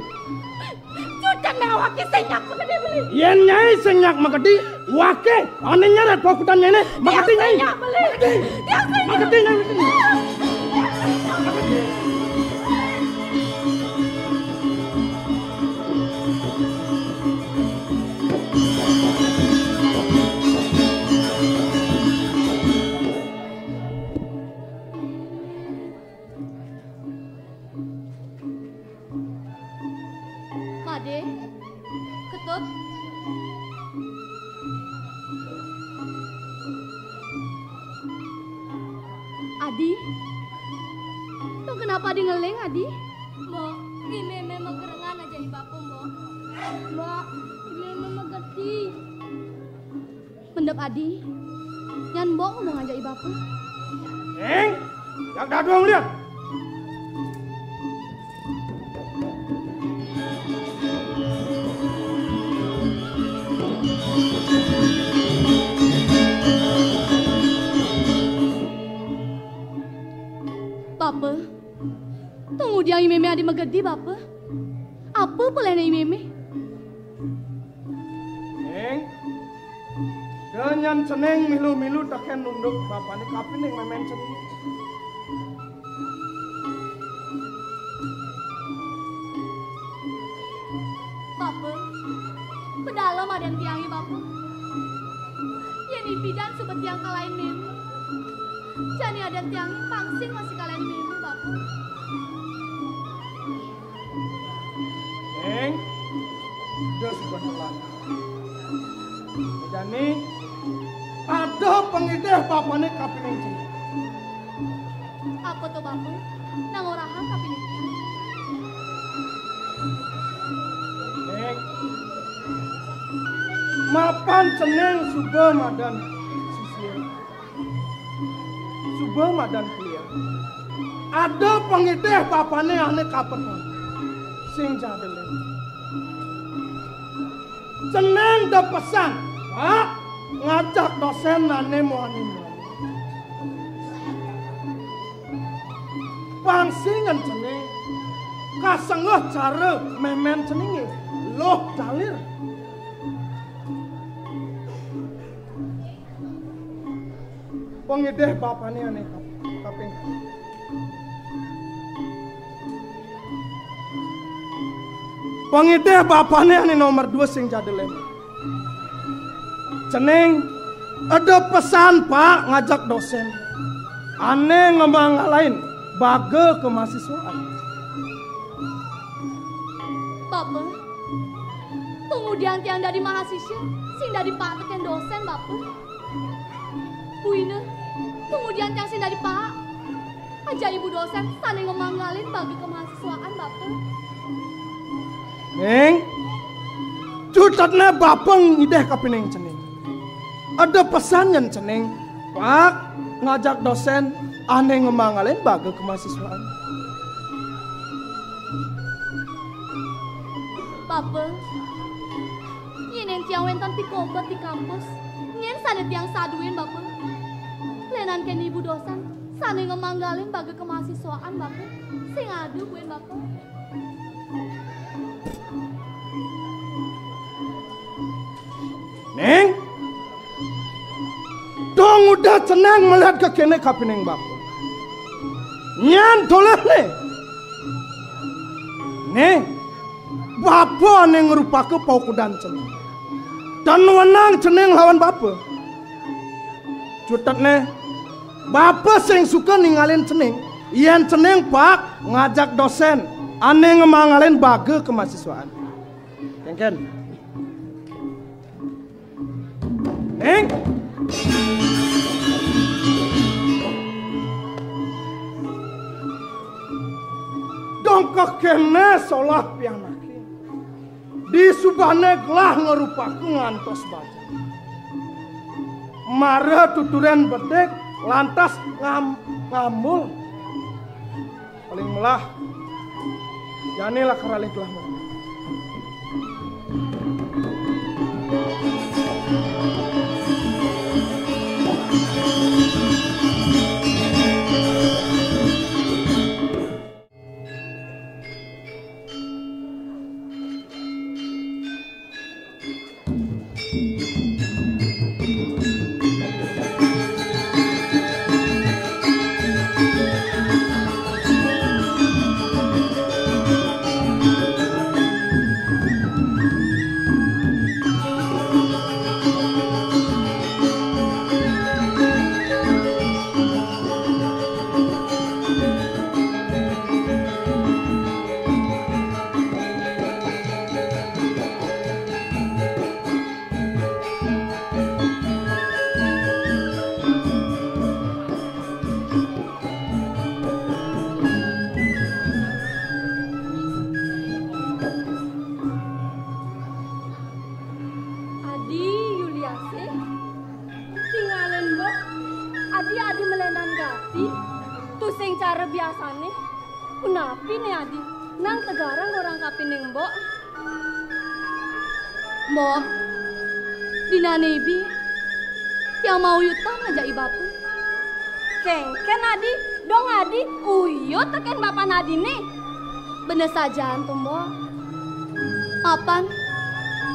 Cutetne awake sing nyak magedi beli. Yen nyai sing nyak magedi, wake ane nyeret pakutan nyai ne, magedi nyai. Tiang sing nyak beli. Magedi. Tiang sing nyak. Magedi nyai uleng dini. Pade, Ketut. Adi, tong kenapa Adi ngeling, Adi? Mbok, I Mémé magerengan ajak I Bapa, Mbok. Mbok, I Mémé magedi. Mendep Adi, nyan Mbok ngomong ajak I Bapa. Eng, jak dadong liat. Bapa, tong ngudiang I Mémé adi magedi, Bapa. Apa pelehne I Mémé? Ning, da nyan cening milu-milu teken nunduk bapane kapining mémén cening. Bapa, pedalem adan tiange, Bapa. Yen ipidan suba tiang kalahin mémé, jani adan tiange pang sing masih kalahin mémé, Bapa. Ning, da suba telat. Jani, ada pangidih bapane kapining cening. Apa to, Bapa? Nang orahang kapining cening. Ning, mapan cening suba madan sisia. Suba madan kuliah. Ada pangidih bapane ane kapetan. Sing jadelem. Cening da pesan, Pak, ngajak dosen ane muani-muani. Pang sing ngen cening, kasenggeh cara mémén ceninge, luh dalir. Pangidih bapane ane kap-, kaping. Pangidih bapane ane nomor dua sing jadelem. Cening, ada pesan, Pak, ngajak dosen. ané ngemanggalin baga kamahasiswaan. Bapa, pangudian tiang dadi mahasiswa, sing dadi paak tekén dosén, Bapa. Buina, pangudian tiang sing dadi paak, ajak ibu dosén sané ngemanggalin baga kamahasiswaan, Bapa. Ning, cutetné Bapa ngidih kapining cening. Ada pesan nyen cening, paak ngajak dosén ané ngemanggalin baga kamahasiswaan. Bapa, yén tiang wénten pikobet di kampus, nyén sané tiang saduin, Bapa? Lénan kén ibu dosén sané ngemanggalin baga kamahasiswaan, Bapa. Sing ada buin, Bapa. Ning, dong udah cenang melihat kekéné kapining Bapa. Nyén tolih né. Né, Bapa ané ngrupaka paukudan cening. Tan wenang cening lawan Bapa. Cutetné, Bapa sing suka ningalin cening, yén cening paak ngajak dosén ané ngemanggalin baga kamahasiswaan. Kénkén. Ning. Dong kekéné solah pianaké. Disubané gelah ngrupaka ngantos bajang. Mara tuturen bedik lantas ngam-, ngambul. Paling melah, jani lakar alih gelah mara. Adi Yuliase, tingalin mbok. Adi, adi malénan gati. Tusing cara biasané. Punapi né, adi? Nang tegarang orang kapining mbok. Mbok, dinané ibi, tiang mauyutan ajak i bapa. Kénkén adi, dong adi, uyut tekén bapan adiné. Bener sajaan to, Mbok. Mapan,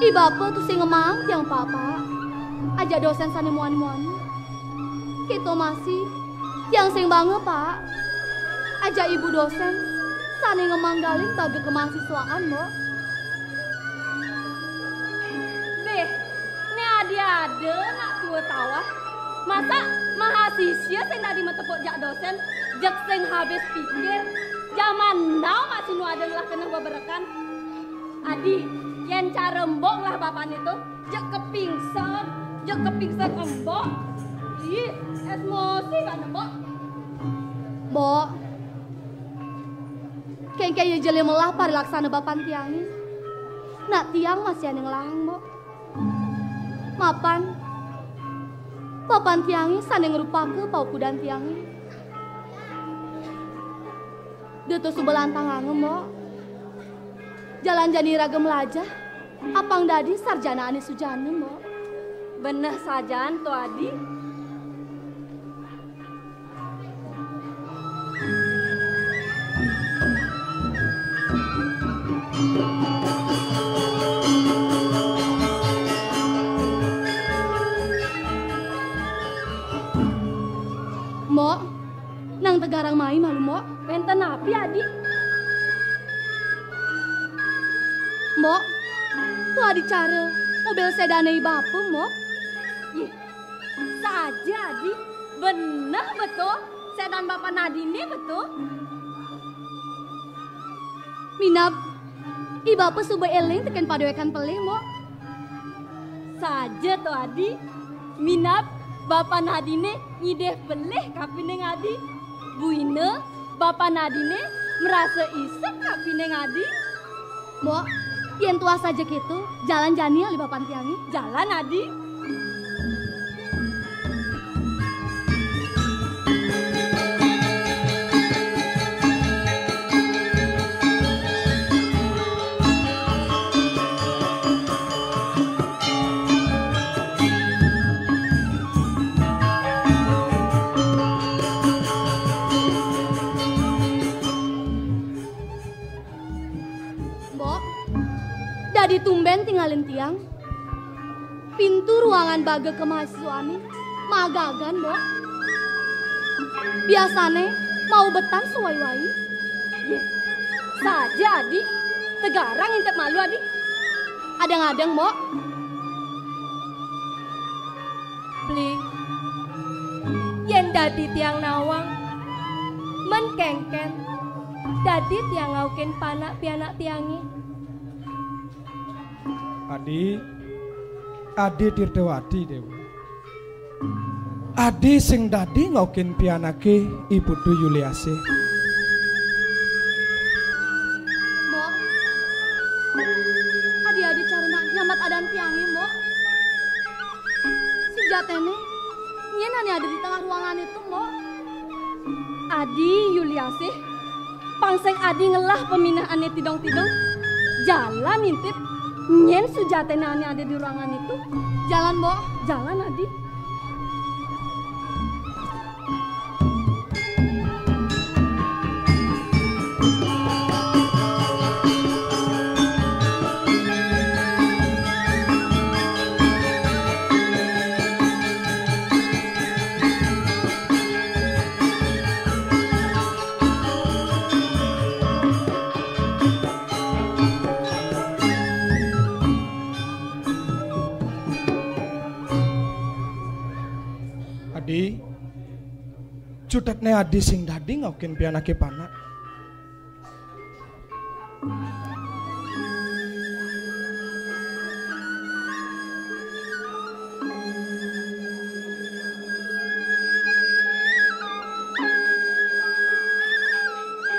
i bapa tusing ngemaang tiang papak. Ajak dosén sané muani-muani. Kéto masih, tiang sing bangga, Pak. Ajak ibu dosén, sané ngemanggalin baga kamahasiswaan, Mbok. Béh, né adi ada nak tua tawah. Masa mahasiswa sing dadi matepuk jak dosén, jeg sing habis pikir. Jaman now masih nu ada ngelah keneh beberekan. Adi, yén cara mbok ngelah bapané to, jeg kepingsang, jeg kepingsang embok. Ih, emosi kan embok. Mbok, kénkén ya jelé melah parilaksana bapan tiangé. Nak tiang masih ané ngelahang, Mbok. Mapan, bapan tiangé sané ngrupaka paukudan tiangé. Da to suba lantanganga, Mbok. Jalan jani raga melajah, apang dadi sarjana ané sujana, Mbok. Beneh sajan to, Adi. Mbok, nang tegarang mai malu, Mbok. Wénten napi, Adi? Mbok, to adi cara mobil sedané i bapa, Mbok. Yih, saja, Adi. Beneh beto. Setan bapan adiné, betul? Minab, i bapa suba éling tekén padéwékan pelih, Mbok. Saja to, Adi. Minab bapan adiné ngidih pelih kapining Adi. Buina bapan adiné marasa isep kapining Adi. Mbok, yén tuah saja kéto, jalan jani alih bapan tiangé. Jalan, Adi. Mbok, dadi tumbén tingalin tiang. Pintu ruangan baga kamahasiswané maagagan, Mbok. Biasané maubetan sawai-wai. Yéh, saja, Adi. Tegarang intip malu, Adi. Adéng-adéng, Mbok. Beli, yén dadi tiang nawang, men kénkén, dadi tiang ngaukin panak pianak tiangé. Adi, Adi Tirtawati, Déwa. Adi sing dadi ngaukin pianaké I Putu Yuliasih. Mbok, Adi ada cara nak nyambat adan tiangé, Mbok. Sujaténé, nyén ané ada di tengah ruangan itu, Mbok. Adi Yuliasih, pang sing Adi ngelah paminah ané tidong-tidong. Jalan intip, nyén sujaténé ané ada di ruangan itu. Jalan, Mbok. Jalan, Adi. Adi, cutetné Adi sing dadi ngaukin pianaké panak.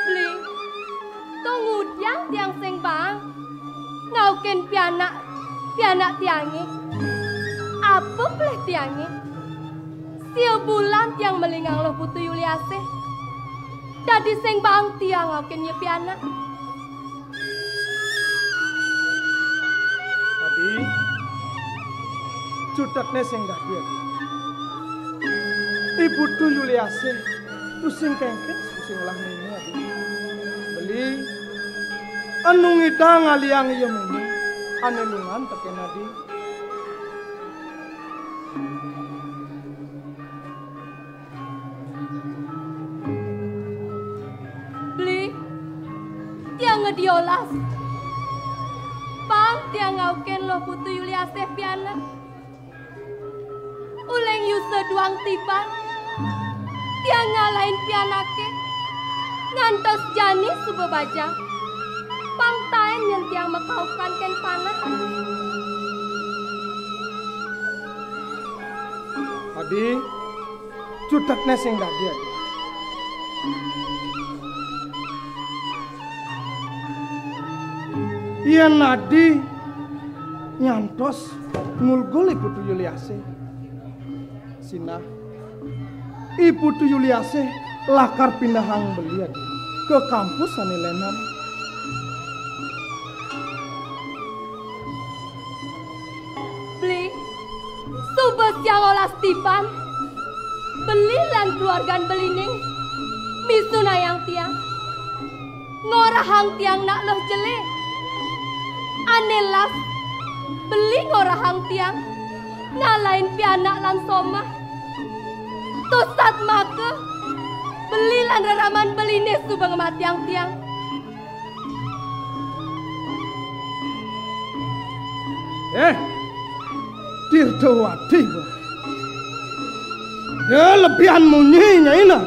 Beli, to ngudiang tiang sing baang ngaukin pianak, pianak tiangé. Apa pelih tiangé? Sia bulan tiang melingang Luh Putu Yuliasih. Dadi sing baang tiang ngaukin ia pianak. Adi, cutetné sing dadi, Adi. I Putu Yuliasih, tusing kénkén, tusing ngelah mémé, Adi. Beli, anu ngidang ngaliang ia mémé, ané nungan tekén Adi. Beli, tiang ngedio las. Pang tiang ngaukin Luh Putu Yuliasih pianak. Uling yusa duang tiban, tiang ngalahin pianaké, ngantos jani suba bajang. Pang taén nyén tiang makaukan kén panak. Adi, cutetné sing dadi, Adi. Yén Adi nyantos ngulgul I Putu Yuliasih, sinah I Putu Yuliasih lakar pindahang beli, Adi, ka kampus ané lénan. Beli, suba siang olas tiban, beli lan kaluargan beliné misunayang tiang, ngorahang tiang nak Luh Jelé. Ané las, beli ngorahang tiang ngalahin pianak lan somah. Tusat maka, beli lan reraman beliné suba ngamatiang tiang. Eh, Tirtawati, bah. Ya, lebihan munyi, Nyai, nah.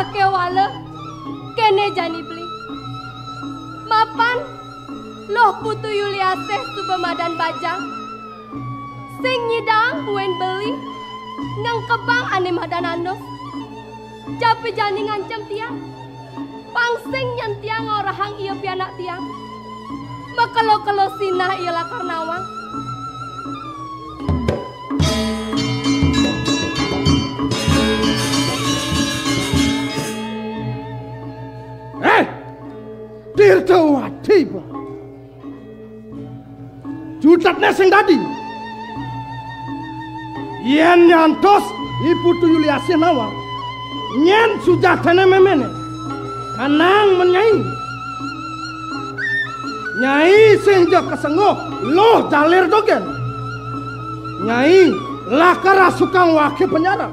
Sakéwala kéné jani beli. Mapan Luh Putu Yuliasih suba madan bajang. Sing nyidang buin beli, ngengkebang ané madan anus. Japi jani ngancem tiang. Pang sing nyen tiang ngorahang ia pianak tiang. Makelo-kelo sinah ia lakar nawang. Eh, Tirtawati, Bah. Jutetné sing dadi. Yén nyantos I Putu Yuliasih nawang, nyén sujatiné méméné. Kanang men nyai. Nyai sing ja kasengguh, luh jalir dogén. Nyai lakar rasukang waké panyarap.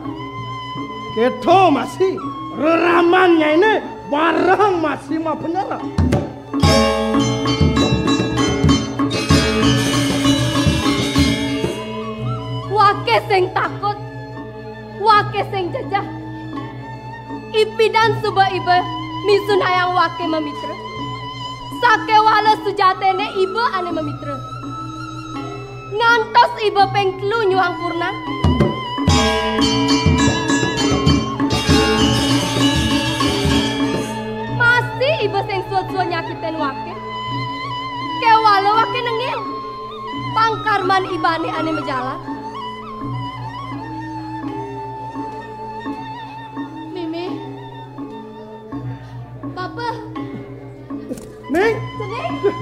Kéto masih reraman nyainé bareng masih mapanyarap. Waké sing takut, waké sing jejeh. Ipidan suba iba misunayang waké mamitra. Sakéwala sujatiné iba ané mamitra. Ngantos iba ping telu nyuang purna. Masih iba sing suud-suud nyakitin waké. Kéwala waké nengil. Pangkarman ibané ané majalan. Mimi. Papa. Ning. Cening. Cening.